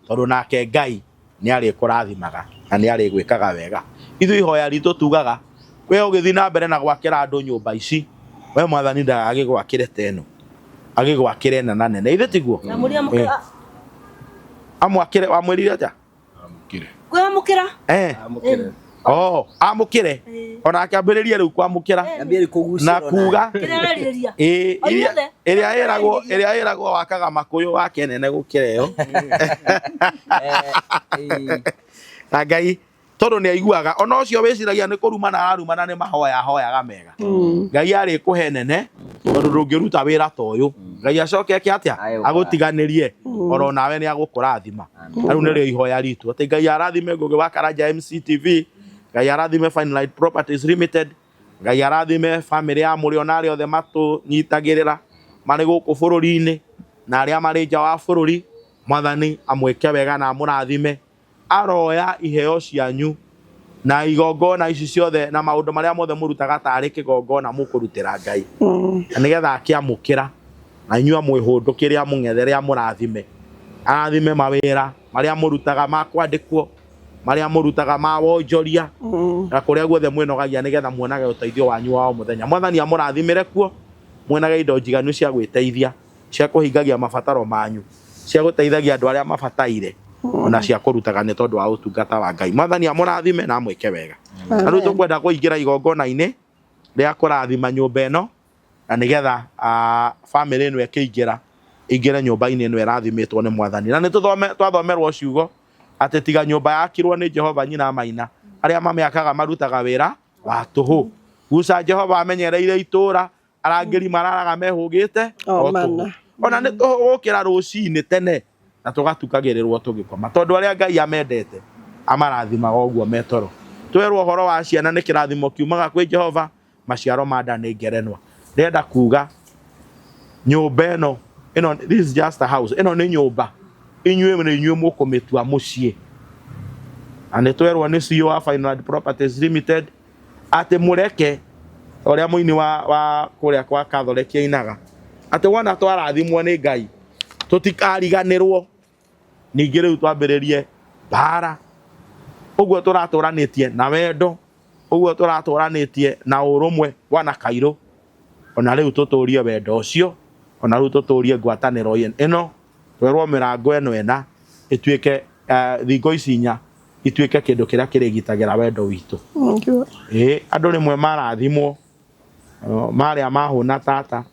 tondũ nake Ngai nĩ arĩkũrathimaga na nĩ arĩgwĩkaga wega. Ithuĩ ihoya ritũ tugaga we ũgĩthiĩ na mbere na gwakĩra andũ nyũmba ici, we Mwathani ndagagĩgwakĩre ta ĩno, agĩgwakĩre nena nene. Ithe tiguo? Amwakĩre, wamwĩrire atĩa? Kwamũkĩra. Oh, amũkĩre. Ona akĩambĩrĩria rĩu kwamũkĩra na kuga Kĩrĩa ũrerirĩria. ĩĩ, O inyuothe. ĩrĩa ĩragwo ĩrĩa ĩragwo wakaga makũyũ wake nene gũkĩra ĩyo. Na Ngai tondũ nĩ aiguaga ona ũcio wĩciragia nĩ kũrumana ararumana nĩ mahoya ahoyaga mega. Ngai arĩkũhe nene tondũ ndũngĩruta wĩra ta ũyũ. Ngai acoke eke atĩa? Agũtiganĩrie oro nawe nĩ agũkũrathima. Rĩu nĩrĩo ihoya ritũ atĩ Ngai arathime Ngũgĩ wa Karanja MCTV, Ngai arathime Fine Light Properties Limited, Ngai arathime famĩlĩ ya Mũrĩo na arĩa othe matũnyitagĩrĩra marĩ gũkũ bũrũri-inĩ na arĩa marĩ nja wa bũrũri. Mwathani amwĩke wega na amũrathime. Aroya iheo cianyu na igongona ici ciothe na maũndũ marĩa mothe mũrutaga tarĩ kĩgongona mũkũrutĩra Ngai, na nĩgetha akĩamũkĩra na inyuĩ amwĩhũndũkĩre amũng'ethere amũrathime, arathime mawĩra marĩa mũrutaga ma kwandĩkwo, marĩa mũrutaga ma wonjoria, na kũrĩa guothe mwĩnogagia nĩgetha muonage ũteithio wanyu wa o mũthenya. Mwathani amũrathimĩre kuo, muonage indo njiganu cia gwĩteithia, cia kũhingagia mabataro manyu, cia gũteithagia andũ arĩa mabataire, ona cia kũrutaga nĩ tondũ wa ũtungata wa Ngai. Mwathani amũrathime na amwĩke wega. Na rĩu tũkwenda kũingĩra igongona-inĩ rĩa kũrathima nyũmba ĩno na nĩgetha bamĩrĩ ĩno ĩkĩingĩra ĩingĩre nyũmba-inĩ ĩno ĩrathimĩtwo nĩ Mwathani. Na nĩ twathomerwo ciugo atĩ tiga nyũmba yakirwo nĩ Jehova nyina Maina, arĩa mamĩakaga marutaga wĩra wa tũhũ. Guca Jehova amenyereire itũra, arangĩri mararaga mehũgĩte O o tũhũ. mana. Ona nĩ tũgũkĩra rũcinĩ tene na tũgatukagĩrĩrwo tũgĩkoma, tondũ arĩa Ngai amendete amarathimaga ũguo me toro. Twerwo ũhoro wa ciana nĩ kĩrathimo kiumaga kwĩ Jehova, maciaro ma nda nĩ ngerenwa. Ndĩrenda kuga nyũmba ĩno, ĩno this is just a house, ĩno nĩ nyũmba, inyuĩ nĩ inyuĩ mũkũmĩtua mũciĩ. Na nĩ twerwo nĩ CEO wa Fineland Properties Limited atĩ mũreke ũrĩa mũini wa kũrĩa kwa Catholic ainaga atĩ wona twarathimwo nĩ Ngai tũtikariganĩrwo, ningĩ rĩu twambĩrĩrie mbara. Ũguo tũratũranĩtie na wendo, ũguo tũratũranĩtie na ũrũmwe bwana Kairũ, ona rĩu tũtũrie wendo ũcio, ona rĩu tũtũrie ngwatanĩro ĩno, twerwo mĩrango ĩno ĩna ĩtuĩke thingo ici inya ituĩke kĩndũ kĩrĩa kĩrĩgitagĩra wendo witũ. Ĩĩ, andũ rĩmwe marathimwo marĩa mahũna tata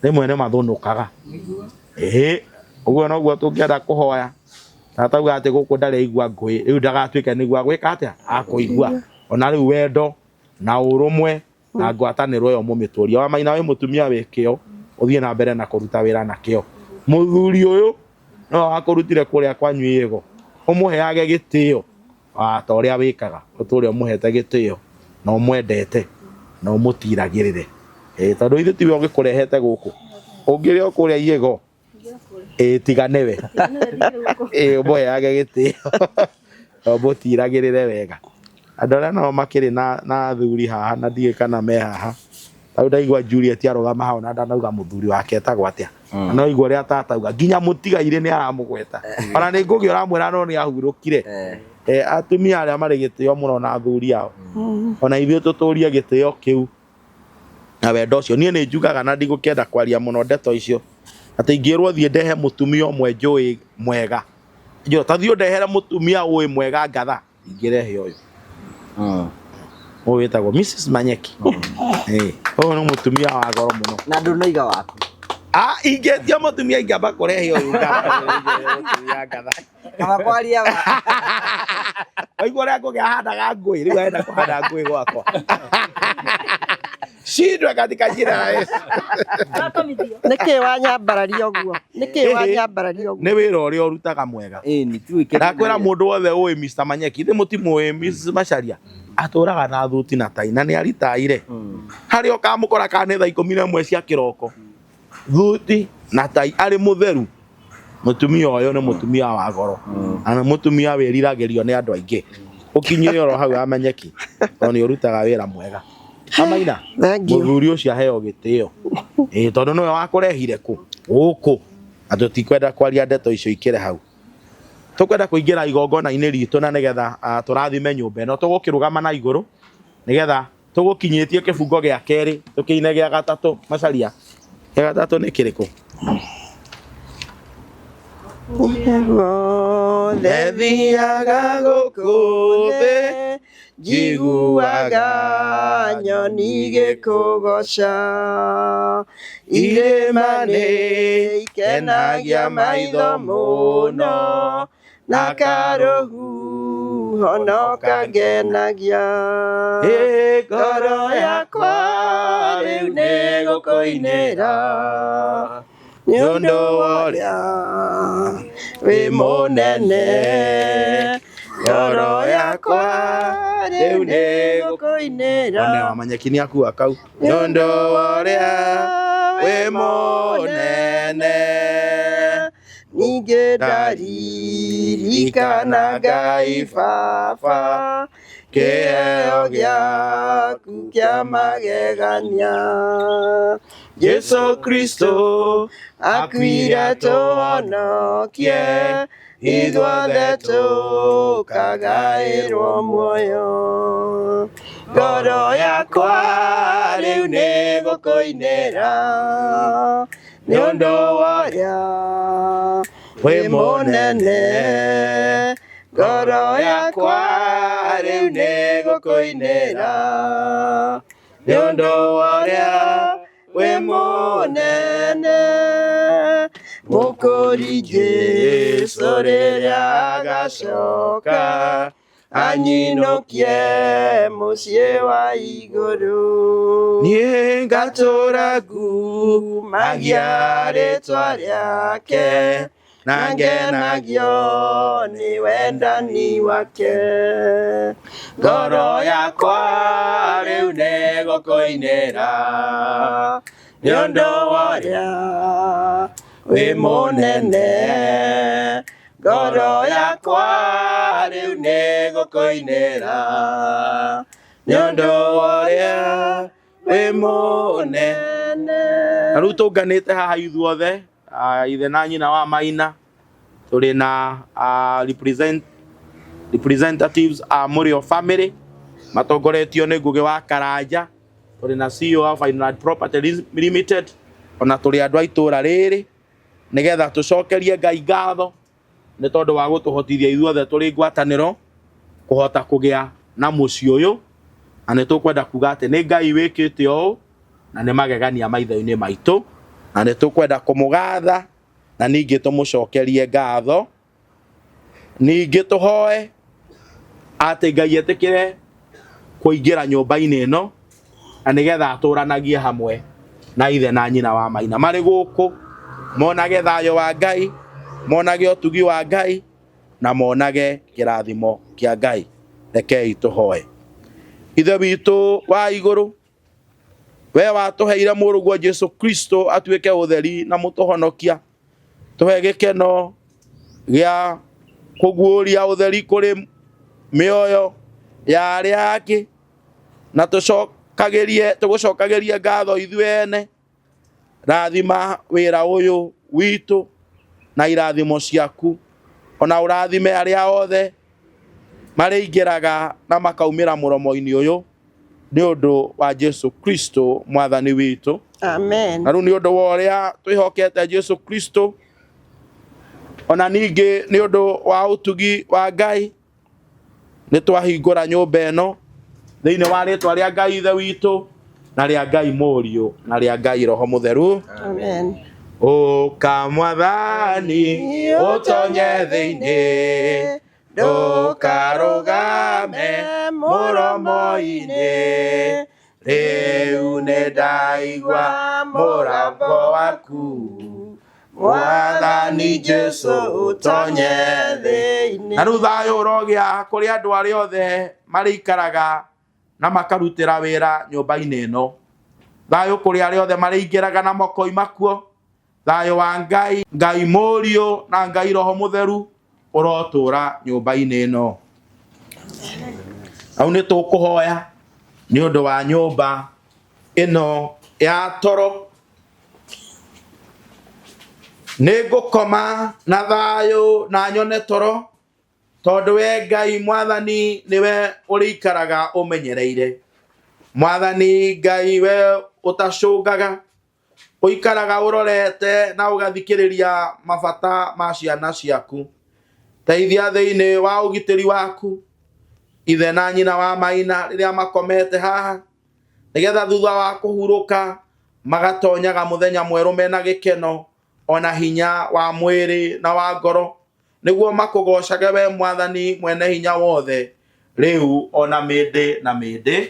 rĩmwe nĩ mathũnũkaga. Ĩĩ, ũguo noguo tũngĩenda kũhoya tata auga atĩ gũkũ ndarĩ aigua ngũĩ, rĩu ndagatuĩke nĩguo agwĩka atĩa, akũigua. Ona rĩu wendo na ũrũmwe na ngwatanĩro ĩyo mũmĩtũrie. Wamaina wĩ mũtumia wĩ kĩo, ũthiĩ na mbere na kũruta wĩra na kĩo. Mũthuri ũyũ nĩwe wakũrutire kũrĩa kwanyu ĩgo, ũmũheage gĩtĩo ta ũrĩa wĩkaga, ũtũre ũmũhete gĩtĩo na ũmwendete na ũmũtiragĩrĩre. Tondũ ithuĩ tiwe ũgĩkũrehete gũkũ, ũngĩrĩ o kũrĩa iyĩgo ĩĩ tiga nĩwe, ĩĩ ũmũheage gĩtĩo na ũmũtiragĩrĩre wega. Andũ arĩa nao makĩrĩ na athuri haha na ndiũĩ kana me haha, Rĩu ndaigua Juliet arũgama hau na ndanauga mũthuri wake etagwo atĩa. Na no igua ũrĩa tata auga nginya mũtigairĩ nĩ aramũgweta. Ona nĩ ngũgĩ ũramwĩra no nĩ ahurũkire. Atumia arĩa marĩ gĩtĩo mũno na athuri ao. Ona ithuĩ tũtũrie gĩtĩo kĩu na wendo ũcio. Niĩ nĩ njugaga na ndigũkĩenda kwaria mũno ndeto icio atĩ ingĩrwo thiĩ ndehe mũtumia ũmwe njũĩ mwega. Njũĩ ta thiĩ ũndehere mũtumia ũĩ mwega ngatha ingĩrehe ũyũ. Ũyũ wĩtagwo Mrs Manyeki. Ũyũ nĩ mũtumia wa goro mũno. Na ndũnaiga waku. Ah, ingĩtia mũtumia ingĩamba kũrehe ũyũ ngatha. Mũtumia ngatha. Kaba kwaria wa. Waigua ũrĩa ngũgĩ ahandaga ngũĩ, rĩu arenda kũhanda ngũĩ gwakwa. Shindwe katika jina la Yesu. Nĩkĩ wanyambararia ũguo? Nĩkĩ wanyambararia ũguo? Nĩ wĩra ũrĩa ũrutaga mwega. Ndakwĩra mũndũ wothe ũĩ Mr. Manyeki, ithe mũtimũĩ Mrs. Macharia. Atũraga na thuti na tai na nĩ aritaire. Harĩa ũkamũkora kana nĩ thaa 11 cia kĩroko. Thuti na tai arĩ mũtheru. Mũtumia ũyũ nĩ mũtumia wa goro. Na nĩ mũtumia wĩriragĩrio nĩ andũ aingĩ. Ũkinyire oro hau amenyeki tondũ nĩ ũrutaga wĩra mwega. Amaina mũthuri ũcio aheo gĩtĩo. Ĩĩ tondũ nĩwe wakũrehire kũ gũkũ. Na tũtikwenda kwaria ndeto icio ikĩre hau. Tũkwenda kũingĩra igongona-inĩ ritũ na nĩgetha tũrathime nyũmba ĩno. Tũgũkĩrũgama na igũrũ nĩgetha tũgũkinyĩtie kĩbungo gĩa kerĩ tũkĩine gĩa gatatũ. Macharia, gĩa gatatũ nĩ kĩrĩkũ? Guothe thiaga gũkũ thĩ njiguaga nyoni igĩkũgoca irĩma nĩ ikenagia maitho mũno na karũhuho no kangenagia ngoro yakwa rĩu nĩ gũkũinĩra nĩ ũndũ wa ũrĩa wĩ mũnene ngoro yakwa rĩu nĩ gũkũinĩra One wa Manyeki nĩ akua kau nĩ ũndũ wa ũrĩa wĩ mũnene ningĩ ndaririkana Ngai Baba kĩheo gĩaku kĩa magegania Jesu Kristo akuire tũhonokie ithuothe tũkagaĩrwo muoyo ngoro yakwa rĩu nĩ gũkũinĩra nĩ ũndũ wa ũrĩa wĩ mũnene ngoro yakwa rĩu nĩ gũkũinĩra nĩ ũndũ wa ũrĩa wĩ mũnene mũkũri Jesu rĩrĩa agacoka anyinũkie mũciĩ wa igũrũ niĩ ngatũra ngumagia rĩtwa rĩake na ngenagio nĩ wendani wake ngoro yakwa rĩu nĩ gũkũinĩra nĩ ũndũ wa ũrĩa wĩ mũnene ngoro yakwa rĩu nĩ gũkũinĩra nĩ ũndũ wa ũrĩa wĩ mũnene. Na rĩu tũnganĩte haha ithuothe ithe na nyina wa Maina tũrĩ na representatives a Mũrĩo family matongoretio nĩ Ngũgĩ wa Karanja, tũrĩ na CEO wa Fineland Property Limited, ona tũrĩ andũ a itũra rĩrĩ nĩgetha tũcokerie Ngai ngatho nĩ tondũ wa gũtũhotithia ithuothe tũrĩ ngwatanĩro kũhota kũgĩa na mũciĩ ũyũ, na nĩ tũkwenda kuga atĩ nĩ Ngai wĩkĩte ũũ na nĩ magegania maitho-inĩ maitũ, na nĩ tũkwenda kũmũgatha na ningĩ tũmũcokerie ngatho, ningĩ tũhoe atĩ Ngai etĩkĩre kũingĩra nyũmba-inĩ ĩno na nĩgetha atũranagie hamwe na ithe na nyina wa Maina marĩ gũkũ, monage thayũ wa Ngai, monage ũtugi wa Ngai na monage kĩrathimo kĩa Ngai. Rekei tũhoe. Ithe witũ wa igũrũ, we watũheire mũrũguo Jesu Kristo atuĩke ũtheri na mũtũhonokia, tũhe gĩkeno gĩa kũguũria ũtheri kũrĩ mĩoyo ya arĩa angĩ, na Tũgũcokagerie tũgũcokagerie ngatho ithuĩ ene. Rathima wĩra ũyũ witũ na irathimo ciaku, ona ũrathime arĩa othe marĩingĩraga na makaumĩra mũromo-inĩ ũyũ nĩ ũndũ wa Jesu Kristo mwathani witũ. Amen. Na rĩu nĩ ũndũ wa ũrĩa twĩhokete Jesu Kristo, ona ningĩ nĩ ũndũ wa ũtugi wa Ngai, nĩ twahingũra nyũmba ĩno thĩinĩ wa rĩtwa rĩa Ngai Ithe witũ na rĩa Ngai Mũriũ na rĩa Ngai Roho Mũtheru. Amen. Ũka mwathani ũtonye thĩinĩ, ndũkarũgame mũromo-inĩ, rĩu nĩ ndaigua mũrango waku, mwathani Jesu ũtonye thĩinĩ. Na rĩu thayũ ũrogĩa kũrĩ andũ arĩa othe marĩikaraga na makarutĩra wĩra nyũmba-inĩ ĩno. Thayũ kũrĩ arĩa othe marĩingĩraga na makoima kuo. Thayũ wa Ngai, Ngai Mũriũ na Ngai Roho Mũtheru ũrotũra nyũmba-inĩ ĩno. Hau nĩ tũkũhoya nĩ ũndũ wa nyũmba ĩno ya toro. Nĩ ngũkoma na thayũ na nyone toro, tondũ we Ngai mwathani nĩwe ũrĩikaraga ũmenyereire. Mwathani Ngai we ũtacũngaga, ũikaraga ũrorete na ũgathikĩrĩria mabata ma ciana ciaku. Teithia thĩinĩ wa ũgitĩri waku ithe na nyina wa Maina rĩrĩa makomete haha, nĩgetha thutha wa kũhurũka magatonyaga mũthenya mwerũ mena gĩkeno ona hinya wa mwĩrĩ na wa ngoro, nĩguo makũgocage we mwathani mwene hinya wothe rĩu ona mĩndĩ na mĩndĩ.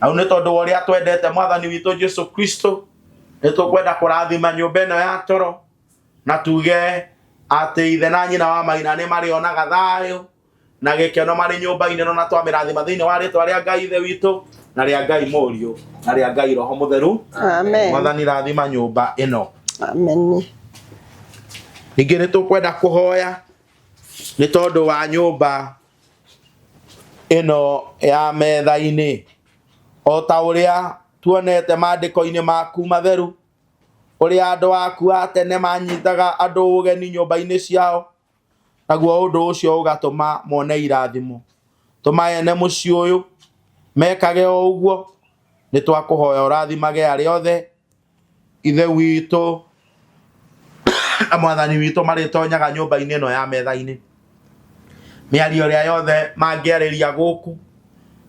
Hau nĩ tondũ wa ũrĩa twendete mwathani witũ Jesu Kristo, nĩ tũkwenda kũrathima nyũmba ĩno ya toro na tuge atĩ ithe na nyina wa Maina nĩ marĩonaga thayũ na gĩkeno marĩ nyũmba-inĩ ĩno, na twamĩrathima thĩinĩ wa rĩtwa rĩa Ngai Ithe witũ na rĩa Ngai Mũriũ na rĩa Ngai Roho Mũtheru. Amen. Mwathani rathima nyũmba ĩno. Amen. Ningĩ nĩ tũkwenda kũhoya nĩ tondũ wa nyũmba ĩno ya metha-inĩ, o ta ũrĩa tuonete maandĩko-inĩ maku matheru, ũrĩa andũ aku a tene manyitaga andũ ũgeni nyũmba-inĩ ciao, naguo ũndũ ũcio ũgatũma mone irathimo. Tũma ene mũciĩ ũyũ mekage o ũguo. Nĩ twakũhoya ũrathimage arĩa othe Ithe witũ na mwathani witũ marĩtonyaga nyũmba-inĩ ĩno ya metha-inĩ. Mĩario ĩrĩa yothe mangĩarĩria gũkũ,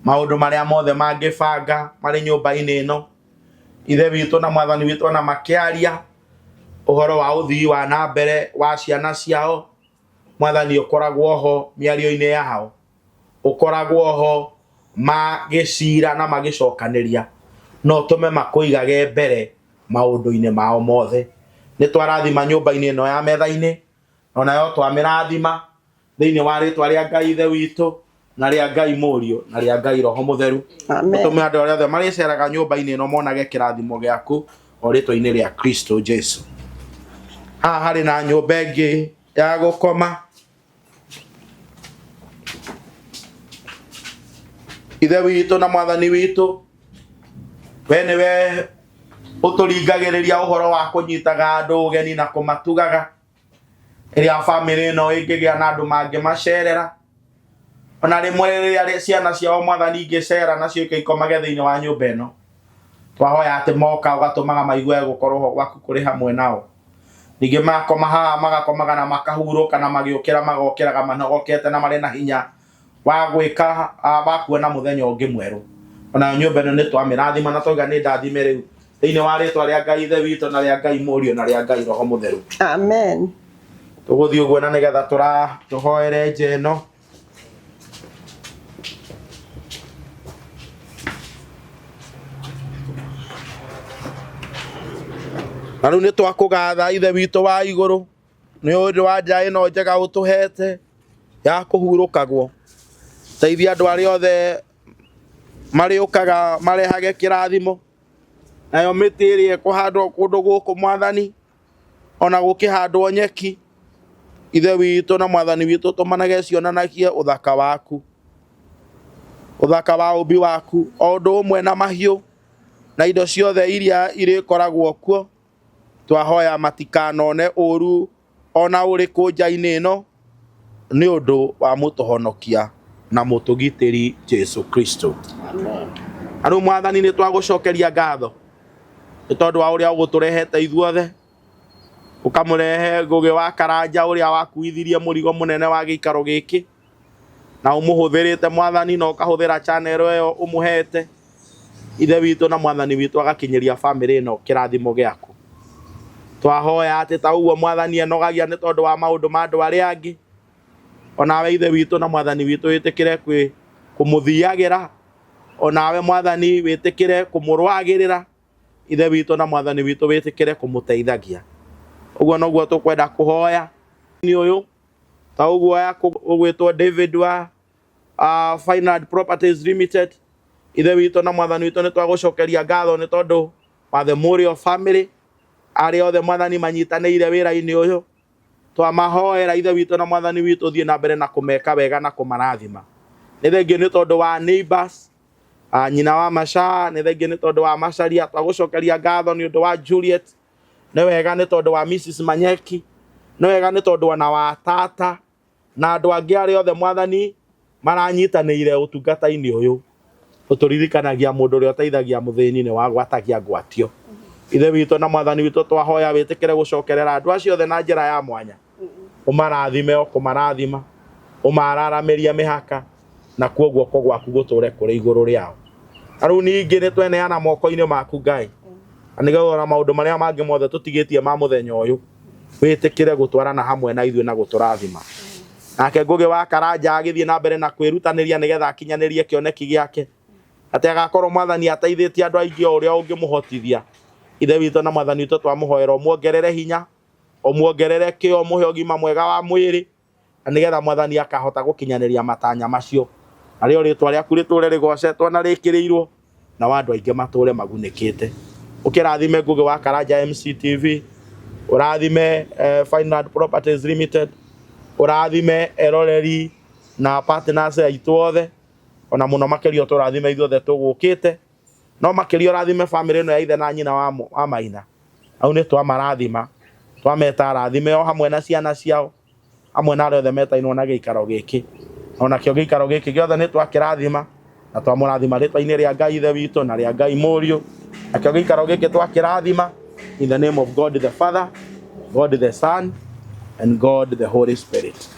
maũndũ marĩa mothe mangĩbanga marĩ nyũmba-inĩ ĩno, Ithe witũ na mwathani witũ ona makĩaria ũhoro wa ũthii wa na mbere wa ciana ciao, mwathani ũkoragwo ho mĩario-inĩ yao, ũkoragwo ho magĩcira na magĩcokanĩria, no ũtũme makũigage mbere maũndũ-inĩ mao mothe. Nĩ twarathima nyũmba-inĩ ĩno ya metha-inĩ, onayo twamĩrathima thĩinĩ wa rĩtwa rĩa Ngai Ithe witũ na rĩa Ngai Mũriũ na rĩa Ngai Roho Mũtheru. Amen. Ũtũme andũ arĩa othe marĩceraga nyũmba-inĩ ĩno monage kĩrathimo gĩaku o rĩtwa-inĩ rĩa Kristo Jesu. Haha harĩ na nyũmba ĩngĩ ya gũkoma. Ithe witũ na mwathani witũ, we nĩwe ũtũringagĩrĩria ũhoro wa kũnyitaga andũ ũgeni na kũmatugaga. Rĩrĩa bamĩrĩ ĩno ĩngĩgĩa na andũ mangĩmacerera, ona rĩmwe rĩrĩa ciana ciao mwathani ingĩcera nacio ikomage thĩinĩ wa nyũmba ĩno, twahoya atĩ moka ũgatũmaga maigue gũkorwo ho gwaku kũrĩ hamwe nao. Ningĩ makoma haha magakomaga na makahurũka, na magĩũkĩra magokĩraga manogokete na marĩ na hinya wa gwĩka wa kuona mũthenya ũngĩ mwerũ. Onayo nyũmba ĩno nĩ twamĩrathima na twauga nĩ ndathime rĩu thĩinĩ wa rĩtwa rĩa Ngai Ithe witũ na rĩa Ngai Mũriũ na rĩa Ngai Roho Mũtheru. Amen. Tũgũthiĩ ũguo na nĩgetha tũhoere nja ĩno. Na rĩu nĩ twakũgatha Ithe witũ wa igũrũ nĩ ũndũ wa nja ĩno njega ũtũhete ya kũhurũkagwo. Teithia andũ arĩa othe marĩũkaga marehage kĩrathimo, nayo mĩtĩ ĩrĩa ĩkũhandwo kũndũ gũkũ mwathani, ona gũkĩhandwo nyeki, Ithe witũ na mwathani witũ tũmanage cionanagie ũthaka waku. Ũthaka wa ũmbi waku o ũndũ ũmwe na mahiũ na indo ciothe iria irĩkoragwo kuo. Twahoya matikanone ũru ona ũrĩkũ nja-inĩ ĩno nĩ ũndũ wa mũtũhonokia na mũtũgitĩri Jesu Kristo. Na rĩu Mwathani nĩ twagũcokeria ngatho nĩ tondũ wa ũrĩa ũgũtũrehete ithuothe, ũkamũrehe Ngũgĩ wa Karanja ũrĩa wakuithirie mũrigo mũnene wa gĩikaro gĩkĩ na ũmũhũthĩrĩte Mwathani, na ũkahũthĩra channel ĩyo ũmũhete Ithe witũ na Mwathani witũ agakinyĩria bamĩrĩ ĩno kĩrathimo gĩaku. Twahoya atĩ ta ũguo Mwathani enogagia nĩ tondũ wa maũndũ ma andũ arĩa angĩ, onawe Ithe witũ na Mwathani witũ wĩtĩkĩre kũmũthiagĩra, onawe Mwathani wĩtĩkĩre kũmũrũagĩrĩra, Ithe witũ na Mwathani witũ wĩtĩkĩre kũmũteithagia. Ũguo noguo tũkwenda kũhoya nĩ ũyũ ta ũguo ya ũgwĩtwo David wa Fineland Properties Limited. Ithe witũ na Mwathani witũ nĩ twagũcokeria ngatho nĩ tondũ wa the Mũrio family arĩa othe Mwathani manyitanĩire wĩra-inĩ ũyũ. Twamahoera Ithe witũ na Mwathani witũ thiĩ na mbere na kũmeka wega na kũmarathima. Nĩ thengio nĩ tondũ wa neighbors, nyina wa Macha, nĩ thengio nĩ tondũ wa Macharia. Twagũcokeria ngatho nĩ ũndũ wa Juliet, nĩ wega nĩ tondũ wa Mrs Manyeki, nĩ wega nĩ tondũ ona wa tata na andũ angĩ arĩa othe Mwathani maranyitanĩire ũtungata-inĩ ũyũ. Ũtũririkanagia mũndũ ũrĩa ũteithagia mũthĩni nĩ wagwatagia ngwatio. Ithe witũ na Mwathani witũ twahoya wĩtĩkĩre gũcokerera andũ acio othe na njĩra ya mwanya, ũmarathime o kũmarathima, ũmararamĩrie mĩhaka, na kuo guoko gwaku gũtũre kũrĩ igũrũ rĩao. Na rĩu ningĩ nĩ tweneana moko-inĩ maku Ngai, na nĩgetha ona maũndũ marĩa mangĩ mothe tũtigĩtie ma mũthenya ũyũ wĩtĩkĩre gũtwarana hamwe na ithuĩ na gũtũrathima. Nake Ngũgĩ wa Karanja agĩthiĩ na mbere na kwĩrutanĩria nĩgetha akinyanĩrie kĩoneki gĩake, atĩ agakorwo Mwathani ateithĩtie andũ aingĩ o ũrĩa ũngĩmũhotithia. Ithe witũ na Mwathani witũ twamũhoera ũmuongerere hinya, ũmuongerere kĩo, ũmũhe ũgima mwega wa mwĩrĩ, na nĩgetha Mwathani akahota gũkinyanĩria matanya macio. Narĩo rĩtwa rĩaku rĩtũre rĩgocetwo na rĩkĩrĩirwo, na andũ aingĩ matũre magunĩkĩte. Ũkĩrathime Ngũgĩ wa Karanja MCTV, ũrathime Fineland Properties Limited, ũrathime eroreri na partners aitũ othe, ona mũno makĩria ũtũrathime ithuothe tũgũkĩte, no makĩria ũrathime famĩlĩ ĩno ya ithe na nyina wa Maina. Au nĩ twamarathima, twameta arathime o hamwe na ciana ciao, hamwe na arĩa othe metainwo na gĩikaro gĩkĩ. Onakĩo gĩikaro gĩkĩ gĩothe nĩ twakĩrathima na twamũrathima rĩtwa-inĩ rĩa Ngai Ithe witũ na rĩa Ngai Mũriũ. Nakĩo gĩikaro gĩkĩ twakĩrathima in the name of God the Father, God the Son, and God the Holy Spirit.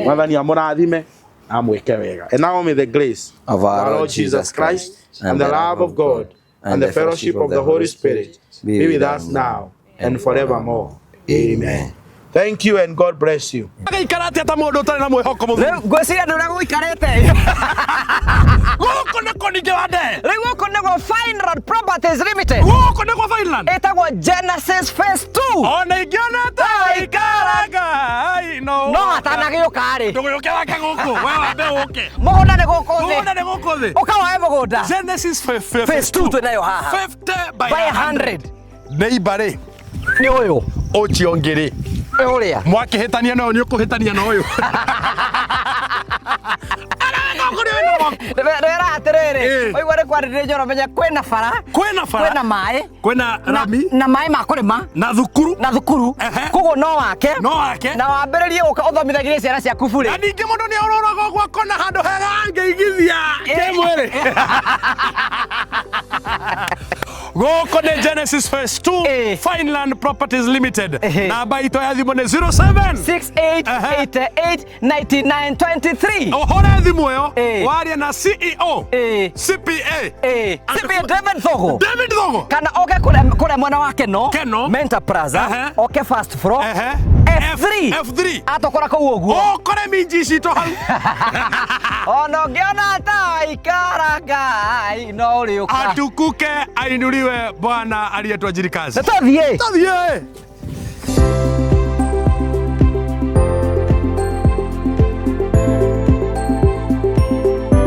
Mwathani amũrathime na amwĩke wega. And now may the grace of our Lord Jesus Christ and the love of God and the fellowship of the Holy Spirit be with us now and forevermore. Amen. Thank you and God bless you. Agaikara atĩa ta mũndũ ũtarĩ na mwĩhoko mũthuri? Rĩu ngwĩciria ndũ ũrĩa gũikarĩte. Gũkũ nĩkũ ningĩ wa ndee? Rĩu gũkũ nĩguo Fineland Properties Limited. Gũkũ nĩguo Fineland? Ĩtagwo Genesis Phase 2. Ona ingĩona ta waikara Ngai no. No atanagĩũka rĩ. Ndũgĩũke wake gũkũ, we wambe ũke. Mũgũnda nĩ gũkũ thĩ. Mũgũnda nĩ gũkũ thĩ. Ũka woe mũgũnda. Genesis Phase 2 twĩnayo haha. 50 by By 100. Neighbor rĩ. Nĩ ũyũ. Ũcio ũngĩ rĩ. Ũrĩa. Mwakĩhĩtania na ũyũ nĩ ũkũhĩtania na ũyũ. Ndĩrera atĩrĩrĩ, waigua nĩ kwarĩrĩria njoro menya kwĩna bara, kwĩna bara, kwĩna maĩ, kwĩna rami, na maĩ ma kũrĩma, na thukuru, na thukuru. Koguo no wake, no wake, na wambĩrĩrie gũka ũthomithagĩrie ciana ciaku burĩ. Na ningĩ mũndũ nĩ orũraga ũguo akona handũ hega angĩigithia kĩmwĩrĩ. Gũkũ nĩ Genesis Phase 2 Fineland Properties Limited. Namba itũ ya thimũ nĩ 07 6888 9923. Ũhũre thimũ ĩyo warie na CEO CPA CPA David Thogo. David Thogo. Kana oke kũrĩa mwena wa Keno. Keno. Mentor Plaza. Oke first floor. F3. F3. Atokora kũu ũguo. Ũkore minji citũ hau. Ona ũngĩona ta waikara Ngai no ũrĩũka. Atukuke ainuliwe Bwana aliyetwajiri kazi. Tũthiĩ. Tũthiĩ.